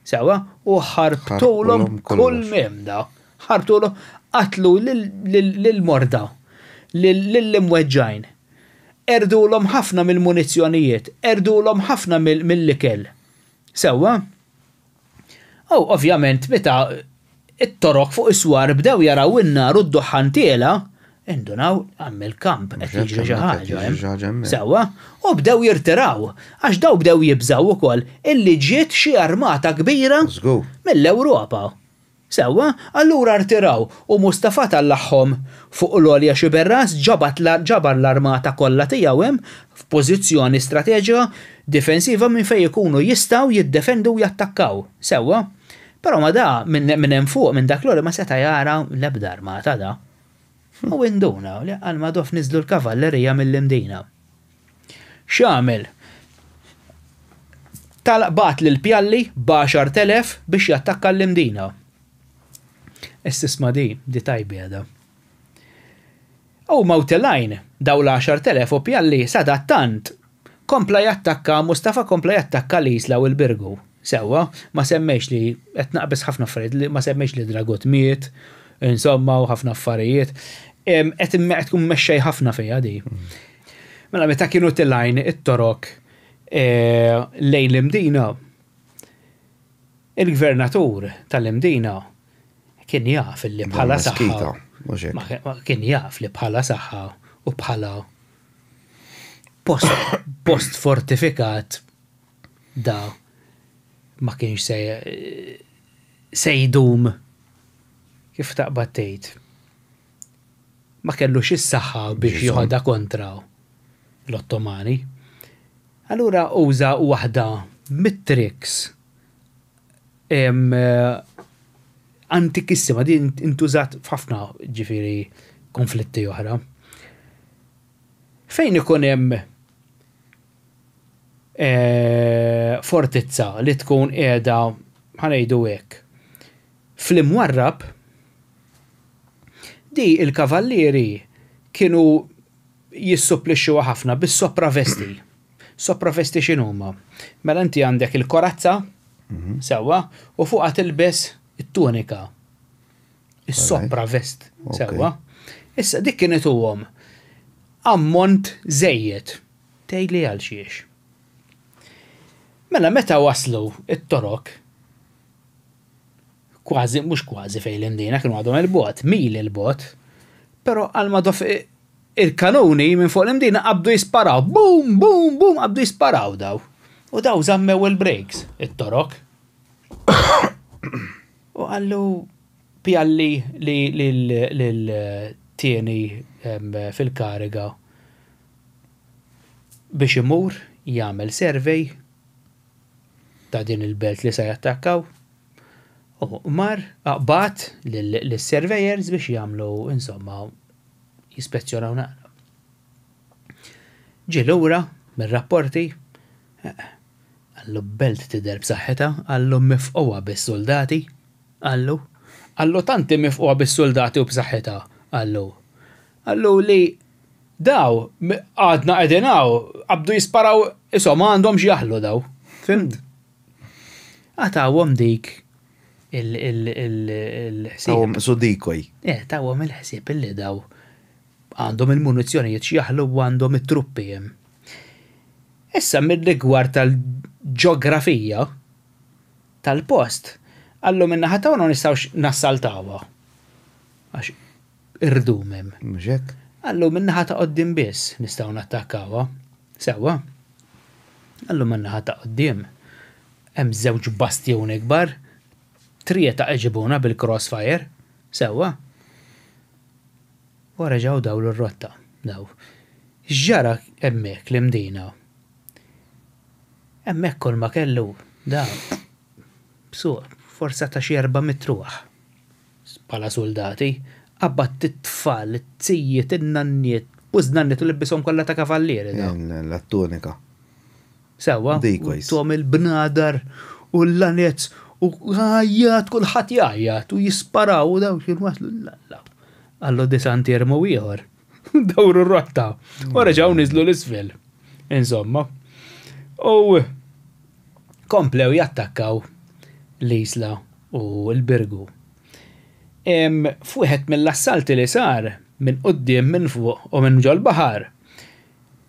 Sewwa, u ħarbtulhom kull m'hemm da. Ħarbtulhom, qatlu lill-morda, lill-imweġġgħin. Qerdulhom ħafna mill-munizzjonijiet, qerdulhom ħafna mill-ikel. Sewwa? U ovvjament meta it-Torok fuq is-swar bdew jaraw in-nar u d-duħħan tiela', Indunaw hemm il-kamp qed jiġri xi ħaġa hemm. Sewwa, u bdew jirtiraw għax daw bdew jibżgħu wkoll illi ġiet xi armata kbira mill-Ewropa. Sewwa, allura rtiraw u Mustafa tellagħhom fuq l-għolja Xiberras, ġabad ġabar l-armata kollha tiegħu hemm f'pożizzjoni strateġika difensiva minn fejn ikunu jistgħu jiddefendu u jattakkaw. Sewwa? Però ma da minn hemm fuq minn dak l-għoli ma seta' jara l-ebda armata da. U induna li Almadoff niżlu l-kavallerija mill-Imdina. X'għamel? Tal bagħat lil Pjalli b'10,000 biex jattakka l-Imdina. Issa isma' di, di tajbieda. Huma u telgħin dawn l-10,000 u Pjalli sadattant kompla jattakka, Mustafa kompla jattakka l-Isla u l-Birgu. Sewwa, ma semmejx li, qed naqbeż ħafna affarijiet, li ma semmejx li Dragut miet, insomma, u ħafna affarijiet. Qed tkun mexxej ħafna fiha di. Mela meta kienu tilgħin it-Torok lejn l-Imdina, il-gvernatur tal-Imdina kien jaf li bħala saħħa. Kien jaf li bħala saħħa u bħala post, post fortifikat da ma kienx se se jdum kif taqbad tgħid. Ma kellux is-saħħa biex joħodha kontra l-Ottomani. Allura uża waħda mit-tricks antikissima din intużat f'ħafna ġifieri konflitti oħra. Fejn ikun hemm fortizza li tkun qiegħda ħa ngħidu hekk fl-imwarrab, di il-kavallieri kienu jissupplixxuha ħafna bis-sopravesti. Sopravesti x'inhuma? Mela inti għandek il-korazza, sewwa, u fuqha tilbes it-tunika. Is-sopravest, sewwa. Issa dik kien ituhom ammont żejjed. Tgħidli għal xiex. Mela meta waslu it-Torok, kważi, mhux kważi fejn l-Imdina, kienu għadhom il-bogħod, mili 'l bogħod, però Almadoff il-kanuni minn fuq l-Imdina qabdu jisparaw, bum, bum, bum, qabdu jisparaw daw. U daw żammew il-brakes, it-Torok. U qallu Pialli li lil-tieni fil-kariga biex imur jagħmel survey ta' din il-belt li se jattakkaw. U mar bagħat lis-surveyors biex jagħmlu insomma jispezzjonaw naqra. Ġie lura mir-rapporti, qallu belt tidher b'saħħitha, qallu mifqugħa bis-suldati, qallu. Qallu tant hi mifqugħa bis-suldati u b'saħħitha, qallu. Qallu li daw għadna qegħdin hawn qabdu jisparaw ishom għandhom x'jaħlu daw. Fhimt? Għatawhom dik il-ħsieb. Tawhom su decoy. Eh, tawhom il-ħsieb illi daw għandhom il-munizzjonijiet x'jaħlu u għandhom it-truppi hemm. Issa mir-rigward tal-ġeografija tal-post, qallu min-naħa tagħna ma nistgħux nassaltawha. Għax irdum hemm. Mhux hekk? Qallu min-naħa ta' quddiem biss nistgħu nattakkawha. Sewwa. Qallu min-naħa ta' quddiem hemm żewġ bastjuni kbar, trieta iġibuna bil-crossfire. Sewwa. U reġgħu dawru r-rotta daw. X'ġara hemmhekk l-Imdina? Hemmhekk kull ma kellu da suq forza ta' xi 400 ruħ bħala suldati, qabad it-tfal, it-tzijiet, in-nanniet, bużnanniet u libbishom kollha ta' kavallieri daw. L-tunika. Sewwa, tuhom il-bnadar u l-lanez u għajjat, kulħadd jgħajjat u jisparaw u daw kienu waslu l-alla. Qallu disantirmu ieħor. Dawru r-rotta u reġgħu niżlu l-isfel. Insomma. U komplew jattakkaw l-Isla u l-Birgu. F'wieħed mill-assalti li sar minn quddiem, minn fuq u minn ġol-baħar,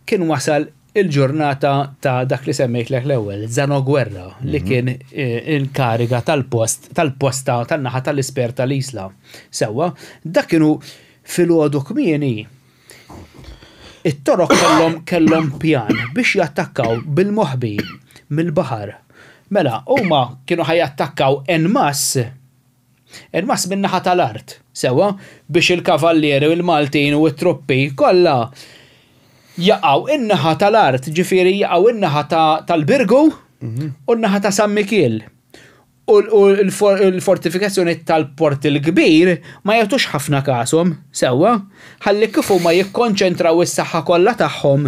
kien wasal il-ġurnata ta' dak li semmejtlek l-ewwel, Zano Guerra, li kien il-kariga tal-post, tal-posta tan-naħa tal-Isper tal-Isla. Sewwa, dak kienu filgħodu kmieni. It-Torok kellhom kellhom pjan biex jattakkaw bil-moħbi mill-baħar. Mela, huma kienu ħa jattakkaw en masse En masse min-naħa tal-art, sewwa, biex il-kavallieri u l-Maltin u t-truppi kollha jaqgħu in-naħa tal-art, ġifieri jaqgħu in-naħa tal-Birgu u n-naħa ta' San Mikiel. U l-fortifikazzjoni tal-Port il-Kbir ma jagħtux ħafna kashom, sewwa, ħalli kif huma jikkonċentraw is-saħħa kollha tagħhom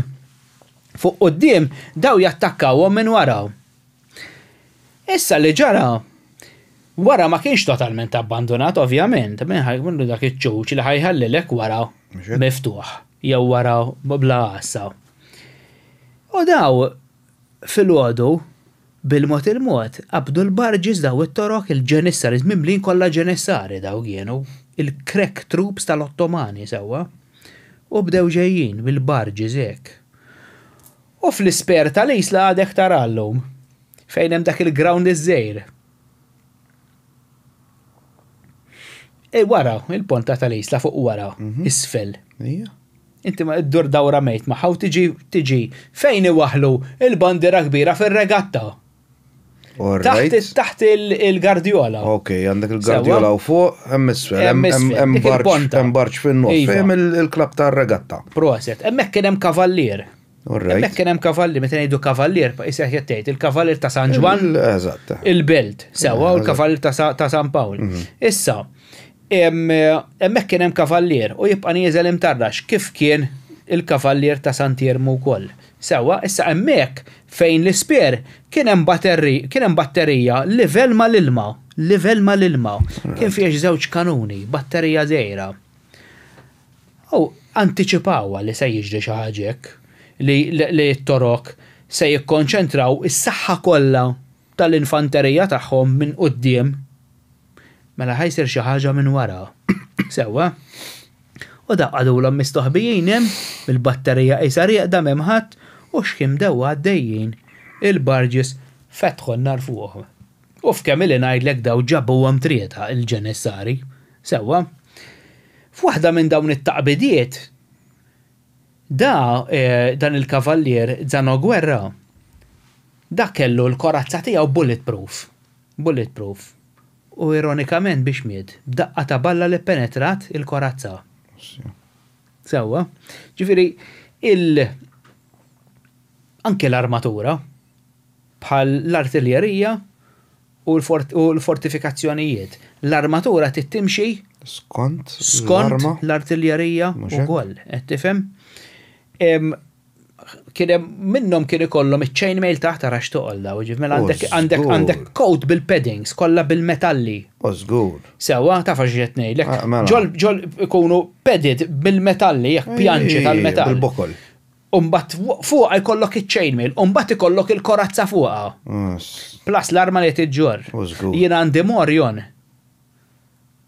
fuq quddiem, daw jattakkawhom minn wara. Issa li ġara, wara ma kienx totalment abbandunat ovvjament, min ħa jkun dak iċ-ċuċ li ħa jħallilek wara miftuħ jew wara bla għassa. U daw filgħodu bil-mod il-mod qabdu l-barġis daw it-torok il-ġenissari mimlin kollha ġenissari daw kienu il-crack troops tal-Ottomani sewwa u bdew ġejjin bil-barġis hekk. U fl-isper tal-Isla għadek tara llum, fejn hemm dak il-ground iż-żgħir. E wara, il-ponta tal-Isla fuq wara, mhm. isfel. Inti ma ddur dawra mejt magħha u tiġi tiġi fejn iwaħlu il-bandiera kbira fir-regatta. Taħt taħt il-gardiola. Ok, għandek il-gardiola u fuq, hemm isfel, hemm barġ fin-nofs, iva. fejn il-klab tar-regatta. Proset, hemmhekk kien hemm kavallier. Hemmhekk kien hemm kavallier, meta ngħidu kavallier, isek qed tgħid il-kavallier ta' San Ġwann. Eżatt. Il-Belt, sewwa, u l-kavallier ta' San Pawl. Mhm. Issa, hemmhekk kien hemm kavallier u jibqa' nieżel imtarrax kif kien il-kavallier ta' Sant'Iermu wkoll. Sewwa, issa hemmhekk fejn l-ispear kien hemm baterri, kien hemm batterija livell mal-ilma, livell mal-ilma. Kien fiha xi żewġ kanuni, batterija żgħira. U antiċipawha li se jiġri xi ħaġa hekk, li li t-Torok se jikkonċentraw is-saħħa kollha tal-infanterija tagħhom minn quddiem. Mela ħa jsir xi ħaġa minn wara. Sewwa? U dawk qagħdulhom mistoħbijin hemm, il-batterija qisha rieqda m'hemm ħadd, u x'kien bdew għaddejjin il-barges fetħu n-nar fuqhom. U f'kemm ili ngħidlek daw ġabuhom trieta il-ġenessari. Sewwa. F'waħda minn dawn it-taqbidiet, da dan il-kavallier Zano Guerra, da kellu l-korazza tiegħu bulletproof. Bulletproof. U ironikament biex miet? B'daqqa ta' balla li ppenetrat il-korazza. Sewwa. Ġifieri il anke l-armatura bħal l-artiljerija u l-fortifikazzjonijiet. L-armatura trid timxi skont skont l-artiljerija wkoll, qed tifhem? Kien hemm minnhom kien ikollhom iċ-chainmail taħt ara x'toqol daw, ġif mela għandek għandek għandek coat bil-paddings kollha bil-metalli. U żgur. Sewwa taf għax qed ngħidlek. Ah, mela. Ġol ġol ikunu padded bil-metalli, jekk pjanċi tal-metall. Bil-bokol. Umbat fuqha jkollok iċ-chainmail, umbat ikollok il-korazza fuqha. Plus l-arma li tiġġor. Jien għandi Morion.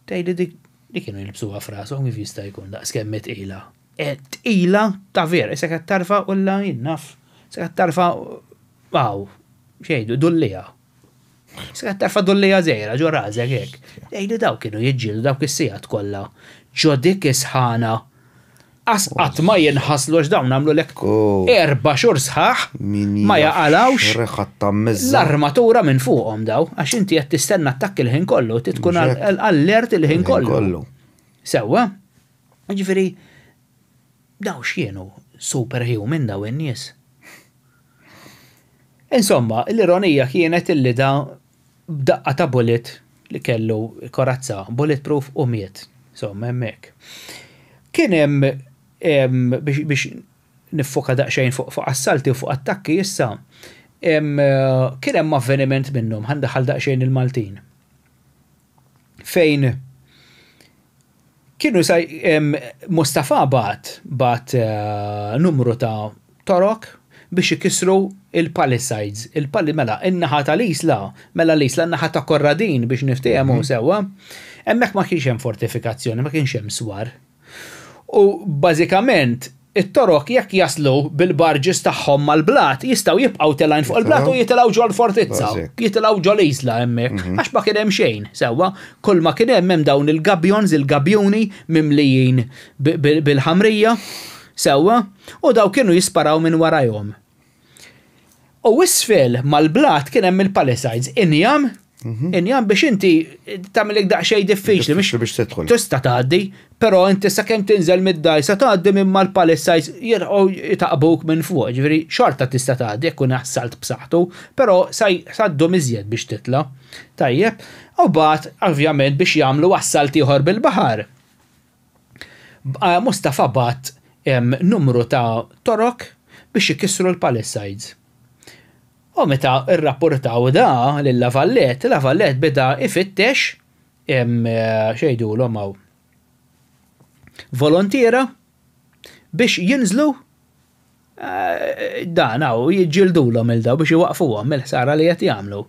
Tgħidli dik dik kienu jilbsuha f'rashom kif jista' jkun daqs kemm tqila. Tqila ta' vera, issa qed tarfa u la jien naf. Issa qed tarfa għaw, xejdu, dullija. Issa qed tarfa dullija żgħira ġo rażek hekk. Tgħidli dawk kienu jiġġieldu dawk is-sigħat kollha ġo dik is-sħana. Qas qatt ma jinħaslu għax dawn għamlulek 4 xhur sħaħ ma jaqalgħux l-armatura minn fuqhom daw, għax inti qed tistenna attakk il-ħin kollu, trid tkun allert il-ħin kollu. Sewwa? Jiġifieri daw x'kienu superhuman daw in-nies. Insomma, l-ironija kienet illi da b'daqqa ta' bullet li kellu korazza bulletproof u miet. Insomma, hemmhekk. Kien hemm biex niffoka daqsxejn fuq assalti u fuq attakki issa, kien hemm avveniment minnhom, ħa ndaħħal daqsxejn il-Maltin. Fejn Kienu sa Mustafa bagħat bagħat numru ta' Torok biex ikissru il-palisades, il-pali mela in-naħa tal-Isla, mela l-Isla n-naħa ta' Korradin biex niftehmu sewwa, hemmhekk ma kienx hemm fortifikazzjoni, ma kienx hemm swar. U bażikament It-Torok jekk jaslu bil-barges tagħhom mal-blat jistgħu jibqgħu telgħin fuq il-blat u jitilgħu ġol-fortizza, jitilgħu ġol-isla hemmhekk, għax ma kien hemm xejn, sewwa. Kull ma kien hemm hemm dawn il-gabions, il-gabjuni mimlijin bil-ħamrija, sewwa, u dawn kienu jisparaw minn warajhom. U isfel mal-blat kien hemm il-palisades, injam, injam biex inti tagħmilek daqsxejn diffiċli biex biex tidħol. Tista' tgħaddi, però inti sakemm tinżel mid-dgħajsa tgħaddi minn mal-palisades jirqgħu jtaqbuk minn fuq, ġifieri xorta tista' tgħaddi jekk ikun assalt b'saħħtu, però sa ddum iżjed biex titla'. Tajjeb, u bagħad ovvjament biex jagħmlu assalt ieħor bil-baħar. Mustafa bagħat numru ta' Torok biex ikissru l-palisades. U meta rrappurtaw da lil La Valette, La Valette beda ifittex x'jgħidulhom hawn volontiera biex jinżlu dan hawn jiġġildulhom il daw biex iwaqqfuhom mill-ħsara li qed jagħmlu.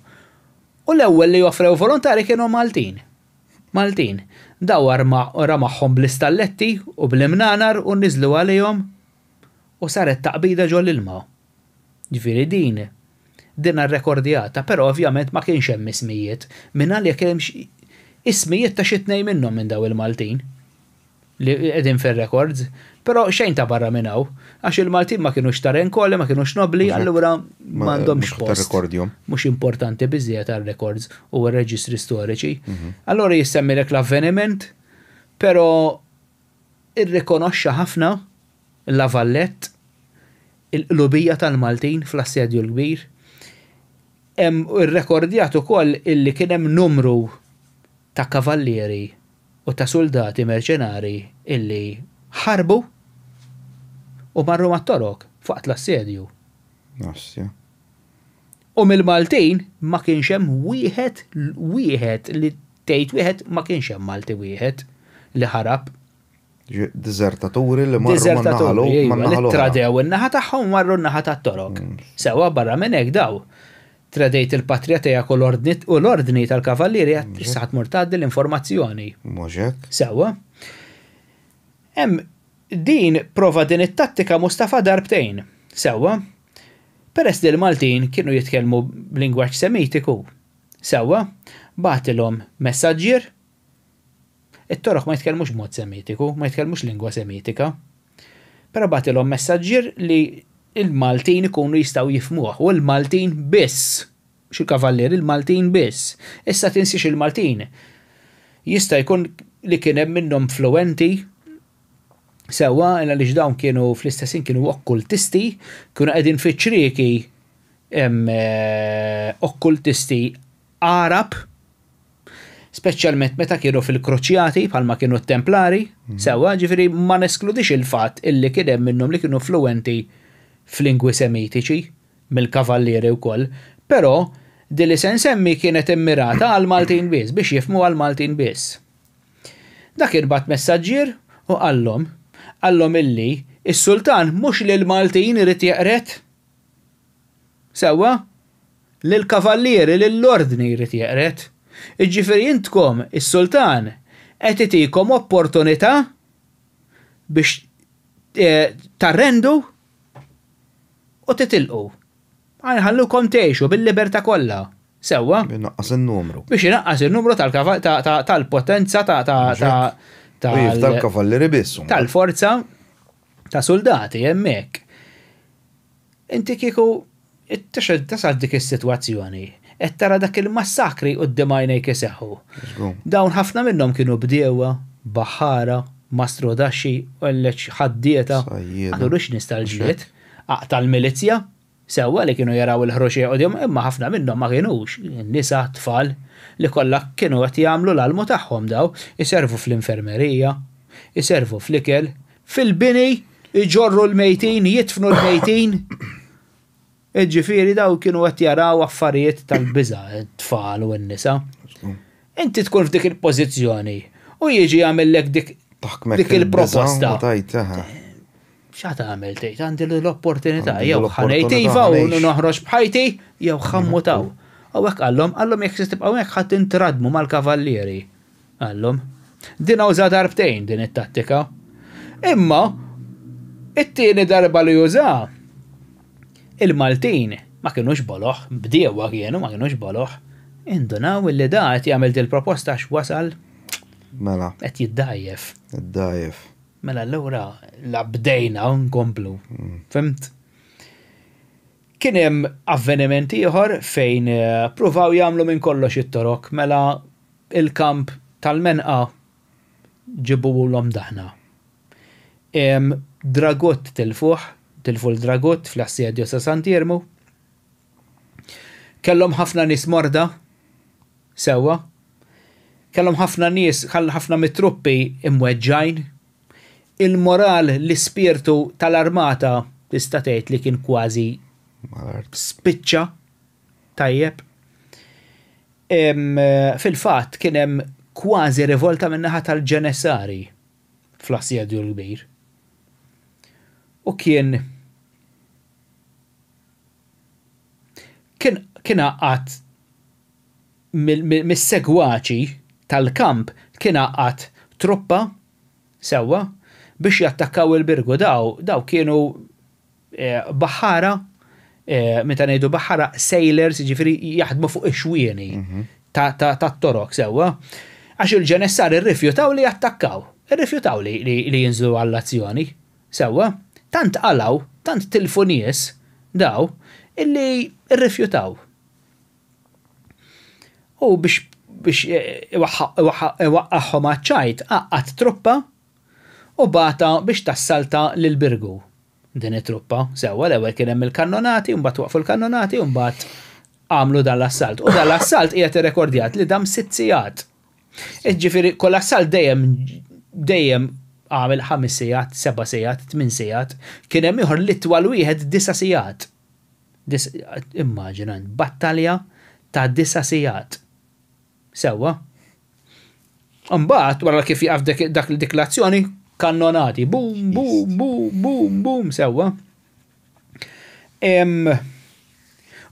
U l-ewwel li offrew volontari kienu Maltin. Maltin. Dawwar ra magħhom bl-istalletti u bl-imnanar u niżlu għalihom u saret taqbida ġo l-ilma. Ġifieri din, dinha rrekordjata, però ovvjament ma kienx hemm ismijiet. Mingħalija kien hemm ismijiet ta' xi tnejn minnhom minn dawn il-Maltin. li qegħdin fir-records, però xejn ta' barra minn hawn, għax il-Maltin ma kinux ta' renkoli, ma kinux nobbli, allura m'għandhomx post. Mhux importanti biżżejjed għar-records u r-reġistri storiċi. Allura jissemmilek l-avveniment, però irrikonoxxa ħafna La Valette il-qlubija tal-Maltin fl-Assedju l-Kbir. Hemm irrekordjat ukoll illi kien hemm numru ta' kavallieri u ta' suldati merċenari illi ħarbu u marru mat-Torok f'waqt l-assedju. Ostia. U mill-Maltin ma kienx hemm wieħed wieħed li tgħid wieħed ma kienx hemm Malti wieħed li ħarab. Diżertaturi li marru man-naħa l iva, li tradew in-naħa tagħhom marru n-naħa tat-Torok. Sewwa barra minn hekk daw Tradejt il-patrija tiegħek u l-ordni u l-ordni tal-kavallieri għad issa ħa tmur tgħaddi l-informazzjoni. Mhux hekk? Sewwa. Hemm din prova din it-tattika Mustafa darbtejn. Sewwa. Peress li l-Maltin kienu jitkellmu b'lingwaġġ Semitiku. Sewwa, bagħtilhom messaġġier It-Torok ma jitkellmux b'mod Semitiku, ma jitkellmux lingwa Semitika. Però bagħtilhom messaġġier li l-Maltin ikunu jistgħu jifhmuh, u l-Maltin biss, mhux il-Kavallieri, il-Maltin biss. Issa tinsiex il-Maltin jista' jkun li kien hemm minnhom fluwenti sewwa għaliex dawn kienu fl-istess ħin kienu okkultisti, kienu qegħdin fiċ-ċrieki okkultisti Għarab, speċjalment meta kienu fil-Kruċjati bħalma kienu t-Templari, sewwa, ġifieri ma neskludix il-fatt illi kien hemm minnhom li kienu fluwenti f'lingwi Semitiċi, mill-Kavallieri wkoll, però din li se nsemmi kienet immirata għall-Maltin biss, biex jifhmuha l-Maltin biss. Dak kien bagħat messaġġier u qallhom, qallhom illi s-Sultan mhux lill-Maltin irid jeqred, Sewwa? Lill-kavallieri, lill-Ordni jrid jeqred. Jiġifieri intkom, is-Sultan, qed itikom opportunità biex tarrendu u titilqu. Ħa nħallukom tgħixu bil-libertà kollha. Sewwa? Biex inaqqas in-numru. Biex inaqqas in-numru tal-potenza ta' U jifdal kavallieri biss. Tal-forza. ta' suldati hemmhekk. Inti kieku tasal dik is-sitwazzjoni, qed tara dak il-massakri quddiem għajnejk iseħħu. Dawn ħafna minnhom kienu bdiewa, baħħara, mastrudaxxi, ħaddieta, ma kinux nies tal-ġlied, tal-milizzja, sewwa li kienu jaraw il-ħruxija quddiemhom, imma ħafna minnhom ma kinux, nisa, tfal, li kollha kienu qed jagħmlu l-almu tagħhom daw, iservu fl-infermerija, iservu fl-ikel, fil-bini, iġorru l-mejtin, jidfnu l-mejtin. Jiġifieri daw kienu qed jaraw affarijiet tal-biża', t-tfal u n-nisa. Inti tkun f'dik il-pożizzjoni u jiġi jagħmellek dik dik il-proposta. X'ha tagħmel tgħid għandi l-opportunità jew ħa ngħid iva u noħroġ b'ħajti jew ħa mmut hawn. U hekk qallhom, qallhom jekk se tibqgħu hekk ħa tintradmu mal-kavallieri. Qallhom. Din uża darbtejn din it-tattika. Imma it-tieni darba li uża il-Maltin ma kinux boloh, bdiewa kienu ma kinux boloh, indunaw illi da qed jagħmel dil-proposta għax wasal Mela. Qed jiddgħajjef. Iddgħajjef. Mela allura la bdejna nkomplu. Fhimt? Kien hemm avveniment ieħor fejn pruvaw jagħmlu minn kollox it-Torok, mela il-kamp tal-Menqa ġibuhulhom daħna. Dragut tilfuh, tilfu l-Dragut fl-assedju sa' Sant'Iermu. Kellhom ħafna nies morda, sewwa. Kellhom ħafna nies, ħafna mit-truppi imweġġgħin. Il-moral, l-ispirtu tal-armata tista' tgħid li kien kważi spiċċa tajjeb. Fil-fatt kien hemm kważi rivolta min-naħa tal-Ġenessari fl-Assedju l-Kbir. U kien kien kien għaqqad mis-segwaċi tal-kamp kien għaqqad truppa sewwa biex jattakkaw il-Birgu. Daw daw kienu baħħara, meta ngħidu baħħara sailors, jiġifieri jaħdmu fuq ix-xwieni tat-Torok sewwa, għax il-Ġenessar irrifjutaw li jattakkaw, irrifjutaw li jinżlu għall-azzjoni sewwa. Tant qalgħu, tant tilfu nies daw illi rrifjutaw. U biex biex iwaqqagħhom għaċ-ċajt għaqqad truppa u bagħatha biex tassalta lil Birgu. Din it-truppa, sewwa, l-ewwel kien hemm il-kannonati, mbagħad waqfu l-kannonati u mbagħad għamlu dan l-assalt. U dan l-assalt qiegħed irrekordjat li dam sitt sigħat. Jiġifieri kull assalt dejjem dejjem għamel ħames sigħat, seba' sigħat, tmien sigħat. Kien hemm ieħor l-itwal wieħed disa' sigħat. Immaġina int, battalja ta' disa' sigħat. Sewwa. Imbagħad wara kif jaqaf dak dik l-azzjoni, kannonati, bum, bum, bum, bum, bum, sewwa.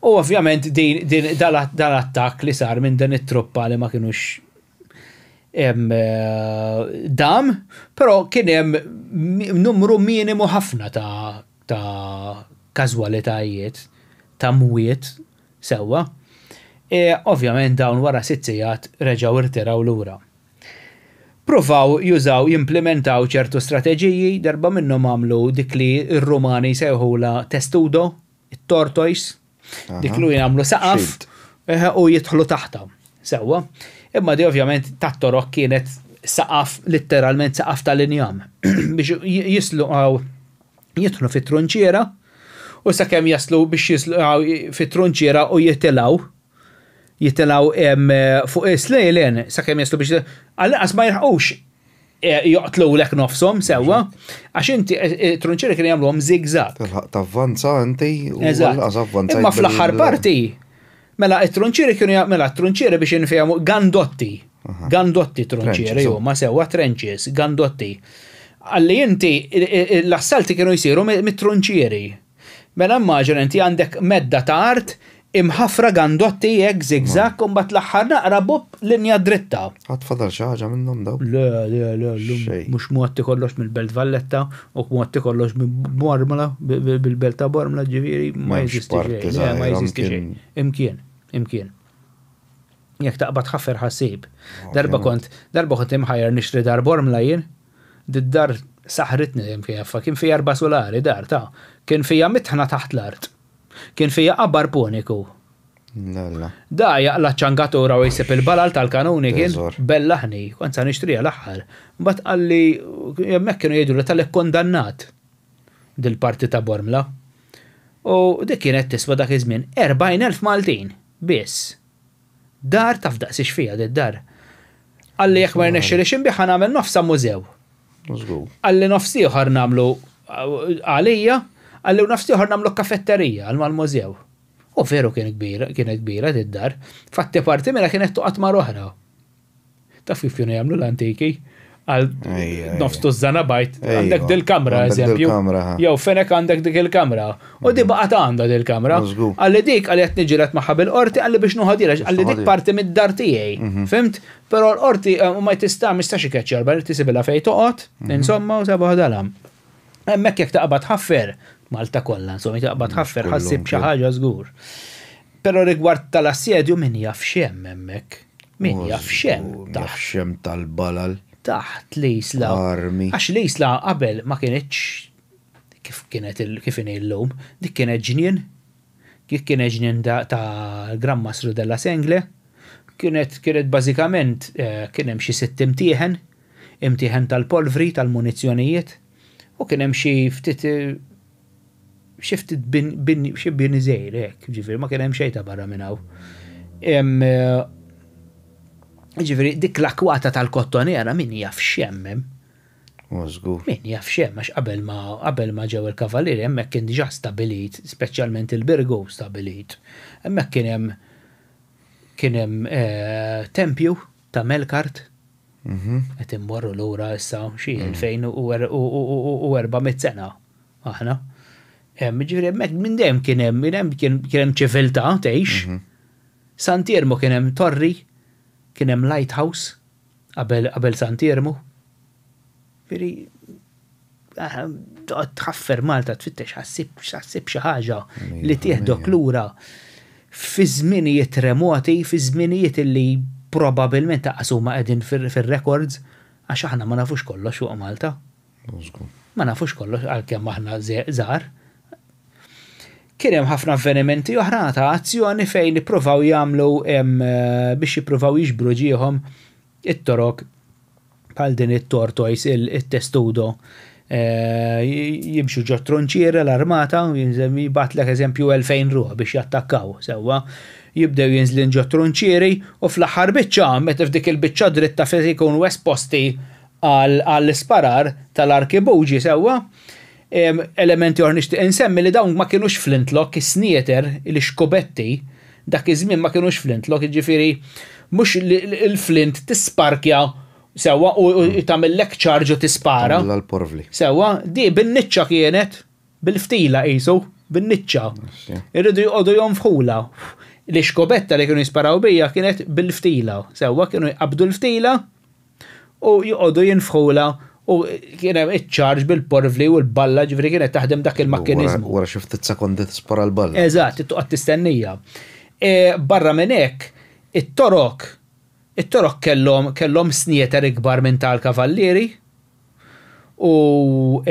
U ovvjament din dal-attakk li sar minn din it-truppa li ma kinux dam, però kien hemm numru minimu ħafna ta' ta' każwalitajiet, ta' mwiet Sewwa. E, ovvjament dawn wara sitt sigħat reġgħu rtiraw lura. Pruvaw jużaw, jimplimentaw ċertu strateġiji, darba minnhom għamlu dik li r-Rumani jsejħulha testudo, it-tortoise, dik li jagħmlu saqaf u jidħlu taħtha. Sewwa. Imma di ovvjament tat-Torok kienet saqaf, litteralment saqaf tal-injam biex jisluqgħu jidħlu fit-trunċiera u sakemm jaslu biex jislu fit-trunċiera u jitilgħu jitilgħu fuq is-slejlen sakemm jaslu biex għall-inqas ma jilħqux eh, joqtlulek nofshom sewwa għax inti eh, eh, trunċieri kienu jagħmluhom zigzag. Tilħaq tavvanza inti u għall-inqas avvanza. Imma fl-aħħar parti Mela it-trunċieri kienu mela t-trunċieri biex infehmu gandotti. Gandotti trunċieri huma sewwa trenches, gandotti. Għalli inti l-assalti kienu jsiru mit-trunċieri. Mela immaġina inti għandek medda ta' art imħaffra gandotti hekk zigzag u mbagħad l-aħħar naqra bupp linja dritta. Għad fadal xi ħaġa minnhom dawn? Le, le, le, llum mhux mgħotti kollox mill-Belt Valletta u mgħotti kollox minn Bormla, bil-Belt ta' Bormla ġifieri ma jeżisti xejn. Le, ma jeżisti xejn. Imkien, imkien. Jekk taqbad ħaffer ħassib. Darba kont, darba kont imħajjar nixtri dar Bormla jien, did-dar Saħritni dejjem kien jafha, kien fiha erba' sulari dar ta'. Kien fiha mitħna taħt l-art. Kien fiha qabar puniku. La. Da jaqla' ċ-ċangatura u jsib il-balal tal-kanuni kien. Teżor. Bellaħni, kont sa nixtriha l-aħħar. Mbagħad qalli hemmhekk kienu jgħidulu tal-ikkundannat dil-parti ta' Bormla. U dik kienet tiswa dak iż-żmien 40,000 Maltin biss. Dar taf daqs ix fiha did-dar. Qalli jekk ma jirnexxilix inbigħha nagħmel nofsha mużew. Żgur. Qalli nofs ieħor nagħmlu għalija, qalli u nofs ieħor nagħmlu kafetterija għal mal-mużew. U veru kien kbir, kienet kbira did-dar. Fatti parti minnha kienet toqgħod mar oħra. Taf kif kienu jagħmlu l-antiki? Għal nofs tużżana bajt, għandek dil-kamra, eżempju. Jew fenek għandek dik il-kamra. U di baqgħet għandha dil-kamra. Għalli dik għalli qed niġilet magħha bil-qorti għalli biex nuħodilha, għalli dik parti mid-dar tiegħi. Mhm. Fimt? Però l-qorti eh, ma tista' mistax ikeċċi għal barra tisibilha fejn toqgħod, mhm. insomma, u sabu ħadalam. Hemmhekk jekk taqbad ħaffer, Malta kollha, insomma, taqbad ħaffer ħassib xi ħaġa żgur. Però rigward tal-assedju min jaf x'hemm hemmhekk. Min jaf x'hemm. Jaf x'hemm tal-balal. Taħt l-isla. Armi. Għax l-isla qabel ma kinitx kif kienet kif inhi llum, dik kienet ġnien, dik kienet ġnien ta' Gran Mastru della Sengle, kienet kienet bażikament eh, kien hemm xi sitt imtieħen, imtieħen tal-polvri, tal-munizzjonijiet, u kien hemm xi ftit xi ftit bin xi bini żgħir hekk, ġifieri ma kien hemm xejn ta' barra minn hawn. Ġifieri dik l-akwata tal-kottonera min jaf x'hemm hemm. Żgur. Min jaf x'hemm għax qabel ma qabel ma ġew il-kavalieri hemmhekk kien diġà stabilit, speċjalment il-Birgu stabilit. Hemmhekk kien hemm kien hemm eh, tempju ta' Melkart. Mhm. Qed immorru lura issa xi 2400 sena. Aħna. Ġifieri hemmhekk minn dejjem kien hemm minn hemm kien hemm ċiviltà tgħix. Mhm. Sant'Iermu kien hemm torri, kien hemm lighthouse qabel qabel Sant'Iermu. Ġifieri toqgħod tħaffer Malta tfittex ħassib ħassib xi ħaġa li tieħdok lura fi żminijiet remoti, fi żminijiet li probabbilment taqas huma qegħdin fir-records għax aħna ma nafux kollox fuq Malta. Ma nafux kollox għalkemm aħna żgħar. Kien hemm ħafna avvenimenti oħra ta' azzjoni fejn ippruvaw jagħmlu biex jippruvaw jiġbru ġieħhom it-torok bħal din it-tortoise, il-testudo, eh, jimxu ġo trunċiera l-armata, jibgħatlek eżempju 2000 ruħ biex jattakkaw, sewwa. Jibdew jinżlin ġo trunċieri u fl-aħħar biċċa, meta f'dik il-biċċa dritta fejn ikunu esposti għall-isparar tal-arkibuġi sewwa. Elementi oħra nixtieq insemmi li dawn ma kinux flintlock, is-snieter, l-ixkubetti, dak iż-żmien ma kinux flintlock, jiġifieri mhux il-flint tisparkja sewwa u tagħmillek charge u tispara. Sewwa, di bin-niċċa kienet. Bil-ftila qisu, bin-niċċa. Irridu joqogħdu jonfħulha. L-ixkobetta li kienu jisparaw bija kienet bil-ftila. Sewwa kienu jqabbdu l-ftila u joqogħdu jinfħulha u kien hemm iċ-ċarġ bil-porvli u l-balla ġifieri kienet taħdem dak il-makkiniżmu. Wara xi ftit sekondi tispara l-balla. Eżatt, toqgħod tistennija. E, barra minn hekk, it-torok it-torok kellhom kellhom snieter ikbar minn tal-kavallieri U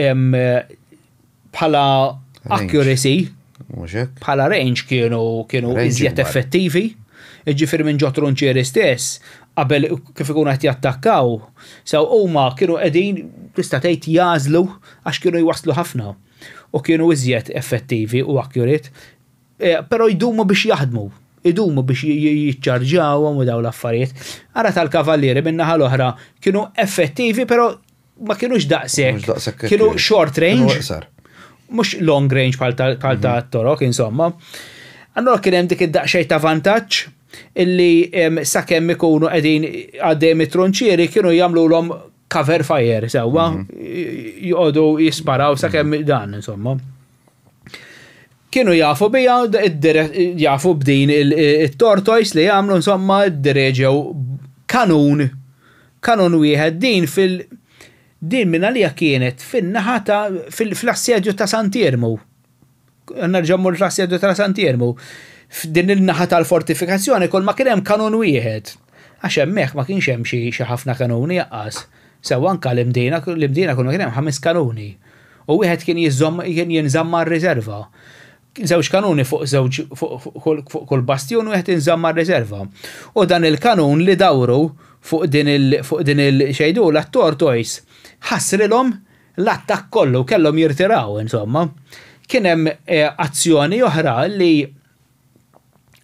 bħala accuracy, bħala range kienu kienu iżjed effettivi. Ġifieri minn ġo trunċieri stess, qabel kif ikunu qed jattakkaw, sew huma kienu qegħdin tista' tgħid jażlu għax kienu jwasslu ħafna u kienu iżjed effettivi u accurate. Eh, però jdumu biex jaħdmu, idumu biex jiċċarġawhom u dawn l-affarijiet. Ara tal-kavallieri min-naħa l-oħra kienu effettivi, però ma kienux daqshekk. Kienu short range. Mhux long range bħal ta' mhm. torok, insomma. Allora kien hemm dik id-daqsxejn ta' vantaġġ illi sakemm ikunu qegħdin għaddejjem it-tronċieri kienu jagħmluhom cover fire sewwa, mhm. joqogħdu jisparaw sakemm dan insomma. Kienu jafu bija, jafu b'din it-tortoise li jagħmlu insomma ddireġew kanun, kanun wieħed din fil din minn għalija kienet fin-naħa ta' fl-assedju ta' Sant'Iermu. Nerġa' mmur fl-assedju ta' Sant'Iermu. F'din il-naħa tal-fortifikazzjoni kull ma kien hemm kanun wieħed. Għax hemmhekk ma kienx hemm xi ħafna kanuni aqqas. Sewwa anke l-Imdina, l-Imdina kienu kien hemm ħames kanuni. U wieħed kien jiżomm kien jinżamm għar-riserva. Żewġ kanuni fuq żewġ fuq kull bastjun u wieħed inżamm għar-riserva. U dan il-kanun li dawru fuq din il fuq din il x'jgħidulha t-tortoise ħassrilhom l-attakk kollu kellhom jirtiraw insomma. Kien hemm azzjoni oħra li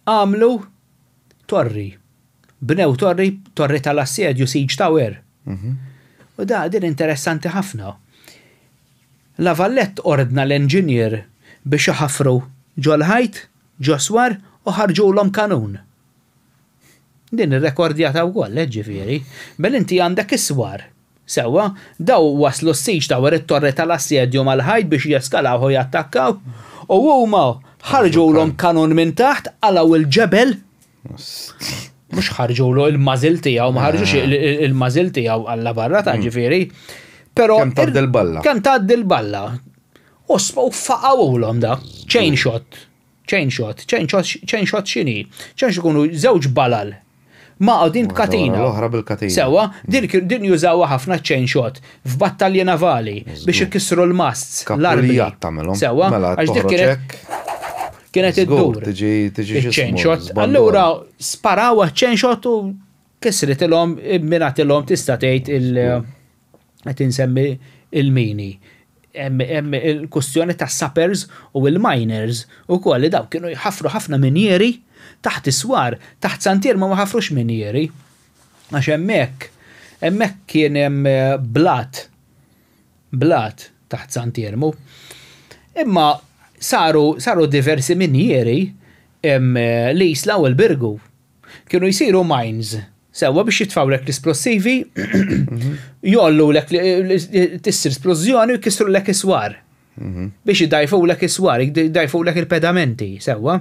għamlu torri. Bnew torri, torri tal-assedju, siege tower. U da din interessanti ħafna. La Vallette ordna l-engineer biex iħaffru ġol-ħajt, ġo swar u ħarġulhom kanun. Din irrekordjata wkoll, eh, ġifieri. Mela inti għandek is-swar. Sewwa, daw waslu s-siege tower, it-torri tal-assedju mal-ħajt biex jeskalawh u jattakkaw, u huma ħarġulhom kanun minn taħt, qalgħu l-ġebel, mhux ħarġulu il-muzzle tiegħu, ma ħarġux il-muzzle tiegħu alla barra ta' ġifieri. Però Kemm tgħaddi l-balla. Kemm tgħaddi l-balla. U faqgħulhom da, chain shot. Chain shot, chain shot, chain shot x'inhi? Chain shot ikunu żewġ balal maqgħudin b'katina. L-oħra bil-katina. Sewwa, din din jużawha ħafna chain shot f'battalji navali biex ikissru l-masts, l-arbli. Kappulijat tagħmilhom. Sewwa, Mela għax dik toħroġ kienet hekk. kienet Żgur, iddur. tiġi tiġi Iċ-chain x'ismu, shot. żbandura. Allura sparaw chain shot u kisritilhom, minatilhom tista' tgħid il qed insemmi il-mini. Hemm il-kustjoni ta' sappers u il-miners ukoll li daw kienu jħaffru ħafna minjieri taħt is-swar, taħt Sant'Iermu ma ħafrux minjieri. Għax hemmhekk hemmhekk kien hemm blat blat taħt Sant'Iermu. Imma saru saru diversi minjieri l-Isla u l-Birgu. Kienu jsiru mines sewwa biex jitfgħulek l-isplossivi, jgħollulek tissir splużjoni u jkissrulek is-swar. Biex idgħajfulek is-swar, idgħajfulek il-pedamenti, sewwa.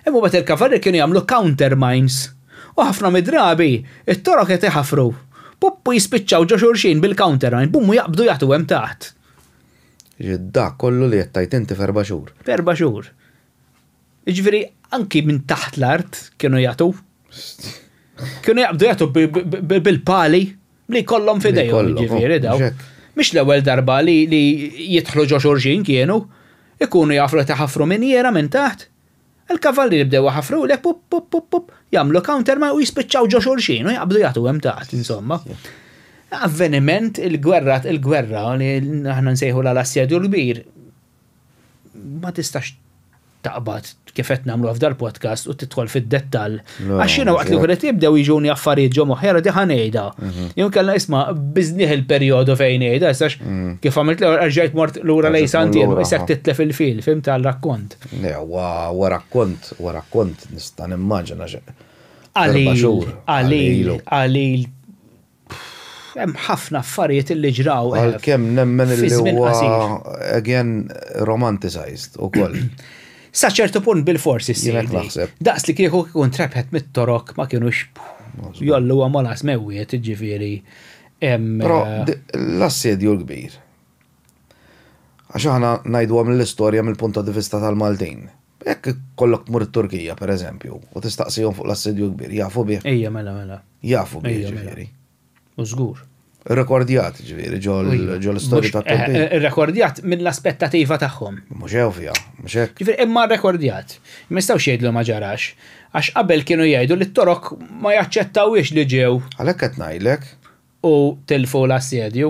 Imma mbagħad il-kavallieri kienu jagħmlu counter mines u ħafna mid-drabi it-torok qed iħaffru. Pupp u jispiċċaw ġo xulxin bil-counter mine, bum u jaqbdu jagħtu hemm taħt. Jiġifieri dak kollu li qed tgħid inti f'erba' xhur. F'erba' xhur. Jiġifieri anki minn taħt l-art kienu jagħtu. Kienu jaqbdu jagħtu bil-pali li jkollhom f'idejhom, jiġifieri daw. Mhix l-ewwel darba li jidħlu ġo xulxin kienu, ikunu jafu li taħafru minjiera minn taħt. Il-kavallieri bdew iħaffrulek pup pup pup pup, jagħmlu counter ma u jispiċċaw ġo xulxin u jaqbdu jagħtu hemm taħt, insomma. Avveniment il-gwerra il-gwerra li aħna nsejħulha l-assedju l-kbir ma tistax taqbad kif qed nagħmlu f'dal-podcast u tidħol fid-dettall. Għax jiena waqt li kienet jibdew jiġuni affarijiet ġo moħħi di ħa ngħidha. Jew kellna isma' biżnieh il-perjodu fejn ngħidha, issa kif għamilt l rġajt mort lura lejn Sant'Iermu, issa titlef il-fil, fhimt għal-rakkont. Le, huwa rakkont, huwa rakkont nista' nimmaġina Qalil, qalil, qalil Hemm ħafna affarijiet illi ġraw. Għalkemm nemmen li huwa again romanticized ukoll. Sa ċertu punt bil-forsi ssir. naħseb. Daqs li kieku kieku ntrebħet mit-Torok ma kienux jollu għamolas mewwiet, ġifieri. Però l-assedju l-kbir. Għax aħna ngħiduha mill-istorja mill-punto di vista tal-Maltin. Jekk ikollok tmur it-Turkija, per eżempju, u tistaqsihom fuq l-assedju l-kbir, jafu bih? Ejja, mela, mela. Jafu bih, ġifieri. U żgur. Rekordjat, ġifieri, ġo l-istorja ta' Turkija. Rekordjat mill-aspettativa tagħhom. Mhux hew fiha, mhux hekk. Ġifieri, imma rekordjat. Ma jistgħux jgħidu ma ġarax. Għax qabel kienu jgħidu li t-Torok ma jaċċettawhiex li ġew. Għalhekk qed ngħidlek. U tilfu l-assedju.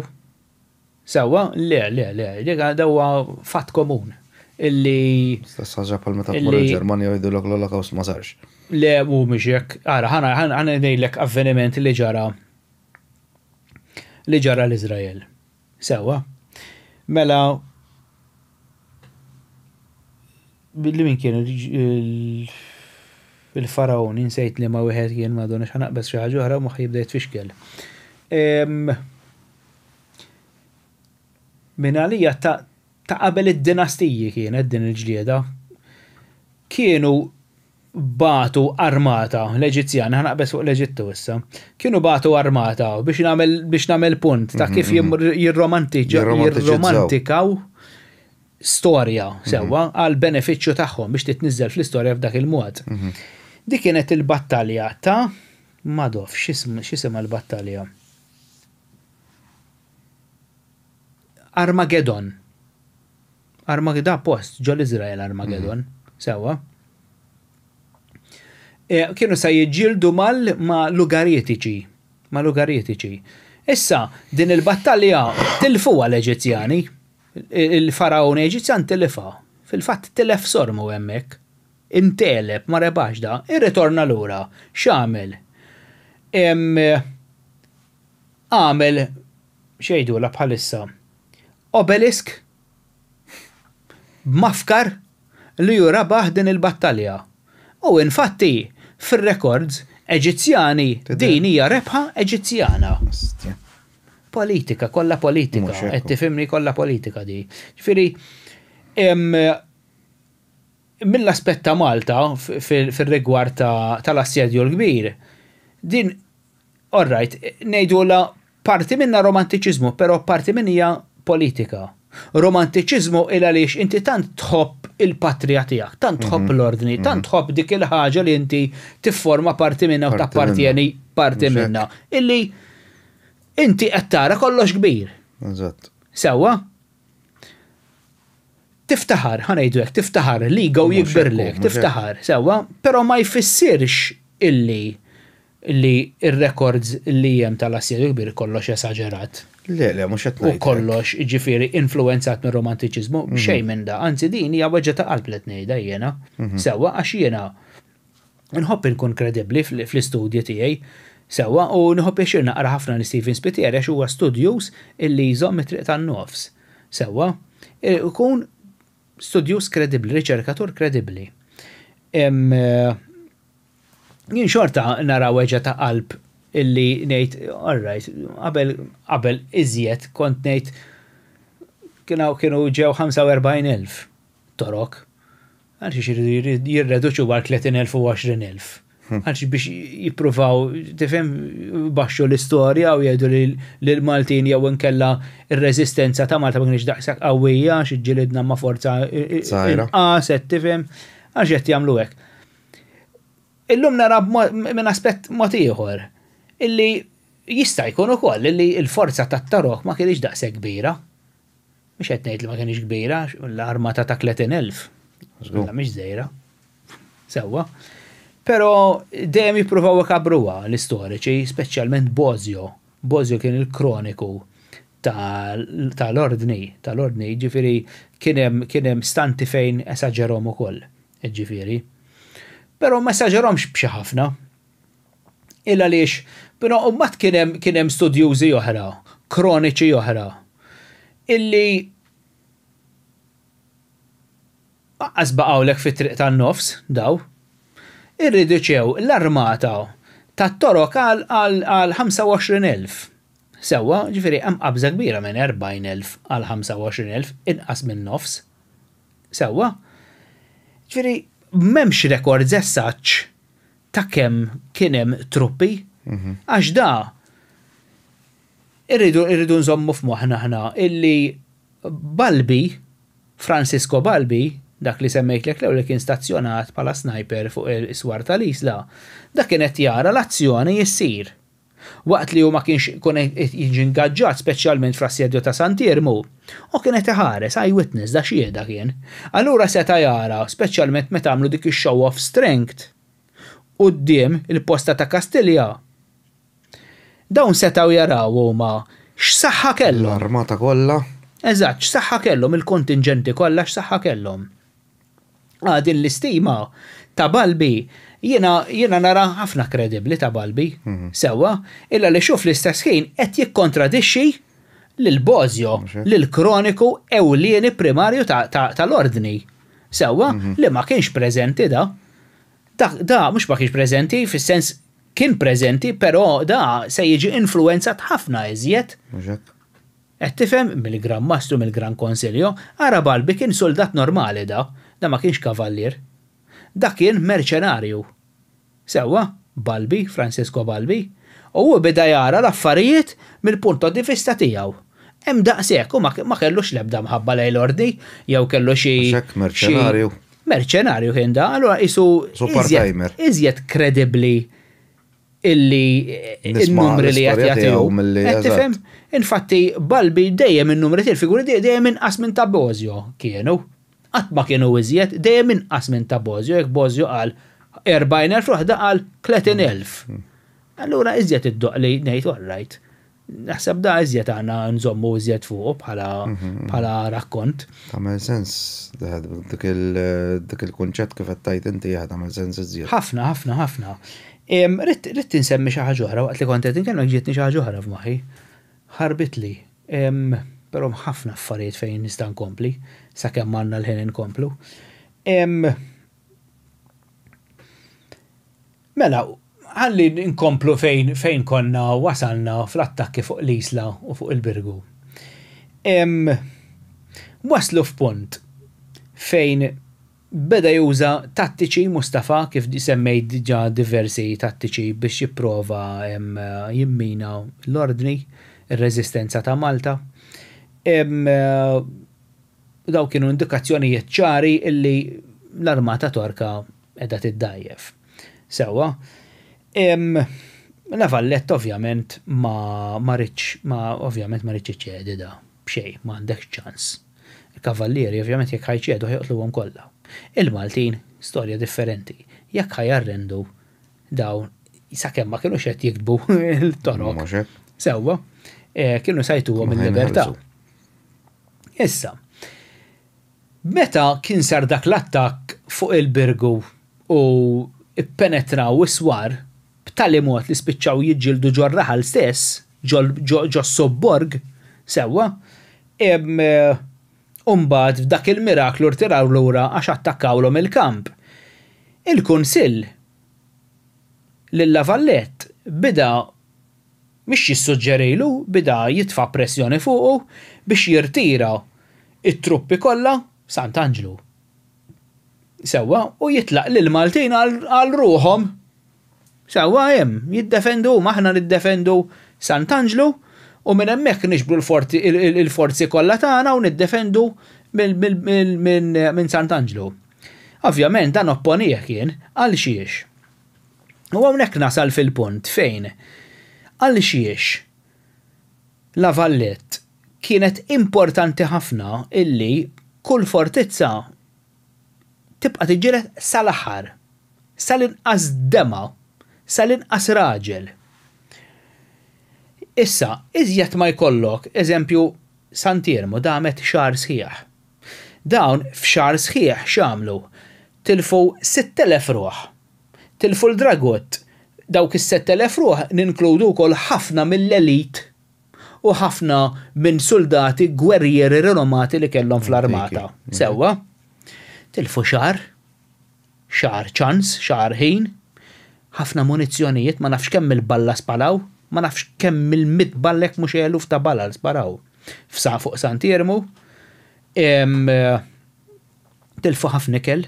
Sewwa? Le, le, le, dik da huwa fatt komun illi. Stess ħaġa bħal meta tmur il-Ġermanja u jgħidulek l-Olokawst ma sarx. Le, mhumiex hekk. Ara, ħa ngħidlek avveniment li ġara li ġara l-Iżrael. Sewwa? Mela li min kien il-Faraon, insejt liema wieħed kien, madonna x'ħa naqbeż xi ħaġa oħra u moħħi jibda jitfixkel. Min għalija ta' ta' qabel id-dinastiji kienet din il-ġlieda. Kienu bagħtu armata, l-Eġizzjani, ħa naqbeż fuq l-Eġittu issa, kienu bagħtu armata biex nagħmel biex nagħmel punt ta' kif jirromantikaw storja sewwa għal benefiċċju tagħhom biex titniżżel fl-istorja f'dak il-mod. Dik kienet il-battalja ta' Madoff, x'isimha l-battalja? Armageddon. Armageddon post ġol Iżrael Armageddon. Sewwa. E, kienu sa jiġġieldu mal ma' Lugaritiċi. Ma' Lugaritiċi. Issa, din il-battalja tilfuha l-Eġizzjani. Il-faraon Eġizzjan tilifha. Fil-fatt tilef sormu hemmhekk. Integħleb, ma rebaħx da. Irritorna lura. X'għamel? Għamel, x'jgħidulha bħalissa, obelisk b'mafkar li hu rabaħ din il-battalja. U infatti, fir-rekords Eġizzjani din hija rebħa Eġizzjana. Politika, kollha politika. Qed tifhimni kollha politika di. Ġifieri, mill-aspett ta' Malta fir-rigward tal-Assedju l-Kbir, din all right, ngħidulha parti minnha romantiċiżmu, però parti minn hija politika. Romantiċiżmu il għaliex inti tant tħobb il-patrija tiegħek, tant tħobb l-ordni, tant tħobb dik il-ħaġa li inti tifforma parti minnha u tappartjeni parti minnha, illi inti qed tara kollox kbir. Eżatt. Sewwa? Tiftaħar, ħa ngħidu hekk, tiftaħar, l-ego jikbirlek, tiftaħar, sewwa, però ma jfissirx illi li r-records li hemm tal-Assedju Kbir kollox esaġerat. Le, le, mhux qed ngħid. U kollox, jiġifieri, influwenzat mir-romantiċiżmu, xejn minn da. Anzi din hija weġgħa ta' qalb li qed ngħidha jiena. Sewwa, għax jiena nħobb inkun kredibbli fl-istudji tiegħi. Sewwa, u nieħu pjaċir naqra ħafna lil Stephen Spiteri għax huwa studjuż illi jżomm it-triq tan-nofs. Sewwa, ikun studjuż kredibbli, riċerkatur kredibbli. Jien xorta nara weġgħa ta' qalb illi ngħid, all right, qabel qabel iżjed kont ngħid kienu ġew 45,000 Torok. Għalxiex iridu jirreduċu għal 30,000 u 20,000? Għalxiex biex jippruvaw, tifhem, jbaxxu l-istorja u jgħidu li l-Maltin jew inkella r-reżistenza ta' Malta ma kienx daqshekk qawwija għax iġġilidna ma' forza inqas, qed tifhem? Għalxiex qed jagħmlu hekk? Illum nara minn aspett mod ieħor, illi jista' jkun ukoll illi l-forza tat-Tarok ma kinitx daqshekk kbira. Mhux qed ngħid li ma kinitx kbira, l-armata ta' 30,000. Mela mhix żgħira. Sewwa. Però dejjem jippruvaw ikabbruha l-istoriċi, speċjalment Bosio. Bosio kien il-kroniku tal-ordni, tal-ordni, jiġifieri kien hemm kien hemm stanti fejn esaġerhom ukoll, jiġifieri. Però ma esaġerhomx b'xi ħafna. Il għaliex, però mbagħad kien hemm kien hemm studjużi oħra, kroniċi oħra, illi Aqqas baqgħulek fit-triq tan-nofs, daw. Irriduċew l-armata tat-Torok għal għal 25,000. Sewwa, ġifieri hemm qabża kbira minn 40,000 għal 25,000, inqas minn nofs. Sewwa? Ġifieri m'hemmx records as such ta' kemm kien hemm truppi. Għax da irridu irridu nżommu f'moħħna aħna illi Balbi, Francisco Balbi, dak li semmejtlek l-ewwel li kien stazzjonat bħala sniper fuq is-swar tal-Isla, dak kien qed jara l-azzjoni ssir. Waqt li hu ma kienx ikun qed jiġi ingaġġat speċjalment fl-assedju ta' Sant'Iermu, hu kien qed iħares, eye witness, da xhieda kien. Allura seta' jara, speċjalment meta għamlu dik ix-show of strength quddiem il-posta ta' Kastilja, Dawn setgħu jaraw huma x'saħħa kellhom. L-armata kollha. Eżatt, x'saħħa kellhom, il-kontinġenti kollha x'saħħa kellhom. Ah, din l-istima ta' Balbi jiena jiena nara ħafna kredibbli ta' Balbi. Mhm. Sewwa, illa li xuf l-istess ħin qed jikkontradixxi lil Bosio, lil kroniku ewlieni primarju tal-ordni. Sewwa, mhm. li ma kienx preżenti da. Da, da mhux ma kienx preżenti fis-sens Kien preżenti però da se jiġi influwenzat ħafna iżjed. Mhux hekk? Qed tifhem? Mill-Gran Mastru, mill-Gran Konsiljo. Ara Balbi kien suldat normali da. Da ma kienx kavallier. Da kien merċenarju. Sewwa? Balbi, Francisco Balbi. U hu beda jara l-affarijiet mill-punto di vista tiegħu. Hemm daqshekk u ma kellux l-ebda mħabba lejn l-Ordni jew kellu xi. Mhux hekk, merċenarju. Merċenarju kien da, allura qisu iżjed kredibbli. illi il-numri li qed jagħtihu. Qed tifhem? Infatti Balbi dejjem in-numri il-figuri dejjem inqas minn ta' Bosio kienu. Qatt ma kienu iżjed, dejjem inqas minn ta' Bosio, jekk Bosio qal 40,000 ruħ da qal 30,000. Allura iżjed iddoqq li ngħid all right. Naħseb da iżjed għandna nżommu iżjed fuqu bħala bħala rakkont. Tagħmel sens dik il-kunċett kif qed tgħid inti tagħmel sens iżjed. Ħafna, ħafna, ħafna. Ridt insemmi xi ħaġa oħra waqt li kont qed inkellmek ġietni xi ħaġa oħra f'moħħi. Ħarbitli. Però hemm ħafna affarijiet fejn nista' nkompli sakemm għandna l-ħin inkomplu. Mela, ħalli nkomplu fejn fejn konna wasalna fl-attakki fuq l-Isla u fuq il-Birgu. Waslu f'punt fejn beda juża tattiċi Mustafa kif semmejt diġà diversi tattiċi biex jipprova jimmina l-ordni, ir-reżistenza ta' Malta. U dawn kienu indikazzjonijiet ċari illi l-armata Torka qiegħda tiddgħajjef. Sewwa. La Valletta ovvjament ma ma ridx ma ovvjament ma ridx iċedi da b'xejn, ma għandekx ċans. Il-kavallieri ovvjament jekk ħa jċedu ħa joqtluhom kollha. Il-Maltin storja differenti. Jekk ħa jarrendu dawn sakemm ma kinux qed jiktbu l-Torok. Sewwa, kienu sa jtuhom il-libertà. Issa, meta kien sar dak l-attakk fuq il-Birgu u ppenetraw is-swar b'tali mod li spiċċaw jiġġieldu ġor-raħal stess, ġos-sobborg, sewwa, u mbagħad f'dak il-miraklu rtiraw lura għax attakkawlhom il-kamp. Il-Kunsill lil La Vallette beda Mhix jissuġġerilu, bida jitfa' pressjoni fuqu biex jirtira t-truppi kollha Sant'Anġlu. Sewwa, u jitlaq lill-Maltin għal ruħhom. Sewwa hemm, jiddefendu huma, aħna niddefendu Sant'Anġlu u minn hemmhekk niġbru l-forzi kollha tagħna u niddefendu minn Sant'Anġlu. Ovvjament dan opponih kien, għal xiex? U hawnhekk nasal fil-punt fejn għalxiex La Vallette kienet importanti ħafna illi kull fortizza tibqa' tiġġieled sal-aħħar, sal-inqas demgħa, sal-inqas raġel. Issa, iżjed ma jkollok, eżempju, Sant'Iermu damet xahar sħiħ. Dawn f'xahar sħiħ x'għamlu? Tilfu 6,000 ruħ. Tilfu l-Dragut. Dawk is-6,000 ruħ ninkludu wkoll ħafna mill-elite u ħafna minn suldati gwerrieri rinomati li kellhom fl-armata. Sewwa? Tilfu xahar. Xahar ċans, xahar ħin. Ħafna munizzjonijiet, ma nafx kemm il-balla sparaw, ma nafx kemm il-mitt balla jekk mhux eluf ta' balal sparaw. F'sa fuq Sant'Iermu. Tilfu ħafna ikel.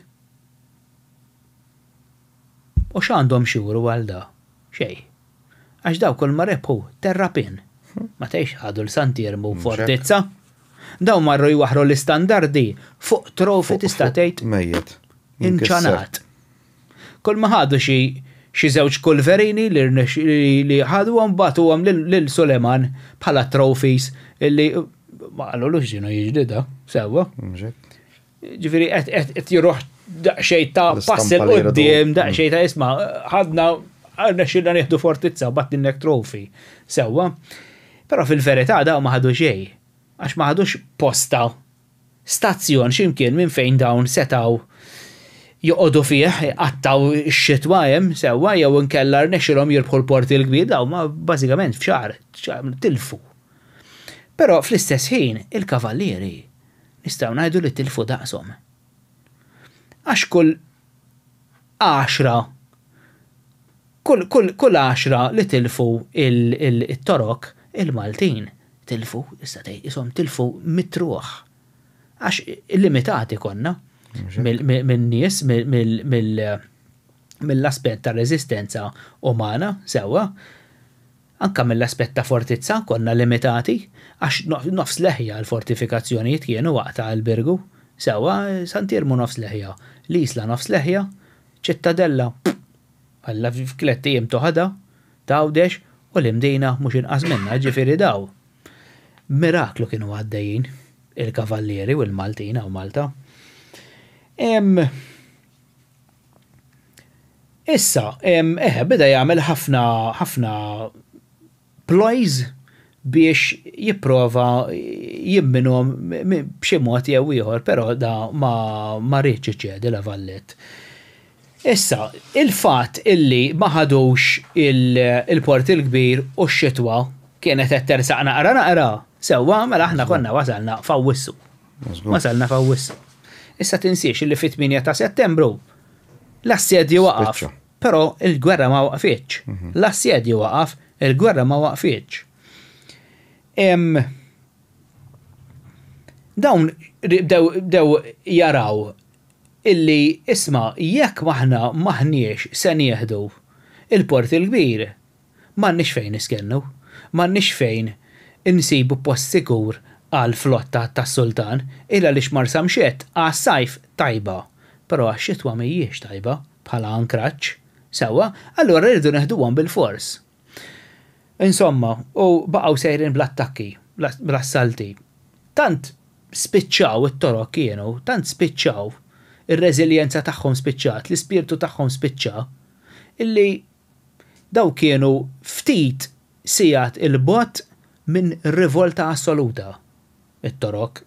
U x'għandhom x'juru għal da? Xejn. Għax daw kull ma rebħu terrapien. Ma tgħidx ħadu 'l Sant'Iermu fortizza. Dawn marru jwaħħru l-istandardi fuq trofi tista' tgħid. Mejjet. Inċanat. Kull ma ħadu xi xi żewġ kulverini li li ħaduhom bagħtuhom lil Suleman bħala trophies illi ma qalulux x'inhu jiġri da, sewwa. Ġifieri qed jiruħ daqsxejn ta' pass il quddiem, daqsxejn ta' isma' ħadna rnexxielna nieħdu fortizza battinnek trophy. Sewwa. Però fil-verità dawn ma ħadu xejn. Għax ma ħadux posta stazzjon x'imkien minn fejn dawn setgħu joqogħdu fih, iqattgħu x-xitwa hemm sewwa jew inkella rnexxielhom jirbħu l-Port il-Kbir, dawn ma bażikament f'xahar tilfu. Però fl-istess ħin il-Kavallieri nistgħu ngħidu li tilfu daqshom. Għax kull għaxra kull kull kull għaxra li tilfu il-Torok, il-Maltin tilfu, tista' tgħid qishom tilfu mitt ruħ. Għax limitati konna min-nies mill-aspett ta' reżistenza umana sewwa. Anke mill-aspett ta' fortizza konna limitati, għax nofs leħja l-fortifikazzjonijiet kienu waqt il-Birgu. Sewwa, Sant'Iermu nofs leħja, l-Isla nofs leħja, Ċittadella, pff, Alla f'tlett ijiem toħodha. t'Għawdex u l-Imdina mhux inqas minnha, jiġifieri daw miraklu kienu għaddejjin il-Kavallieri u l-Maltin hawn Malta. Issa, eħe, beda jagħmel ħafna ħafna ploys biex jipprova jimminhom b'xi mod jew ieħor, però da ma ma riedx iċedi La Vallette. Issa, il-fatt illi ma ħadux il-Port il-Kbir u x-xitwa kienet qed tersaq naqra naqra, sewwa, mela aħna konna wasalna f'Awwissu. Wasalna f'Awwissu. Issa tinsiex illi fit-8 ta' Settembru l-assedju waqaf. Però il-gwerra ma waqfitx. L-assedju waqaf, il-gwerra ma waqfitx. Dawn bdew jaraw illi isma' jekk aħna m'aħniex se nieħdu il-Port il-Kbir, m'għandniex fejn niskennu, m'għandniex fejn insibu post sikur għall-flotta tas-Sultan, il għaliex Marsamxett għas-sajf tajba, però għax-xitwa mhijiex tajba bħala ankraġġ. Sewwa, allura rridu neħduhom bilfors. Insomma, u baqgħu sejrin bl-attakki, bl-assalti. Tant spiċċaw it-Torok kienu, tant spiċċaw, ir-reżiljenza tagħhom spiċċat, l-ispirtu tagħhom spiċċa, illi dawn kienu ftit sigħat 'il bogħod minn rivolta assoluta, it-Torok.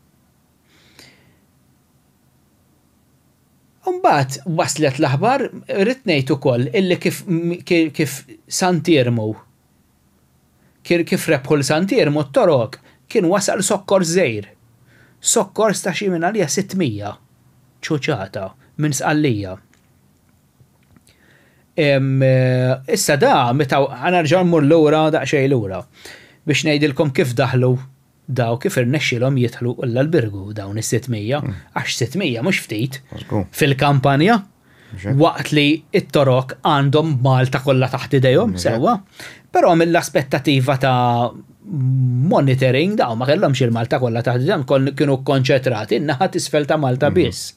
Imbagħad waslet l-aħbar, irrid ngħid ukoll illi kif kif Sant'Iermu kif rebħu 'l Sant'Iermu t-Torok kien wasal sokkors żgħir. Sokkors ta' xi mingħalija 600 ċuċata minn Sqallija. Issa da meta ħa nerġa' mmur lura daqsxejn lura biex ngħidilkom kif daħlu daw kif irnexxielhom jidħlu l-Albirgu dawn is-600, għax 600 mhux ftit fil-kampanja waqt li t-Torok għandhom Malta kollha taħt idejhom sewwa. Però mill-aspettativa ta' monitoring dawn ma kellhomx il-Malta kollha taħt idejhom, kienu kkonċentrati n-naħa t'isfel ta' Malta biss.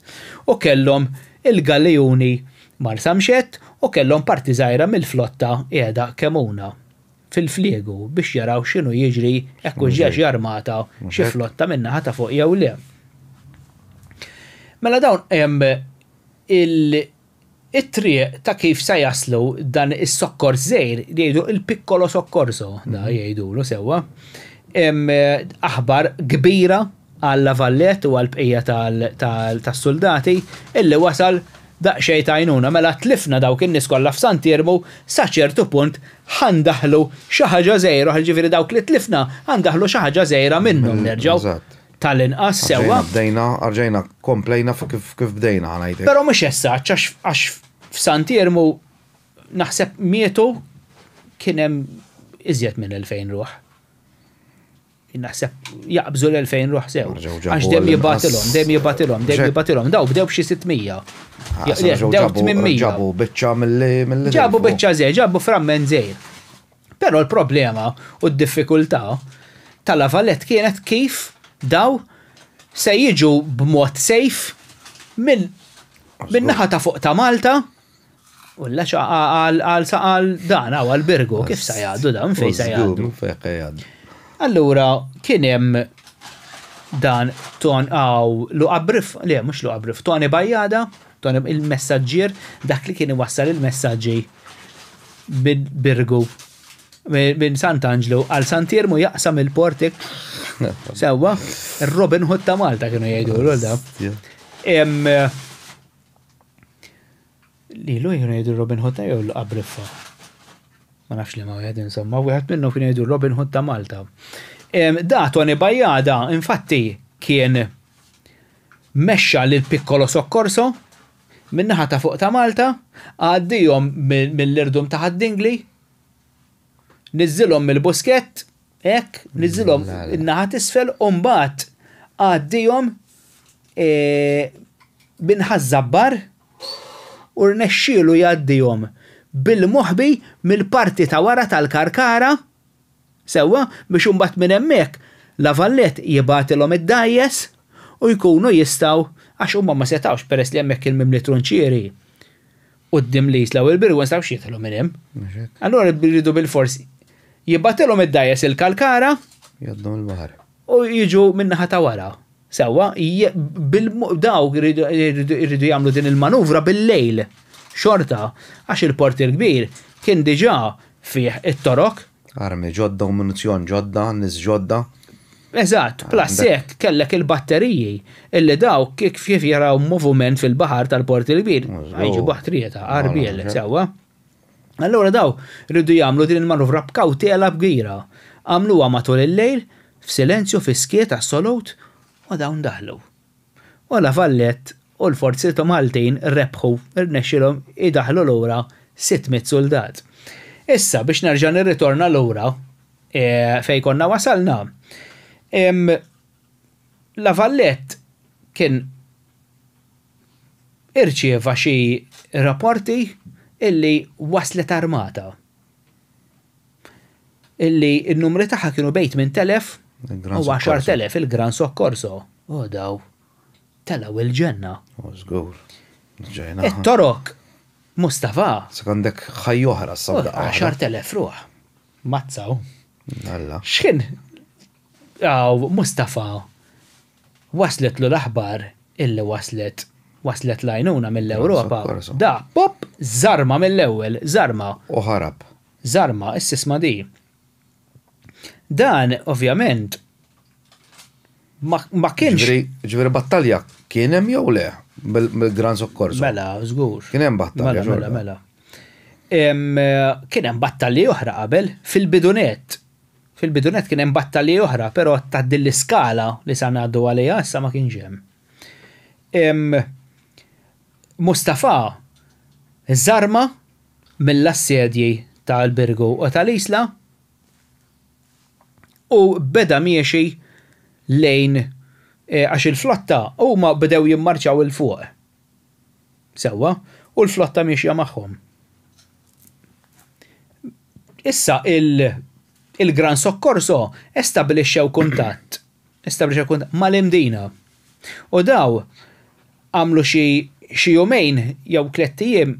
U kellhom il-gallijuni Marsamxett u kellhom parti żgħira mill-flotta qiegħda Kemuna. fil-fliegu biex jaraw x'inhu jiġri hekk hux ġa xi armata, xi flotta min-naħa ta' fuq jew le. Mela dawn hemm it-triq ta' kif sa jaslu dan is-sokkors żgħir li jgħidu il-piccolo soccorso, da jgħidulu sewwa. Aħbar kbira għal La Valette u għall-bqija tas-suldati illi wasal daqsxejn ta' għajnuna. Mela tlifna dawk in-nies kollha f'Sant'Iermu sa ċertu punt ħa ndaħħlu xi ħaġa żgħira, jiġifieri dawk li tlifna ħa ndaħħlu xi ħaġa żgħira minnhom nerġgħu. Tal-inqas sewwa. Bdejna, rġajna komplejna fuq kif bdejna ħa ngħidlek. Però mhux esatt għax f'Sant'Iermu naħseb mietu kien hemm iżjed minn 2000 ruħ. Naħseb jaqbżu l-2000 ruħ sew. Għax dem jibatilhom, dem jibatilhom, dem jibatilhom. Daw bdew b'xi 600. Bdew 800. Ġabu biċċa mill-li. Ġabu biċċa żejr, ġabu framment żejr. Però l-problema u d-diffikultà tal-Avalett kienet kif daw se jiġu b'mod safe minn naħa ta' fuq ta' Malta U l-leċa għal għal dan għal birgu, kif sa jgħaddu dan, fejn sa jgħaddu. Allura, kien hemm dan ton għaw Luqa Briff, le mhux Luqa Briff, Tony Bajjada, Tony il-messaġġier, dak li kien iwassal il-messaġġi minn Birgu minn Sant'Anġlu għal Sant'Iermu jaqsam il-portik. Sewwa, Robin Hood ta' Malta kienu jgħidu da. Lilu kienu jgħidu Robin Hood ta' jew l-Qabriffa. Ma nafx li ma wieħed insomma, wieħed minnhom kienu jgħidu Robin Hood ta' Malta. Da Tony Bajada infatti kien mexxa lil Piccolo Soccorso min-naħa ta' fuq ta' Malta, għaddihom mill-irdum ta' Ħad-Dingli, niżżilhom mill-Buskett, hekk, niżżilhom in-naħa t'isfel u mbagħad għaddihom e, minn Ħaż-Żabbar u rnexxielu jgħaddihom bil-moħbi mill-parti ta' wara tal-Karkara, sewwa, biex imbagħad minn hemmhekk La Valette jibgħatilhom id-dgħajjes u jkunu jistgħu, għax huma ma setgħux peress li hemmhekk kien mimli trunċieri. Quddiem l-Isla u l-Birgu ma setgħux jidħlu minn hemm. Allura rridu bilfors jibgħatilhom id-dgħajjes il-Kalkara. Jgħaddu mill-baħar. U jiġu min-naħa ta' wara. Sewwa, dawk iridu jagħmlu din il-manuvra bil-lejl. Xorta, għax il-Port il-Kbir kien diġà fih it-Torok. Armi ġodda u munizzjon ġodda, nies ġodda. Eżatt, plus hekk kellek il-batteriji illi dawk kif jaraw moviment fil-baħar tal-Port il-Kbir, jiġu baħtrieta, għarbiel, sewwa. Allura daw rridu jagħmlu din il-manuvra b'kawtela kbira. Għamluha matul il-lejl, f'silenzju, fis-skiet assolut, u dawn daħlu. U La Vallette u l-forzi ta' Maltin rebħu, irnexxielhom idaħħlu lura 600 suldat. Issa biex nerġa' nirritorna lura fejn konna wasalna, La Vallette kien irċieva xi rapporti illi waslet armata. Illi n-numri tagħha kienu bejn 8,000 u 10,000 il-Gran Soccorso. U daw telgħu il-ġenna. Żgur. It-Torok Mustafa. Sa għandek ħajja oħra s-sabda. 10,000 ruħ. Mazzaw. Alla. X'kien Aw, Mustafa waslitlu l-aħbar illi waslet waslet l-għajnuna mill-Ewropa. Da, pop, żarma mill-ewwel, żarma. U ħarab. Żarma, issa isma' di. Dan, ovvjament, ma, ma kienx. Ġifieri battalja kien hemm jew le bil-Gran Soccorso? Mela, żgur. Kien hemm battalja. Mela, mela, mela. Kien hemm battalji oħra qabel fil-bidunet. Fil-bidu nett kien hemm battalji oħra, però ta' din l-iskala li sa ngħaddu għaliha issa ma kienx hemm. Mustafa żarma mill-assedji tal-Birgu u tal-Isla u beda miexi lejn għax il-flotta huma bdew jimmarċaw 'il fuq. Sewwa, u l-flotta miexja magħhom. Issa il-Gran Soccorso estabbilixxew kuntatt, estabbilixxew kuntatt mal-Imdina. U daw għamlu xi xi jumejn jew tlett ijiem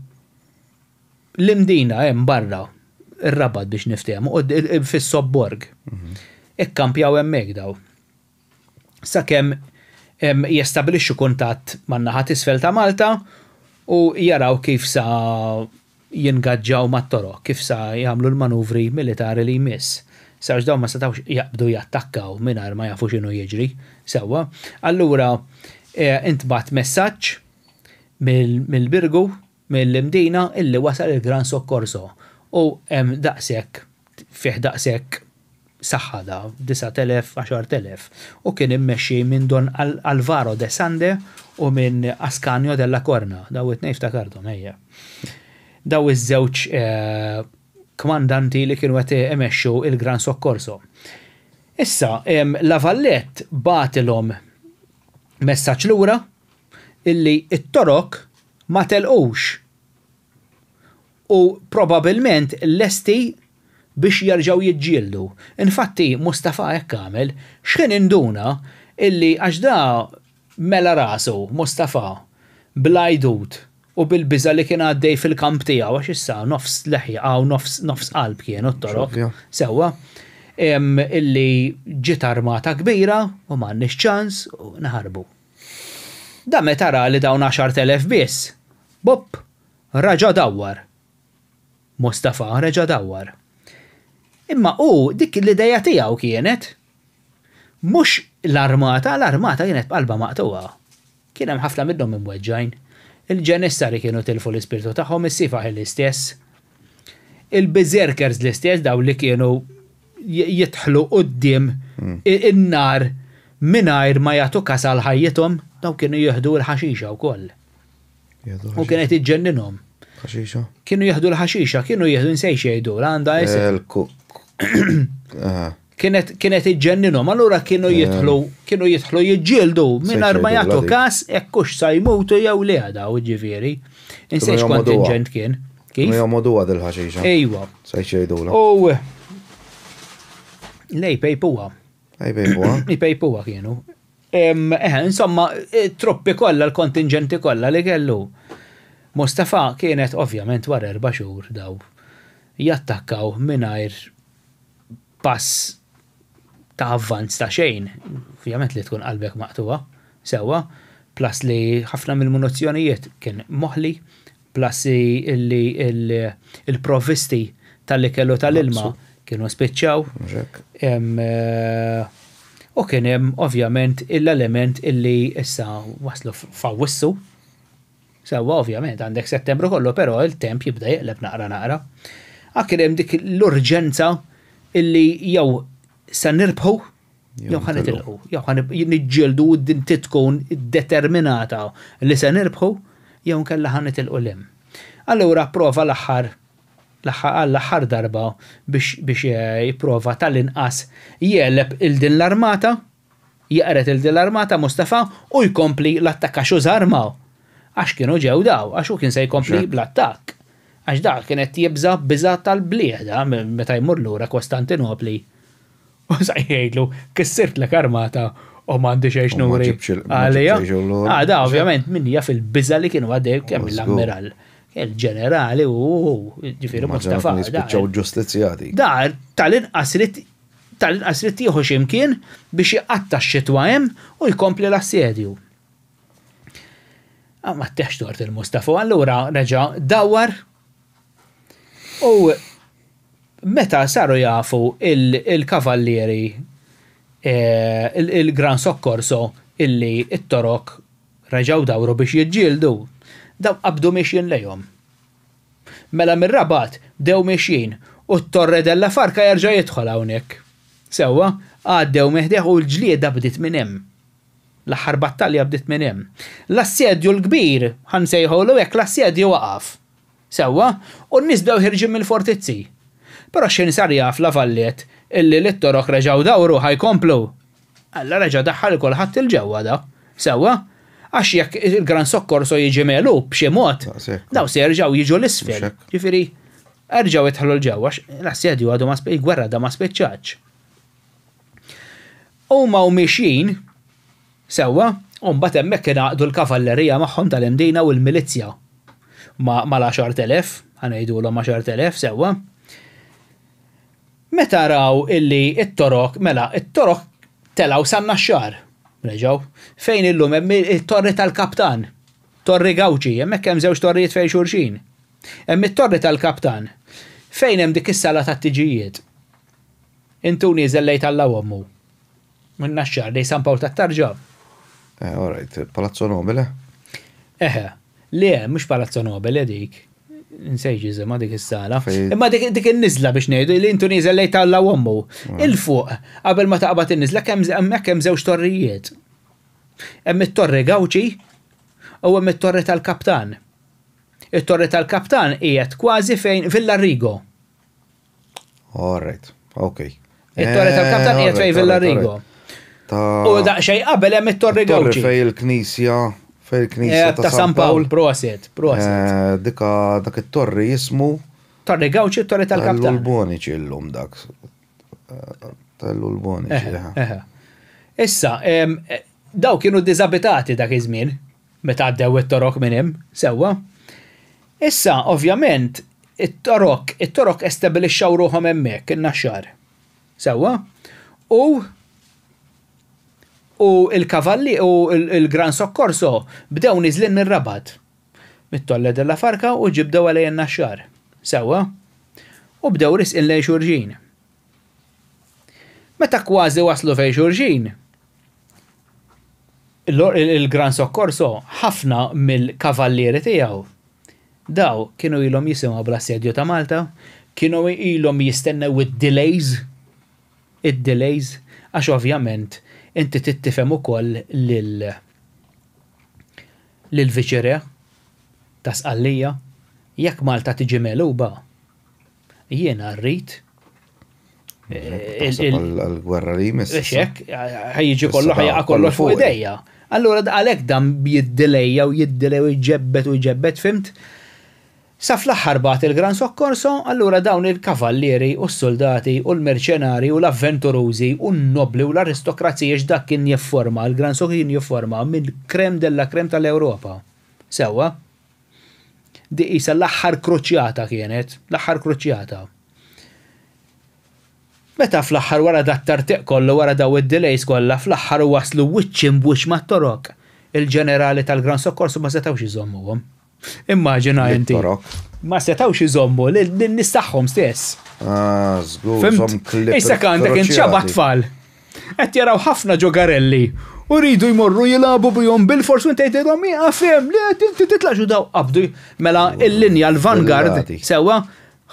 l-Imdina hemm barra, ir-Rabat biex niftehmu, fis-sobborg. Ikkampjaw hemmhekk daw. Sakemm jestabilixxu kuntatt man-naħa t'isfel ta' Malta u jaraw kif sa jingaġġaw mat-Torok, kif sa jagħmlu l-manuvri militari li jmiss. Sa għax dawn ma setgħux jaqbdu jattakkaw mingħajr ma jafu x'inhu jiġri sewwa. Allura intbagħat messaġġ mill-Birgu, mill-Imdina illi wasal il-Gran Soccorso u hemm daqshekk fih daqshekk saħħa da, 9,000, 10,000, u kien immexxi minn Don Alvaro de Sande u minn Ascanio della Corna, daw it-tnejn ftakarthom, ejja. Daw iż-żewġ kmandanti li kienu qed imexxu il-Gran Soccorso. Issa, La Vallette bagħtilhom messaġġ lura illi t-Torok ma telqux u probabilment lesti biex jerġgħu jiġġieldu. Infatti Mustafa hekk għamel, x'ħin induna illi għax da mela rasu Mustafa bl-għajdut u bil-biża' li kien għaddej fil-kamp tiegħu għax issa nofs leħja hawn nofs nofs qalb kienu t-Torok sewwa illi ġiet armata kbira u m'għandniex ċans u naħarbu. Da meta ra li dawn 10,000 biss, bopp, raġa' dawwar. Mustafa reġa' dawwar. Imma hu dik l-idea tiegħu kienet. Mhux l-armata, l-armata kienet b'qalbha maqtugħa. Kien hemm ħafna minnhom imweġġgħin. Il-Ġenissari kienu tilfu l-ispirtu tagħhom, is-Sifaħi l-istess. Il-Berserkers l-istess, dawn li kienu jidħlu quddiem in-nar mingħajr ma jagħtu kas għal ħajjithom, dawn kienu jieħdu l-ħaxixa wkoll. U kienet iġġenninhom. Ħaxixa? Kienu jieħdu l-ħaxixa, kienu jieħdu nsejx jgħidu, għandha isem. Kienet kienet iġġenninhom, allura kienu jidħlu kienu jidħlu jiġġieldu mingħajr ma jagħtu każ hekk hux sa jmutu jew le daw ġifieri. Insejx kontinġent kien. Kif? Kienu jomogħduha dil-ħaxixa. Ejwa. Sejx jgħidulha. U le jpejpuha. Jpejpuha? Jpejpuha kienu. Eħe, insomma, it-truppi kollha, l-kontinġenti kollha li kellu. Mustafa kienet ovvjament wara 4 xhur daw jattakkaw mingħajr pass ta' avvanz ta' xejn, ovvjament li tkun qalbek maqtugħa, sewwa, plus li ħafna mill-munizzjonijiet kien moħli, plus li l-provvisti tal-ikel u tal-ilma kienu spiċċaw. U kien hemm ovvjament l-element illi issa waslu f'Awwissu. Sewwa ovvjament għandek Settembru kollu però il-temp jibda jeqleb naqra naqra. Ah kien hemm dik l-urġenza illi jew se nirbħu jew ħa nitilqu, jew ħa niġġieldu u din trid tkun determinata li se nirbħu jew inkella ħa nitilqu 'l hemm. Allura pprova l-aħħar għall-aħħar darba biex biex jipprova tal-inqas jegħleb 'il din l-armata Jeqred 'il din l-armata Mustafa u jkompli l-attakk għax hu żarma. Għax kienu ġew daw, għax hu kien se jkompli bl-attakk. Għax dak kien qed jibża' biża' tal-blieh da meta jmur lura Kostantinopli u sa jgħidlu kissirtlek armata u m'għandi xejn x'nuri għaliha. Ah da ovvjament min jaf il-biża' li kienu għaddej kemm l-ammirall, il-ġenerali u ġifieri Mustafa. Jispiċċaw ġustizzjati. Da tal-inqas ried Tal-inqas ried jieħu xi mkien biex iqatta' x-xitwa hemm u jkompli l-assedju. Ah, ma tteħx tort il-Mustafa, allura reġa' dawwar u meta saru jafu il-kavallieri eh, il-Gran Soccorso illi it-Torok reġgħu dawru biex jiġġieldu, daw qabdu mixjin lejhom. Mela mir-Rabat bdew mixjin u t-Torre della Farca jerġa' jidħol hawnhekk. Sewwa, għaddew minn ħdejh u l-ġlieda bdiet minn hemm. L-aħħar battalja bdiet minn hemm. L-assedju l-kbir, ħa nsejħulu hekk, l-assedju waqaf. Sewwa, u n-nies bdew ħierġin mill-fortizzi. Però x'ħin sar jaf La Valette illi lit-Torok reġgħu dawru ħa jkomplu, Alla reġa' daħħal 'il kulħadd 'il ġewwa da. Sewwa? Għax jekk il-Gran Soccorso jiġi megħlub b'xi mod, dawn se jerġgħu jiġu 'l isfel. Ġifieri, erġgħu idħlu 'l ġewwa għax l-assedju għadu ma il-gwerra għadha ma spiċċatx. Huma u mixjin, sewwa, u mbagħad hemmhekk ingħaqdu l-kavallerija magħhom tal-Imdina u l-milizzja mal-10,000, ħa ngħidulhom 10,000, sewwa. Meta raw illi t-Torok, mela, it-Torok telgħu san-Naxxar, reġgħu, fejn illum hemm it-Torri tal-Kaptan, Torri Gawċi, hemmhekk hemm żewġ torrijiet fejn xulxin. Hemm it-Torri tal-Kaptan, fejn hemm dik is-sala tat-tiġijiet. Int u nieżel lejn Alla u Ommu. Min-Naxxar lejn San Pawl tat-Tarġa. Eh, all right, Palazzo Nobile? Eħe, le, mhux Palazzo Nobile dik. Nsejt jisimha dik is-sala. Imma dik in-niżla biex ngħidu li intu nieżel lejn Alla u Ommu. Mm. Il fuq, qabel ma taqbad in-niżla kemm hemmhekk hemm żewġ torrijiet. Hemm it-Torri Gawċi u hemm it-Torri tal-Kaptan. It-Torri tal-Kaptan qiegħed kważi fejn Villa Rigo. All right, ok. Il-Torre tal-Kaptan qiegħed fejn Villa Rigo. U daqsxejn qabel hemm it-Torri Gawċi. Fej il-Knisja, fej il-Knisja eh, ta' San Pawl. Proset, proset. Eh, dika dak it-torri jismu. Torri Gawċi, Torri tal-Kaptan. Tal-Boniċi llum dak. Tal-Boniċi. Issa, daw kienu diżabitati dak iż-żmien. Meta għaddew it-Torok minn hemm, sewwa. Issa, ovvjament, it-Torok, it-Torok estabilixxaw ruħhom hemmhekk, in-Naxxar. Sewwa? U u l-kavalli u l-Gran Soccorso bdew niżlin mir-Rabat, mit-Tolle della Farca u ġibdew għalej in-Naxxar. Sewwa? U bdew risqin lejn xulxin. Meta kważi waslu fejn xulxin, Il-Gran Soccorso, ħafna mill-kavallieri tiegħu, daw kienu ilhom jisimgħu bl-Assedju ta' Malta, kienu ilhom jistennew id-delays, id-delays, għax ovvjament inti trid tifhem ukoll lil lill-Viċirè ta' Sqallija, jekk Malta tiġi megħluba, Jiena rrid. Għal-gwerra li jmiss. Xek, ħajġi kollu ħajja kollu fuq idejja. Allura għalhekk dan jiddilejja u jiddilej u jġebbet u jġebbet, fimt? Sa fl-aħħar bagħat il-Gran Soccorso, allura dawn il-kavallieri u s-soldati u l-merċenari u l-avventurużi u n-nobli u l-aristokrazija x'dak kien jifforma, il-Gran Soccorso kien jifforma mill-crème della crème tal-Ewropa. Sewwa? Di qisha l-aħħar kruċjata kienet, l-aħħar kruċjata. Meta fl-aħħar wara dat-tartiq kollu, wara daw id-delays kollha, fl-aħħar waslu wiċċ imb'wiċċ mat-Torok, il-ġenerali tal-Gran Soccorso ma setgħux iżommuhom. Immaġina inti. Ma setgħux iżommu lin-nies tagħhom stess. Ah, żgur. Issa għandek int xaba tfal. Qed jaraw ħafna ġogarelli u rridu jmorru jilagħbu bihom bil-fors u inti tgħidilhom ieqaf hemm, le inti titlax u daw qabdu mela l-linja l-vanguard sewwa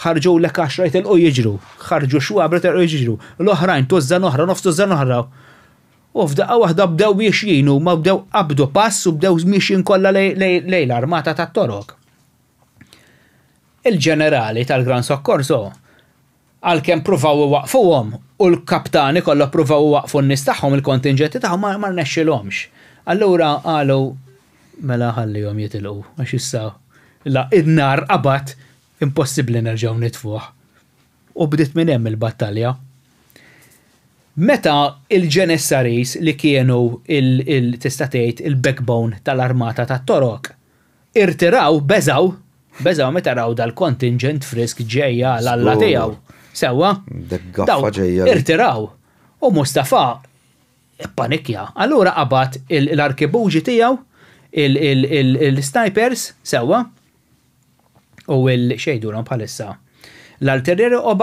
ħarġulek għaxra jitilqu jiġru, ħarġu xwabra telqu jiġru, l-oħrajn tużżan oħra, nofs tużżan oħra. U f'daqqa waħda bdew miexjin huma bdew qabdu pass u bdew miexjin kollha lejn l-armata tat-Torok. Il-ġenerali tal-Gran Soccorso għalkemm pruvaw iwaqqfuhom u l-kaptani kollha pruvaw iwaqqfu n-nies tagħhom, il-kontinġenti tagħhom ma rnexxilhomx. Allura qalu mela ħallihom jitilqu għax issa la n-nar qabad impossibbli nerġgħu nitfuh. U bdiet minn hemm il-battalja. Meta il-Ġenissaris li kienu il tista' tgħid il-backbone tal-armata tat-Torok irtiraw, beżgħu, beżgħu meta raw dal-kontingent frisk ġej għal Alla tiegħu. Sewwa? Daw irtiraw. U Mustafa ippanikja. Allura qabad l-arkibuġi tiegħu, il-snipers, sewwa, u l-xejdulhom bħalissa. L-artilleri u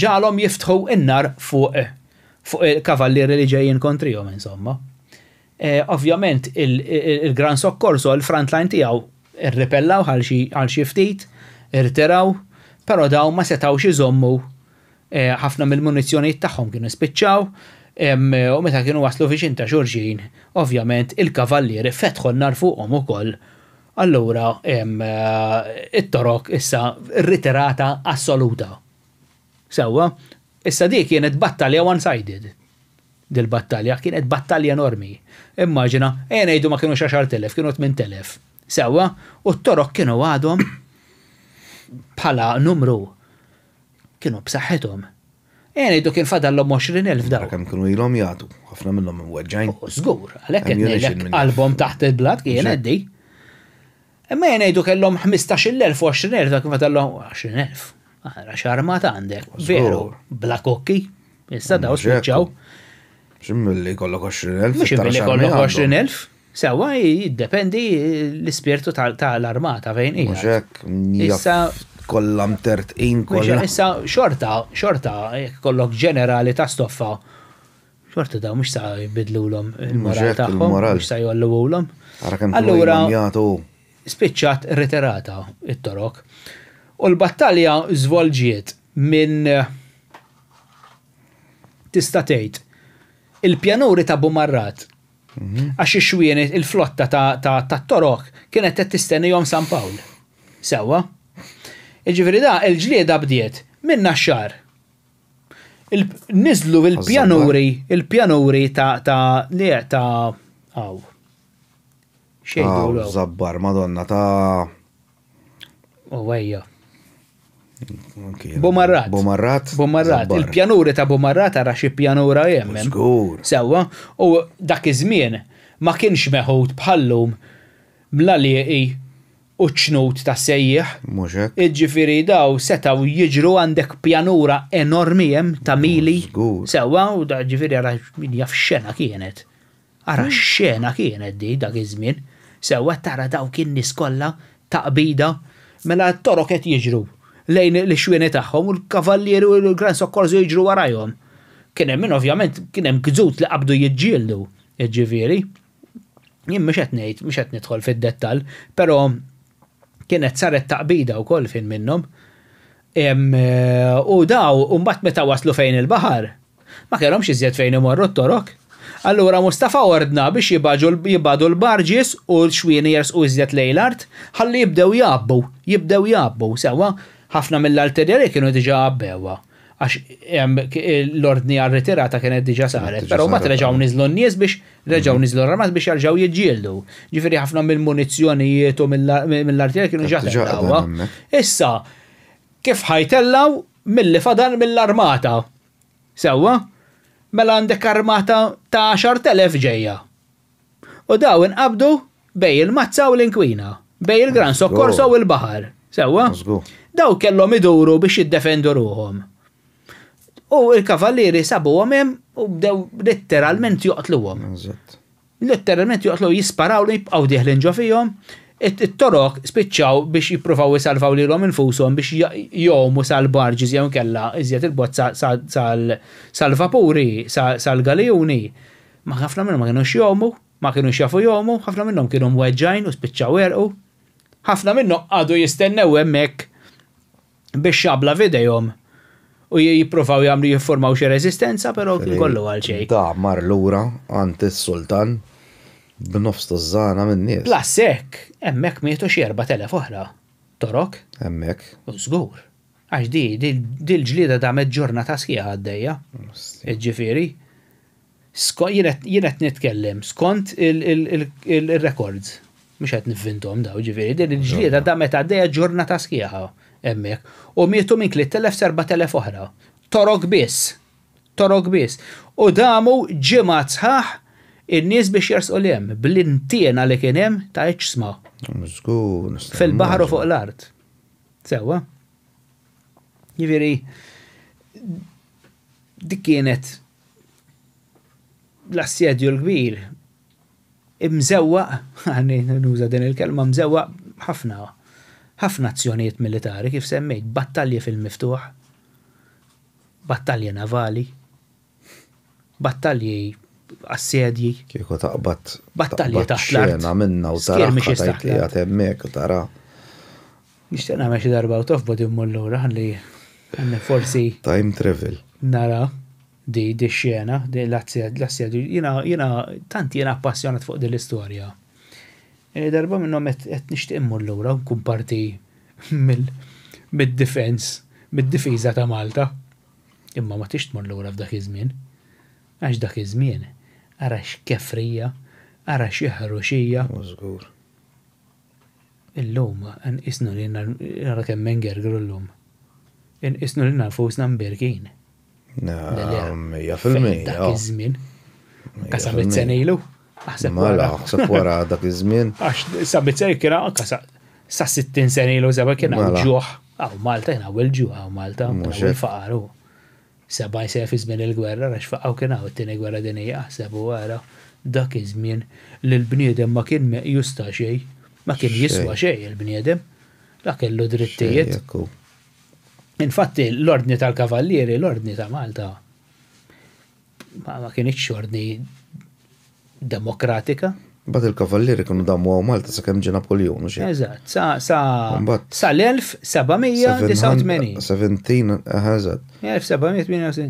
ġalhom jiftħu in-nar fuq fuq il-kavallieri li ġejjin kontrihom insomma. Eh, ovvjament il-Gran Soccorso, il-frontline tiegħu irripellaw għal xi ftit, irtiraw, però daw ma setgħux iżommu eh, ħafna mill-munizzjonijiet tagħhom kienu spiċċaw, u meta kienu waslu viċin ta' xulxin, ovvjament il-kavallieri fetħu n-nar fuqhom ukoll. Allura it-Torok issa ritirata assoluta. Sewwa, issa di kienet battalja one-sided. Dil-battalja kienet battalja enormi. Immaġina, ejja ngħidu ma kienux 10,000, kienu 8,000. Sewwa, u t-Torok kienu għadhom bħala numru kienu b'saħħithom. Ejja ngħidu kien fadallhom 20,000 dawn. Kemm kienu ilhom jagħtu, ħafna minnhom imweġġgħin. Oh, żgur, għalhekk qed ngħidlek qalbhom taħt il-blat kienet di. Imma ejja ngħidu kellhom 15,000 u 20,000 dak kien fadallhom 20,000. Ara x'armata għandek, veru, bla kokki. Issa daw spiċċaw. X'imilli jkollok 20,000. Mhux imilli jkollok 20,000. Sewwa jiddependi l-ispirtu tal-armata fejn hija. Mhux hekk, issa kollha mtertqin kollha. Issa xorta, xorta jekk kollok ġenerali ta' stoffa, xorta daw mhux sa jbidlulhom il-moral tagħhom, mhux sa jgħolluhulhom. Allura spiċċat ritirata it-Torok. U l-battalja żvolġiet minn tista' tgħid il-pjanuri ta' Bumarrat Għax ix-xwieni, il-flotta tat-Torok kienet qed tistennihom San Pawl. Sewwa? Jiġifieri da il-ġlieda bdiet minn Naxxar. Niżlu il-pjanuri, il-pjanuri ta' ta' li ta' hawn. Xejn. Żabbar, Madonna ta' U ejja. Bumarrat. Bumarrat. Bumarrat. Il-pjanuri ta' Bumarrat ara xi pjanura hemm. Żgur. Sewwa, u dak iż-żmien ma kienx meħud bħallum ml-għalieqi u ċ-ċnut tas-sejjieħ. Mhux hekk. Jiġifieri daw setgħu jiġru għandek pjanura enormi hemm ta' mili. Żgur. Sewwa, u ġifieri ara min jaf x'xena kienet. Ara x'xena kienet di dak iż-żmien. Sewwa tara dawk in-nies kollha taqbida. Mela t-Torok qed jiġru lejn l-ixwieni tagħhom u l-kavallieri u l-Gran Soccorso jiġru warajhom. Kien hemm min ovvjament kien hemm gżud li qabdu jiġġieldu, jiġifieri. Jien mhux qed ngħid, mhux qed nidħol fid-dettall, però kienet saret taqbida wkoll fin minnhom. U daw, u mbagħad meta waslu fejn il-baħar, Ma kellhomx iżjed fejn imorru t-Torok. Allura Mustafa ordna biex jibagħdu l-barges u l-xwieni jersqu iżjed lejn l-art ħalli jibdew jgħabbu, jibdew jgħabbu, sewwa, ħafna mill-artiljerija kienu diġà għabbewha għax l-ordni għar-ritirata kienet diġà saret, però mbagħad reġgħu niżlu n-nies biex reġgħu niżlu l-armat biex jerġgħu jiġġieldu. Ġifieri ħafna mill-munizzjonijiet u mill-artiljerija kienu diġà tellgħuha. Issa, kif ħa jtellgħu milli fadal mill-armata? Sewwa? Mela għandek armata ta' 10,000 ġejja. U daw inqabdu bejn il-mazza u l-inkwina. Bejn il-Gran Soccorso u l-baħar. Sewwa? Daw kellhom iduru biex jiddefendu ruħhom. U il-kavallieri sabuhom hemm u bdew letteralment joqtluhom. Letteralment joqtlu jisparaw li jibqgħu dieħlin ġo fihom. It-Torok spiċċaw biex jippruvaw isalvaw lilhom infushom biex jgħumu sal-barges jew inkella iżjed 'il bogħod sal-vapuri, sal-galijuni. Ma ħafna minnhom ma kinux jgħumu, ma kinux jafu jgħumu, ħafna minnhom kienu mweġġgħin u spiċċaw għerqu. Ħafna minnhom qagħdu jistennew hemmhekk bix-xabla f'idejhom u jippruvaw jagħmlu jiffurmaw xi reżistenza, però kien kollu għal xejn. Da mar lura għand is-sultan b'nofs tużżana min-nies. Plus hekk, hemmhekk mietu xi 4,000 oħra Torok. Hemmhekk. Żgur. Għax di, di l-ġlieda damet ġurnata sħiħa għaddejja. Jiġifieri. Jien qed nitkellem skont il-records, mhux qed nivvinthom dawn, ġifieri din il-ġlieda damet għaddejja ġurnata sħiħa hemmhekk u mietu minn 3,000 sa 4,000 oħra. Torok biss. Torok biss. U damu ġimgħat sħaħ in-nies biex jersqu 'l hemm bl-intiena li kien hemm ta' iġsma. Fil-baħar u fuq l-art. Sewwa? Jiġifieri dik kienet l-assedju l-kbir imżewwaq, ħalli nuża din il-kelma, mżewwaq ħafna, ħafna azzjonijiet militari kif semmejt, battalji fil-miftuħ, battalji navali, battalji assedji. Kieku taqbad battalji taħt l-art. Xena minna u tara tgħid li għad hemmhekk u tara. Nixtieq nagħmel xi darba out of body mmur lura ħalli forsi. Time travel. Nara di di xena, di l-assedju. Jiena jiena tant jiena appassjonat fuq din l-istorja. E, darba minnhom qed nixtieq immur lura nkun parti mid-defense, mid-difiża ta' Malta. Imma ma tix tmur lura f'dak iż-żmien. Għax dak iż-żmien ara x'kefrija, ara xi ħruxija. Żgur. Illum, nqisnu li nara kemm ingergru llum. Inqisnu lilna nfusna mbierkin. 100%. Dak iż-żmien. Anka sa mitt sena ilu. Aħseb wara. Mela, aħseb wara dak iż-żmien. Għax sa mitt sena kien anka sa 60 sena ilu seba' kien hawn mela. ġuħ. Hawn Malta kien hawn il-ġuħ hawn Malta, kien hawn il-faqar. 70 sena fi żmien il-gwerra għax faqgħu kien hawn it-Tieni Gwerra Dinjija aħseb u ara dak iż-żmien li l-bniedem ma kien meqjus ta' xejn, ma kien jiswa xejn il-bniedem, la kellu drittijiet. Infatti l-Ordni tal-Kavallieri, l-Ordni ta' Malta ma kinitx ordni demokratika. Mbagħad il-kavallieri kienu damu hawn Malta sakemm ġie Napoljun, mhux hekk? Eżatt, sa sa sa l-1789. 17, eżatt. 1789.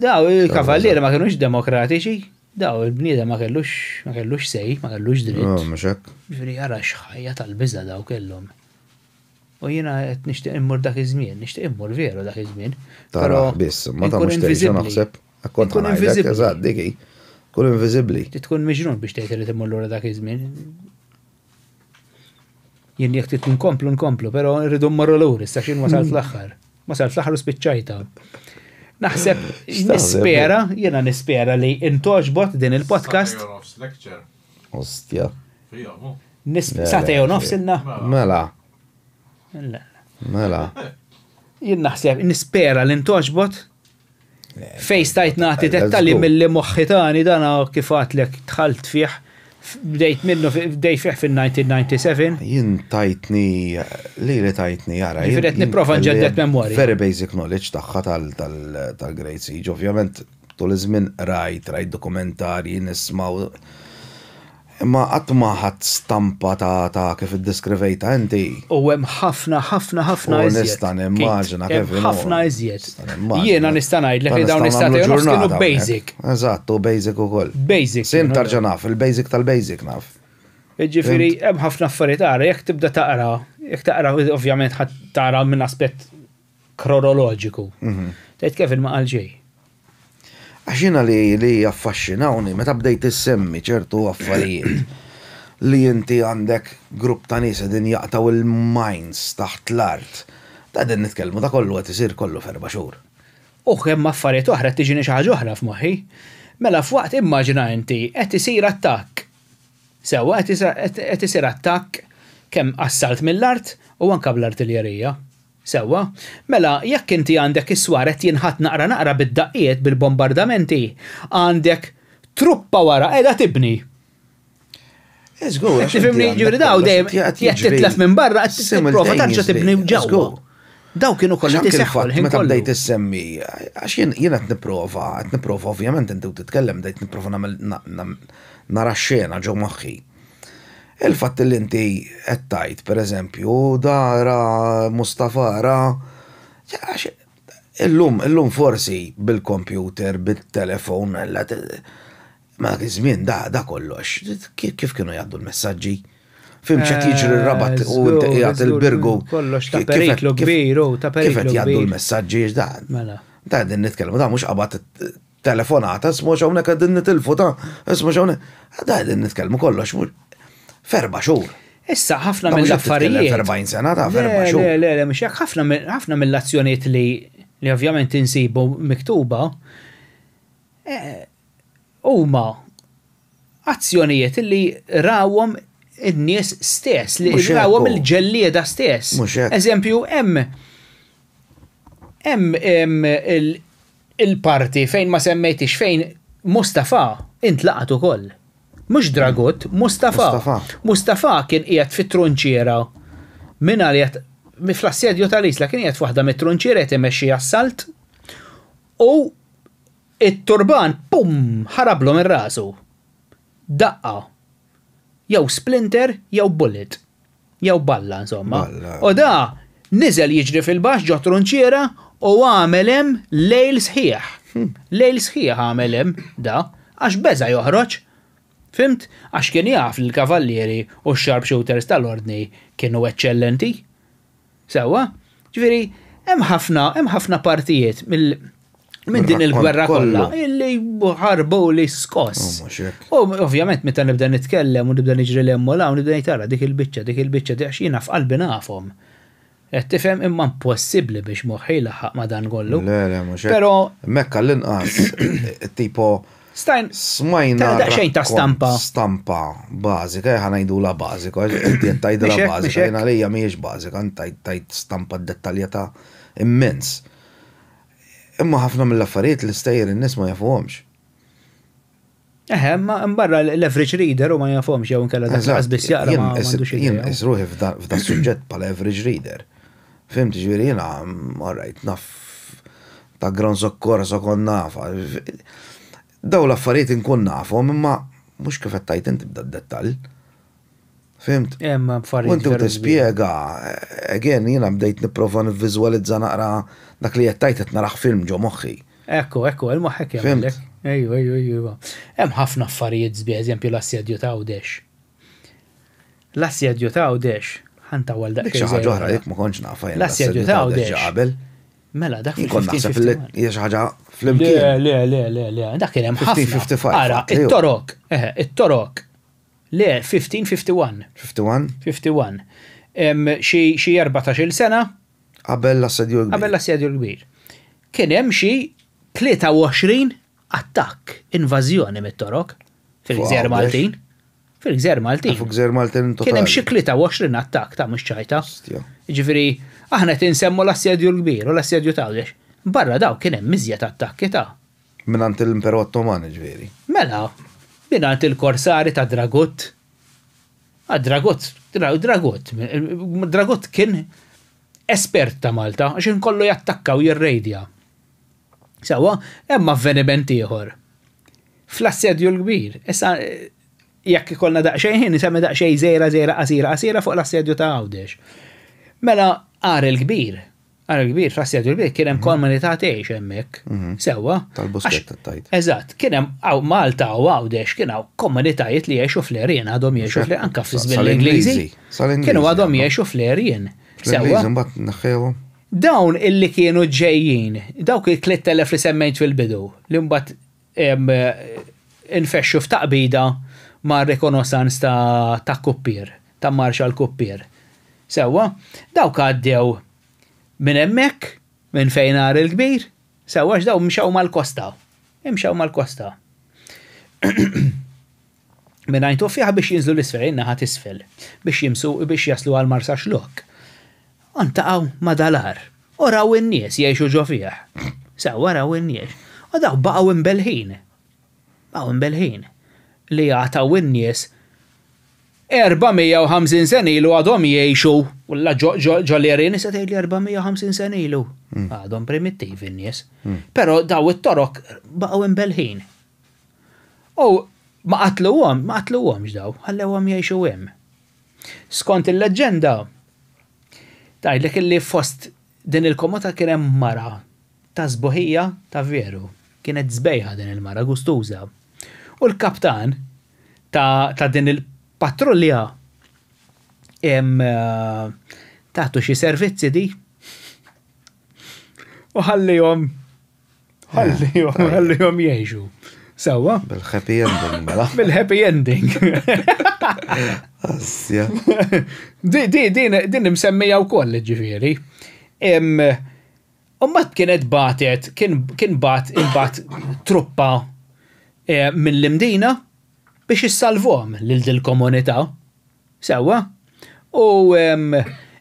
Daw il-kavallieri ma kinux demokratiċi, daw il-bniedem ma kellux ma kellux sej, ma kellux dritt. No, mhux hekk. Ġifieri ara x'ħajja tal-biża' daw kellhom. U jiena qed nixtieq immur dak iż-żmien, nixtieq immur veru dak iż-żmien. Tara biss, ma ta' mhux terġa' naħseb. Kont Tkun inviżibbli. Eżatt, dik hi. Tkun inviżibbli. Trid tkun miġnun biex tgħid irid immur lura dak iż-żmien. Jien jekk trid nkomplu nkomplu, però rridu mmorru lura issa x'in wasalt l-aħħar. Wasalt l-aħħar u spiċċajta. Naħseb nispera, jiena nispera li intoġbot din il-podcast. Ostja. Satej u nofs ilna. Mela. Mela. Jien naħseb, nispera li ntoġbot Fej stajt nagħti dettalji milli moħħi tani dana kif għatlek dħalt fih bdejt minnu bdejt fih fin-1997. Jien tajtni li li tajtni jara. Ġifieri qed nipprova nġedded memorja. Very basic knowledge tagħha tal-Great Siege, ovvjament tul iż-żmien rajt, rajt dokumentarji, nisma' Imma qatt ma ħadt stampa ta' ta' kif iddeskrivejtha inti. U hemm ħafna, ħafna, ħafna iżjed. U nista' nimmaġina kif. Hemm ħafna iżjed. Jiena nista' ngħidlek li dawn is-sagħtejn u nofs kienu basic. Eżatt, u basic ukoll. Basic. Sin tarġa' naf, il-basic tal-basic naf. Jiġifieri hemm ħafna affarijiet ara, jekk tibda taqra, jekk taqra ovvjament ħa tara minn aspett kronoloġiku. Tgħid Kevin ma qal xejn. Għax jiena li li affaxxinawni meta bdejt issemmi ċertu affarijiet li inti għandek grupp ta' nies qegħdin jaqtgħu il-mines taħt l-art. Ta' qegħdin nitkellmu ta' kollu qed isir kollu f'erba' xhur. U hemm affarijiet oħra qed tiġini xi ħaġa oħra f'moħħi. Mela f'waqt immaġina inti qed isir attakk. Sewwa qed isir attakk. Kemm assalt mill-art u anke bl-artiljerija. Sewwa? Mela, jekk inti għandek is-swar qed jinħatt naqra naqra bid-daqqiet, bil-bombardamenti, għandek truppa wara qiegħda tibni. Żgur, Qed tifhimni? Ġifieri daw dejjem jekk titlef minn barra qed tipprova tarġa' tibni ġewwa. Daw kienu kollha qed iseħħu l-ħin Meta bdejt issemmi, għax jien qed nipprova, qed nipprova ovvjament inti u titkellem bdejt nipprova nagħmel nara x-xena ġo moħħi. Il-fatt li inti qed tgħid, pereżempju, da ra Mustafa ra, għax illum, illum forsi bil-kompjuter, bit-telefon, ma dak iż-żmien da, da kollox, kif kienu jgħaddu l-messaġġi? Fim x'qed jiġri r-Rabat u inti qiegħed il-Birgu. Kollox ta' periklu kbir u ta' periklu. Kif qed jgħaddu l-messaġġi da? Mela. Da qegħdin nitkellmu, da mhux qabad telefonata, isma' x'hawnhekk qegħdin nitilfu ta' isma' x'hawnhekk. Da qegħdin nitkellmu kollox f'erba' xhur. Issa ħafna mill-affarijiet. F'erbgħin sena ta' f'erba' xhur. Le, le, le, mhux hekk ħafna mill-azzjonijiet li li ovvjament insibu miktuba eh, huma azzjonijiet li rawhom in-nies stess, li rawhom il-ġellieda stess. Eżempju, hemm hemm il-parti fejn ma semmejtix fejn Mustafa intlaqat ukoll. Mhux Dragut, Mustafa. Mustafa kien qiegħed fit-trunċiera minn għalija fl-assedju tal-Isla kien qiegħed f'waħda mit-trunċiera qed imexxi assalt u it-turban pum ħarablu minn rasu. Daqqa. Jew splinter jew bullet. Jew balla insomma. U da niżel jiġri fil-baxx ġo trunċiera u għamel hemm lejl sħiħ. Lejl sħiħ għamel hemm da għax beża' joħroġ. Fhimt? Għax kien jaf li l-kavallieri u x-sharpshooters tal-Ordni kienu eċċellenti. Sewwa? Ġifieri, hemm ħafna, hemm ħafna partijiet mill minn din il-gwerra kollha illi ħarbu li skoss. Oh, u ovvjament meta nibda nitkellem u nibda niġri l hemm u nibda ngħid ara dik il-biċċa, dik il-biċċa, għax jiena f'qalbi nafhom. Qed tifhem imma impossibbli biex moħħi jlaħħaq ma' dan kollu. Le, le, mhux hekk. Però Hemmhekk għall-inqas tipo Stajn, smajna. Daqsxejn ta' stampa. Stampa bażika, ħa ngħidulha bażika, inti qed tgħidilha bażika, jien għalija mhijiex bażika, inti tgħid stampa dettaljata immens. Imma ħafna mill-affarijiet l-istejjer in-nies ma jafuhomx. Eħe, ma barra l-average reader u ma jafhomx jew inkella dak lanqas biss jaqra ma m'għandux idea. Jien qis ruħi f'da suġġett bħala average reader. Fhimt, ġifieri jiena, all right, naf ta' Gran Soccorso kont nafha. Dawn l-affarijiet inkun nafhom imma mhux kif qed tgħid inti b'da dettall. Fhimt? Hemm affarijiet. U inti u tispjega, again, jiena bdejt nipprova nivviżwalizza naqra dak li qed tgħid qed narah film ġo moħħi. Ekku, ekku, il-moħħ hekk jagħmellek. Ejju, ejju, ejju. Hemm ħafna affarijiet sbieħ, eżempju l-assedju ta' Għawdex. L-assedju ta' Għawdex, ħa ntawwal daqsxejn. Dik xi ħaġa oħra dik ma kontx nafha jien. L-assedju ta' Għawdex. Qabel. Mela dak fil Kont naħseb li hija xi ħaġa flimkien. Le, le, le, le, le, dak kien hemm ħafna. 1555. Ara, it-Torok, eħe, it-Torok. Le, 1551. 51? 51. Xi 14-il sena. Qabel l-assedju l-kbir. Qabel l-assedju l-kbir. Kien hemm xi 23 attakk, invażjoni mit-Torok fil-Gżejjer Maltin. Fil-Gżejjer Maltin. Fuq Gżejjer Maltin Kien hemm xi 23 attakk ta' mhux ċajta. Jiġifieri aħna qed insemmu l-assedju l-kbir u l-assedju ta' Għawdex. Barra daw kien hemm iżjed attakki ta'. Mingħand l-Imperu Ottoman jiġifieri. Mela, mingħand il-korsari ta' Dragut. Ah, Dragut, Dragut, Dragut kien espert ta' Malta, għax kollu jattakka u jirrejdja. Sewwa, hemm avveniment ieħor. Fl-assedju l-kbir. Issa, jekk ikollna daqsxejn ħin, nsemmi daqsxejn żgħira żgħira qasira qasira fuq l-assedju ta' Għawdex. Mela, Għar il-Kbir, Għar il-Kbir, fl-assedju l-kbir kien hemm mhm. komunità tgħix hemmhekk. Mhm. Sewwa. Tal-Buskett tajt. Eżatt, kien hemm Malta u Għawdex kien hawn komunitajiet li jgħixu fl-għerien għadhom jgħixu fl anke fi żmien l-Ingliżi. Kienu għadhom jgħixu fl-għerien. Sewwa. Mbagħad neħħewhom. Dawn illi kienu ġejjin, dawk il-3,000 li semmejt fil-bidu, li mbagħad infexxu f'taqbida ma' rekonossans ta' ta' Kuppier, ta' Marshal Kuppier. Sewwa, dawk għaddew minn hemmhekk, minn fejn Għar il-Kbir, sewwa għax dawn mxew mal-kosta. Imxew mal-kosta. Minn Għajn Tuffieħa biex jinżlu 'l isfel, in-naħa t'isfel, biex jimsu biex jaslu għal Marsaxlokk. U ntaqgħu ma' dal-għar. U raw in-nies jgħixu ġo fih. Sewwa raw in-nies. U dawk baqgħu imbellħin. Baqgħu imbellħin. Li għataw in-nies 450 sena ilu għadhom jgħixu, walla ġo ġo l-għerien, issa tgħidli 450 sena ilu. Għadhom primittivi n-nies. Però daw it-Torok baqgħu imbellħin. U ma qatluhom, ma qatluhomx daw, ħallewhom jgħixu hemm. Skont il-leġġenda, tgħidlek illi fost din il-komunità kien hemm mara ta' sbuħija ta' veru. Kienet sbejħa din il-mara, gustuża. U l-kaptan ta', ta din il-patrulja tagħtu xi servizzi di u ħallihom Ħallihom, ħallihom jgħixu. Sewwa? Bil-happy ending, mela. Bil-happy ending. Assja. Di, di, din, din imsemmija wkoll ġifieri. Umbat kienet batet, kien, kien bat, imbat truppa eh, mill-Imdina biex issalvhom lil dil-komunità. Sewwa? U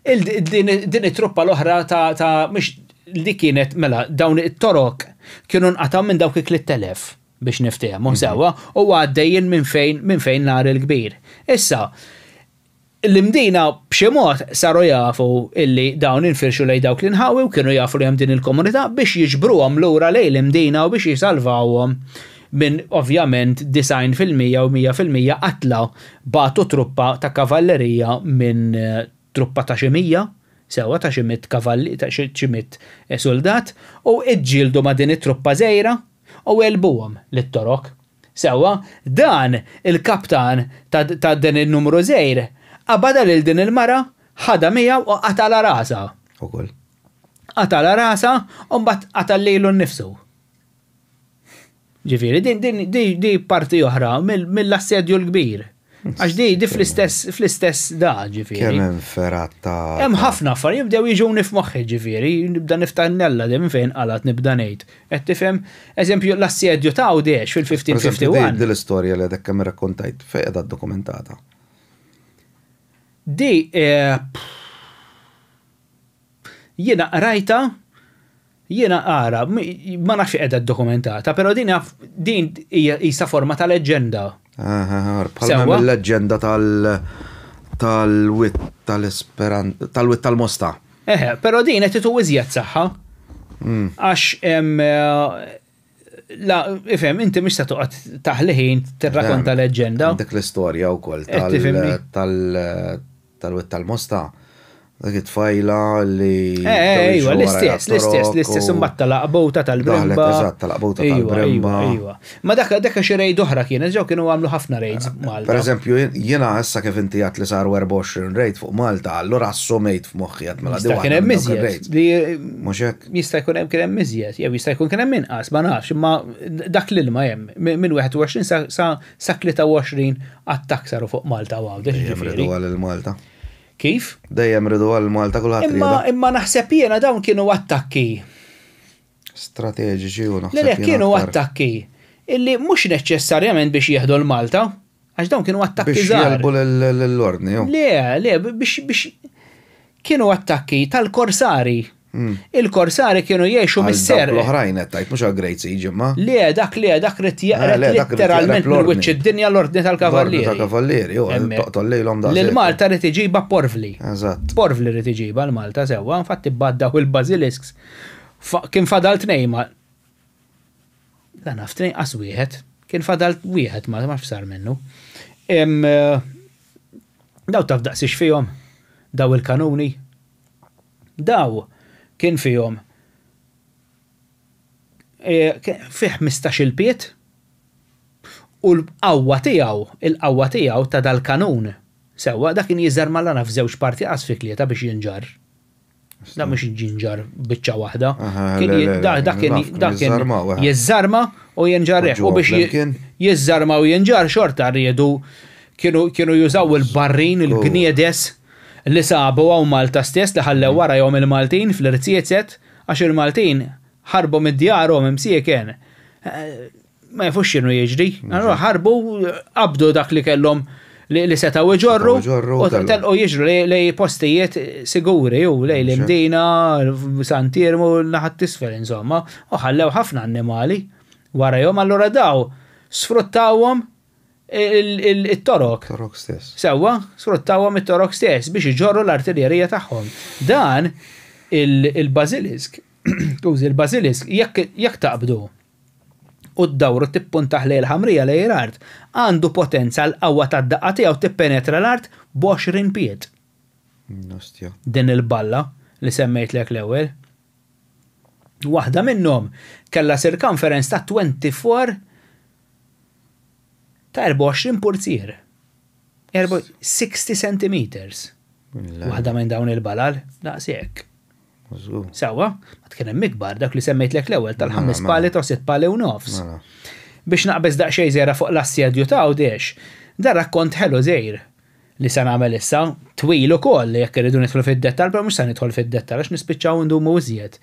din it-truppa l-oħra ta' mhux li kienet mela dawn it-torok kienu nqatgħu minn dawk it-3000 biex niftehmu mhm. sewwa u għaddejjin minn fejn minn fejn nar il-kbir. Issa, l-imdina b'xi mod saru jafu illi dawn infirxu lejn dawk l-inħawi u kienu jafu li hemm din il-komunità biex jiġbruhom lura lejn l-imdina u biex jisalvawhom minn ovvjament 90% u 100% qatla bagħtu truppa ta' kavallerija minn truppa ta' xi 100, sewwa ta' xi mitt kavalli, ta' xi mitt suldat, u ġġieldu ma' din it-truppa żgħira u għelbuhom lit-Torok. Sewwa, dan il-kaptan ta' ta' din in-numru żgħir qabadha lil din il-mara, ħadha miegħu u qatalha rasha. Ukoll. Qatalha rasha u mbagħad qatal lilu nnifsu. Ġifieri, din, din, di, di parti oħra mill-assedju l-kbir. Għax di, di fl-istess, fl-istess da, ġifieri. Kemm hemm ferat ta' Hemm ħafna affarijiet jibdew jiġuni f'moħħi ġifieri, nibda niftaħ nella di minn fejn qalat nibda ngħid. Qed tifhem? Eżempju, l-assedju ta' Għawdex fil-1551. Din l-istorja li għadek kemm irrakkontajt fejn qiegħda ddokumentata? Di, eh, Jiena qrajtha, jiena ara, ma nafx qiegħda ddokumentata, però din din hija qisha forma ta' leġġenda. Bħalma il-leġġenda tal tal-wit tal-esperan tal-wit tal-Mosta. Eħe, però din qed itu iżjed saħħa. Hmm. Għax la, ifhem, inti mhux se toqgħod taħli ħin tirrakonta leġġenda. Dik l-istorja wkoll tal Tal-Wied tal-Mosta, dik it-tfajla li. Eh, eh, iva, l-istess, l-istess, l-istess, imbagħad tal-aqbota tal-Bremba. Eżatt, tal-aqbota tal-Bremba. Iva, iva. Ma dak dak xi rejd oħra kienet, ġew kienu għamlu ħafna raids eh, Malta. Per eżempju, jiena issa kif inti għat li saru 24 raid fuq Malta, allura assumejt f'moħħi għad mela di kien hemm iżjed. Mhux hekk. Jista' jkun hemm kien hemm iżjed, jew jista' jkun kien hemm inqas, ma nafx, imma dak l-ilma hemm minn 21 sa Sa 23 attakk saru fuq Malta u Għawdex. Dejjem ridu għal Malta. Kif? Dejjem ridu għal Malta kulħadd Imma imma naħseb jiena dawn kienu attakki. Strateġiċi u naħseb. Le le kienu attakki illi mhux neċessarjament biex jieħdu l-Malta, għax dawn kienu attakki żgħar. Biex jgħelbu l-ordni. Le, le, biex biex kienu attakki tal-korsari. Hmm. Il-korsari kienu jgħixu mis-ser. L-oħrajn qed tgħid mhux għal Great Siege imma. Le, dak le, dak rid jeqred eh, letteralment minn wiċċ id-dinja l-ordni tal-kavallieri. Tal-kavallieri, u toqtol lejlhom dak. Lil Malta rid iġiba porvli. Eżatt. Porvli rid iġiba l-Malta sewwa, infatti baddaw il-basilisks. Kien fadal tnejn ma La naf tnejn qas wieħed. Kien fadal wieħed ma nafx sar minnu. Eh, daw taf daqsix fihom daw il-kanuni. Daw kien fihom fih 15-il pied u l-qawwa tiegħu, il-qawwa tiegħu ta' dal-kanun, sewwa, dak kien jiżarma la naf f'żewġ parti qas fi tlieta biex jinġarr. Da mhux jinġarr biċċa waħda. Dak kien dak kien jiżżarma u jinġarr U biex jiżżarma u jinġarr xorta riedu kienu jużaw il-barrin, il-gniedes Li sabu hawn Malta stess li ħallew warajhom il-Maltin fl-irziezet għax il-Maltin ħarbu mid-djarhom imsieken. ma jafux x'inhu jiġri. Allura ħarbu qabdu dak li kellhom li setgħu iġorru u telqu jiġru lejn postijiet siguri u lejn l-Imdina, Sant'Iermu, naħat t'isfel insomma, u ħallew ħafna annimali warajhom allura daw sfruttawhom it-Torok. Torok stess. Sewwa, sfruttawhom it-Torok stess biex iġorru l-artiljerija tagħhom. Dan il-basilisk, skużi, il-basilisk jekk taqbdu u ddawru tippuntah lejn il-ħamrija lejn l-art, għandu potenza l-qawwa tad-daqqa tiegħu tippenetra l-art b'20 pied. Din il-balla li semmejtlek l-ewwel. Waħda minnhom kellha circumference ta' 24 ta' 24 purzier. 60 centimeters. Waħda minn dawn il-balal, daqshekk. Sewwa, ma kien hemm ikbar dak li semmejtlek l-ewwel tal-ħames mela, pali ta' sitt pali u nofs. Mela. Biex naqbeż daqsxejn żgħira fuq l-assedju ta' Għawdex, dan rakkont ħelu żgħir li se nagħmel issa, twil ukoll jekk irridu nidħlu fid-dettall, però mhux se nidħol fid-dettall għax nispiċċaw ndumu iżjed.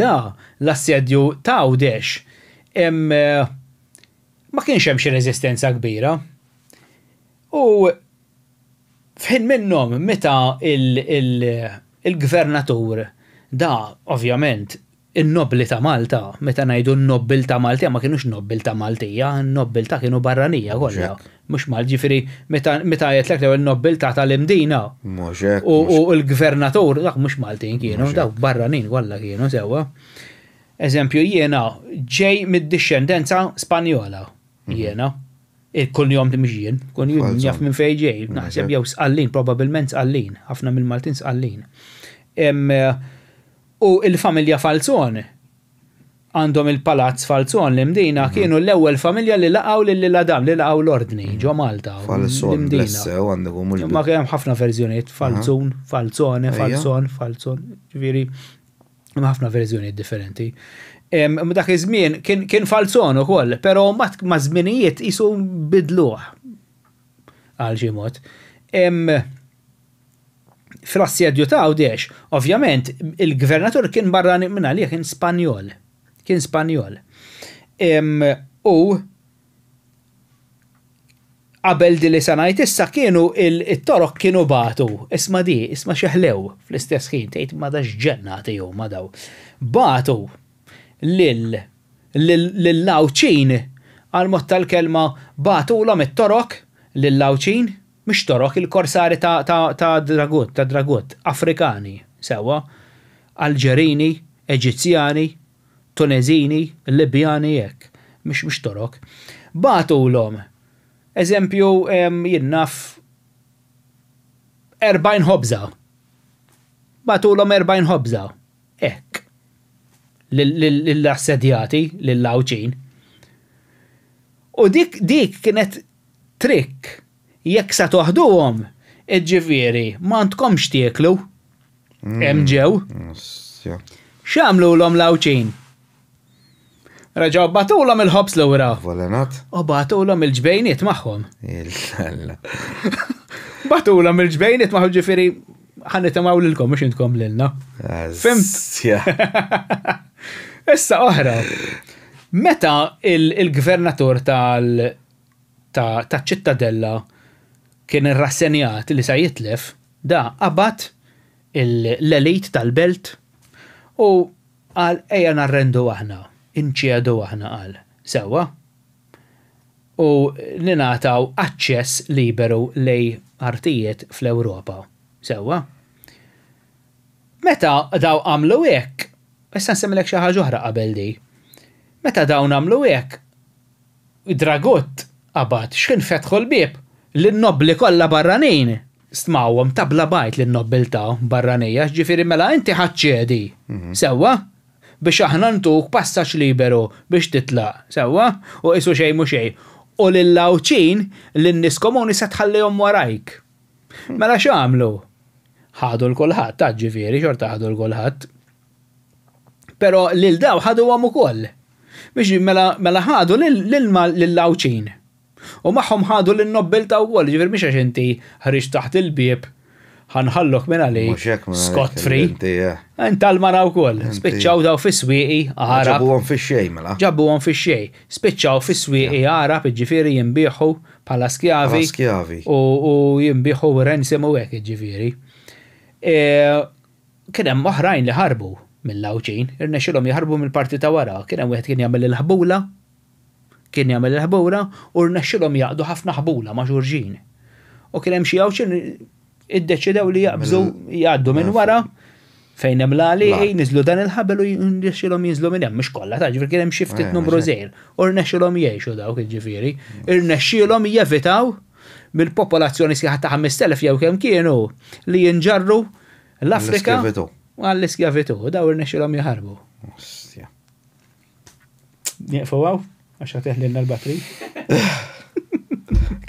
Da, l-assedju ta' Għawdex ma kienx hemm xi reżistenza kbira. U f'ħin minnhom meta il-gvernatur da ovvjament in-nobbli ta' Malta, meta ngħidu n-nobbiltà Maltija ma kinux nobbiltà Maltija, n-nobbiltà kienu barranija kollha. Mhux Mal, ġifieri meta meta għedtlek l-ewwel nobbiltà tal-Imdina. Mhux hekk. U l-gvernatur dak mhux Maltin kienu, dawk barranin kollha kienu sewwa. Eżempju jiena ġej mid-dixxendenza Spanjola jiena. Il-kunjom mhux jien, kunjom jaf minn fejn ġej, naħseb jew Sqallin, probabbilment Sqallin, ħafna mill-Maltin Sqallin. U il-familja Falzon għandhom il-Palazz Falzon l-Imdina mhm. kienu l-ewwel familja li laqgħu lil Adam li laqgħu l-ordni mhm. ġo Malta. Falzon, l-Imdina. Ma kien hemm ħafna verżjonijiet, Falzun, Falzone, Falzon, Falzon, ġifieri Hemm ħafna verżjonijiet differenti. Dak iż-żmien kien falzon ukoll, però ma' żminijiet qisu bidluh għal xi mod. Fl-assedju ta' Għawdex, ovvjament, il-gvernatur kien barrani minn għalih kien Spanjol. Kien Spanjol. U Qabel di li se ngħid issa kienu it-Torok kienu bagħtu, isma' di, isma' xi ħlew fl-istess ħin, tgħid ma da x'ġennati huma daw. Bagħtu lil lill-Għawdxin għall-mod tal-kelma bagħtulhom it-Torok lill-Għawdxin, mhux Torok, il-korsari ta' ta' ta' Dragut, ta' Dragut, Afrikani, sewwa, Alġerini, Eġizzjani, Tuneżini, Libjani hekk, mhux mhux Torok. Bagħtulhom, eżempju, jien naf 40 ħobża. Bagħtulhom 40 ħobża, hekk. Lill-assedjati, lill-Għawdxin. U dik dik kienet trikk. Jekk sa toħduhom, iġifieri m'għandkomx tieklu. Hemm ġew. X'għamlulhom l-Għawdxin? Reġgħu bagħtulhom il-ħobż lura. Volenat. U bagħtulhom il-ġbejniet magħhom. Il-alla. Bagħtulhom il-ġbejniet magħhom ġifieri ħa nitimgħu lilkom mhux intkom lilna. Fimt? Issa oħra. Meta il-gvernatur tal taċ-Ċittadella kien irrassenjat li sa jitlef, da qabad l-elite tal-belt u qal ejja narrendu aħna, inċedu aħna qal, sewwa, u ningħataw aċċess liberu lejn artijiet fl-Ewropa, sewwa. Meta daw għamlu hekk, issa nsemmilek xi ħaġa oħra qabel di, meta dawn għamlu hekk, Dragut qabad x'ħin fetħu l-bieb, lin-nobbli kollha barranin stmawhom ta' bla bajt lin-nobbiltà barranija, ġifieri mela inti ħa ċċedi, sewwa? Biex aħna ntuk passaġġ liberu biex titlaq, sewwa? U qisu xejn mhu xejn. U lill-Għawdxin, lin-nies komuni se tħallihom warajk. Mela x'għamlu? Ħadu 'l kulħadd, ġifieri xorta ħadu 'l kulħadd. Però lil daw ħaduhom ukoll. Biex mela mela ħadu lill-Għawdxin. U magħhom ħadu lin-nobbiltà wkoll, jiġifieri mhux għax inti ħriġt taħt il-bieb Ħa nħallok minn għalik scot free. Inta l-mara wkoll. Spiċċaw daw fis-swieqi Għarab. Ġabuhom fix-xejn mela. Ġabuhom fix-xejn. Spiċċaw fis-swieqi Għarab, jiġifieri jinbiegħu bħala skjavi. Skjavi. U jinbiegħu ransom u hekk jiġifieri. E, kien hemm oħrajn li ħarbu mill-Għawdxin, irnexxilhom jaħarbu mill-parti ta' wara. Kien hemm wieħed kien jagħmel il-ħbula, kien jagħmel il-ħbula u rnexxilhom jaqdu ħafna ħbula ma' xulxin. U kien hemm xi Għawdxin iddeċidew li jaqbżu jgħaddu minn wara fejn hemm l-għalieqi, niżlu dan il-ħabel u rnexxilhom jinżlu minn hemm, mhux kollha, ta' ġifieri kien hemm xi ftit eh, numru żgħir. U rnexxilhom jgħixu dawk jiġifieri. Irnexxielhom jevitaw mill-popolazzjoni sħiħa ta' 5000 jew kemm kienu li jinġarru l-Afrika għall-iskjavitu. Daw irnexxilhom jaħarbu. Nieqfu għaw, għax ħateħlilna l-batri.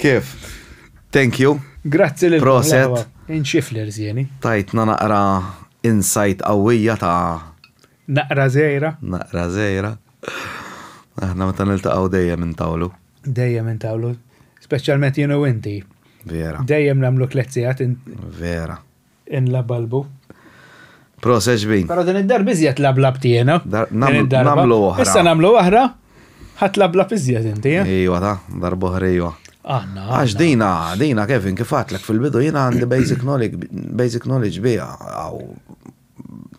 Kif? Thank you. Grazzi lil Proset. Inxif l-irżieni. Tajtna naqra insight qawwija ta' Naqra żgħira. Naqra żgħira. Aħna meta niltaqgħu dejjem intawlu. Dejjem intawlu. Speċjalment jien u inti. Vera. Dejjem nagħmlu tliet Vera. Inlabalbu. Proset ġbin. Pero din id-darba iżjed lablab tiena. Namlu oħra. Issa namlu oħra. Ħadd lablab iżjed inti. Eh? Ejwa ta' darba oħra ejwa. Aħna. Għax dina, dina Kevin kif għatlek fil-bidu jiena għandi basic knowledge, basic knowledge bija għaw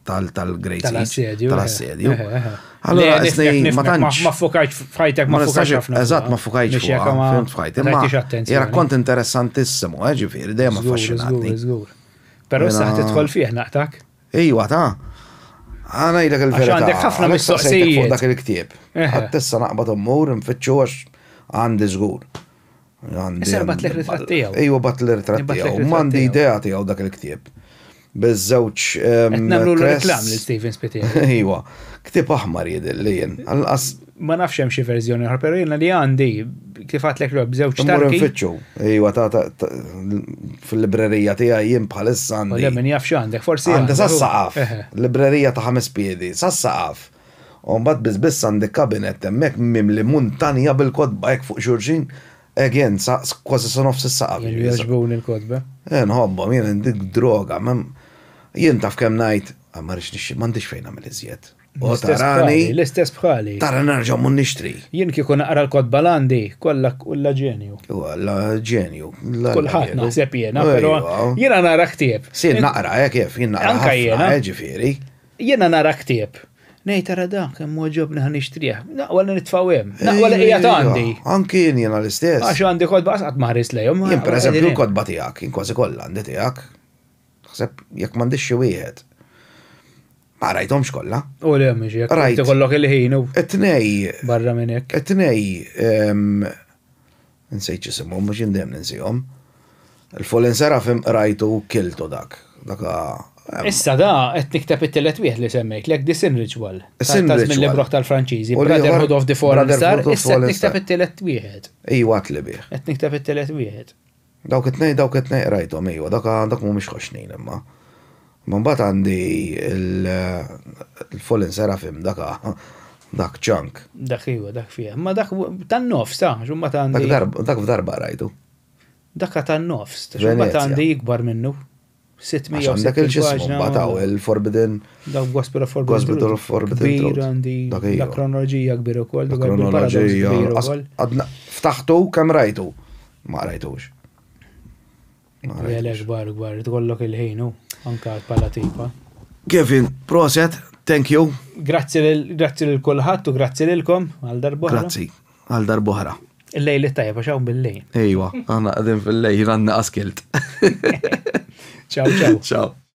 tal-Great Tal-assedju. Tal-assedju. Allora, isni ma tantx. Ma fukajx f'ħajtek, ma fukajx ħafna. Eżatt, ma fukajx f'ħajtek. F'ħajtek. Ma rakkont interessantissimu, eh, ġifieri, dejjem affaxxinatni. Żgur, Però issa tidħol fih naqtak. Ejwa ta' Għana jilek il-verità. Għandek ħafna mistoqsijiet. Fuq dak il-ktieb. Għattessa naqbad immur nfittxu għax għandi żgur. Issa batlek ritratt tiegħu. Ejwa bat l-ritratt tiegħu. M'għandi idea tiegħu dak il-ktieb. Biż-żewġ. Nagħmlu reklam lil Steven Spiteri. Ejwa. Ktieb aħmar jidhirli jien. Għalqas. Ma nafx hemm xi verżjoni oħra, però jiena li għandi kif għadtlek l b'żewġ tarki. Nfittxu. Ejwa ta' fil-librerija tiegħi jien bħalissa għandi. Le min jaf x'għandek, forsi. Għandi sas-saqaf. Librerija ta' ħames piedi, sas-saqaf. U mbagħad biss biss għandi kabinett hemmhekk mimli muntanja bil-kotba hekk fuq xulxin, again, sa kważi sa nofs is-saqaf. Jien jogħġbuni l-kotba. Eh, nħobbhom, jien dik droga. Jien taf kemm ngħid, ah, ma rridx nixtri, m'għandix fejn nagħmel iżjed. U tarani. L-istess bħali. Tara nerġa' mmur nixtri. Jien kieku naqra l-kotba l-għandi, kollha kollha ġenju. Kollha ġenju. Kulħadd naħseb jiena, però jiena nara ktieb. Sir naqra, eh kif, jien naqra. Anka jiena. Eh, ġifieri. Jiena nara ktieb. Ngħid ara dan kemm għoġobni ħa nixtrih. Naqwa li nitfgħu hemm. Naqwa li qiegħed għandi. Anki jien jiena l-istess. Għax għandi kotba qatt ma ħares lejhom. Jien pereżempju l-kotba tiegħek, jien kważi kollha għandi tiegħek. Naħseb jekk m'għandix xi wieħed. Ma rajthomx kollha. U le mhux hekk. Rajt. Ikollok il-ħin u. It-tnej. Barra minn hekk. It-tnej Nsejt x'isimhom, mhux jien dejjem ninsihom. Il-Fallen Seraphim qrajtu u kiltu dak. Dak Issa da qed nikteb it-tielet wieħed li semmejtlek, The Sin Ritual. Sin Ta' żmien Ritual. l-ibroħ tal-Franċiżi, U l-ieħor, Brotherhood of the Fallen Star, Brotherhood of issa qed Fallen nikteb Star. it-tielet wieħed. Ejwa għatli bih. Qed nikteb it-tielet wieħed. Dawk it-tnejn dawk it-tnejn qrajthom ejwa, dak dak mhumiex ħoxnin imma. Imma mbagħad għandi il-Fallen Seraphim dak dak chunk. Dak iwa, dak fih. Ma dak tan-nofs ta' xumma ta' għandi. Dak f'darba rajtu. Dak tan-nofs, xumma ta' għandi ikbar minnu. 600 Għandek il-ġismu, bataw il-Forbidden. Dak Gospel of Forbidden Gospel of Forbidden Kbir għandi. Dak kronoloġija kbir ukoll. Dak kronoloġija. Ftaħtu kemm rajtu. Ma rajtux. Le, kbar, kbar, tkollok il-ħin u anka bħala tipa. Kevin, proset, thank you. Grazzi lil kulħadd u grazzi lilkom għal darbohra. Grazzi, għal darbohra. Il-lejl it-tajjeb għax hawn bil-lejl. Ejwa, aħna qegħdin fil-lejl għandna qaskilt. Ciao, ciao. Ciao.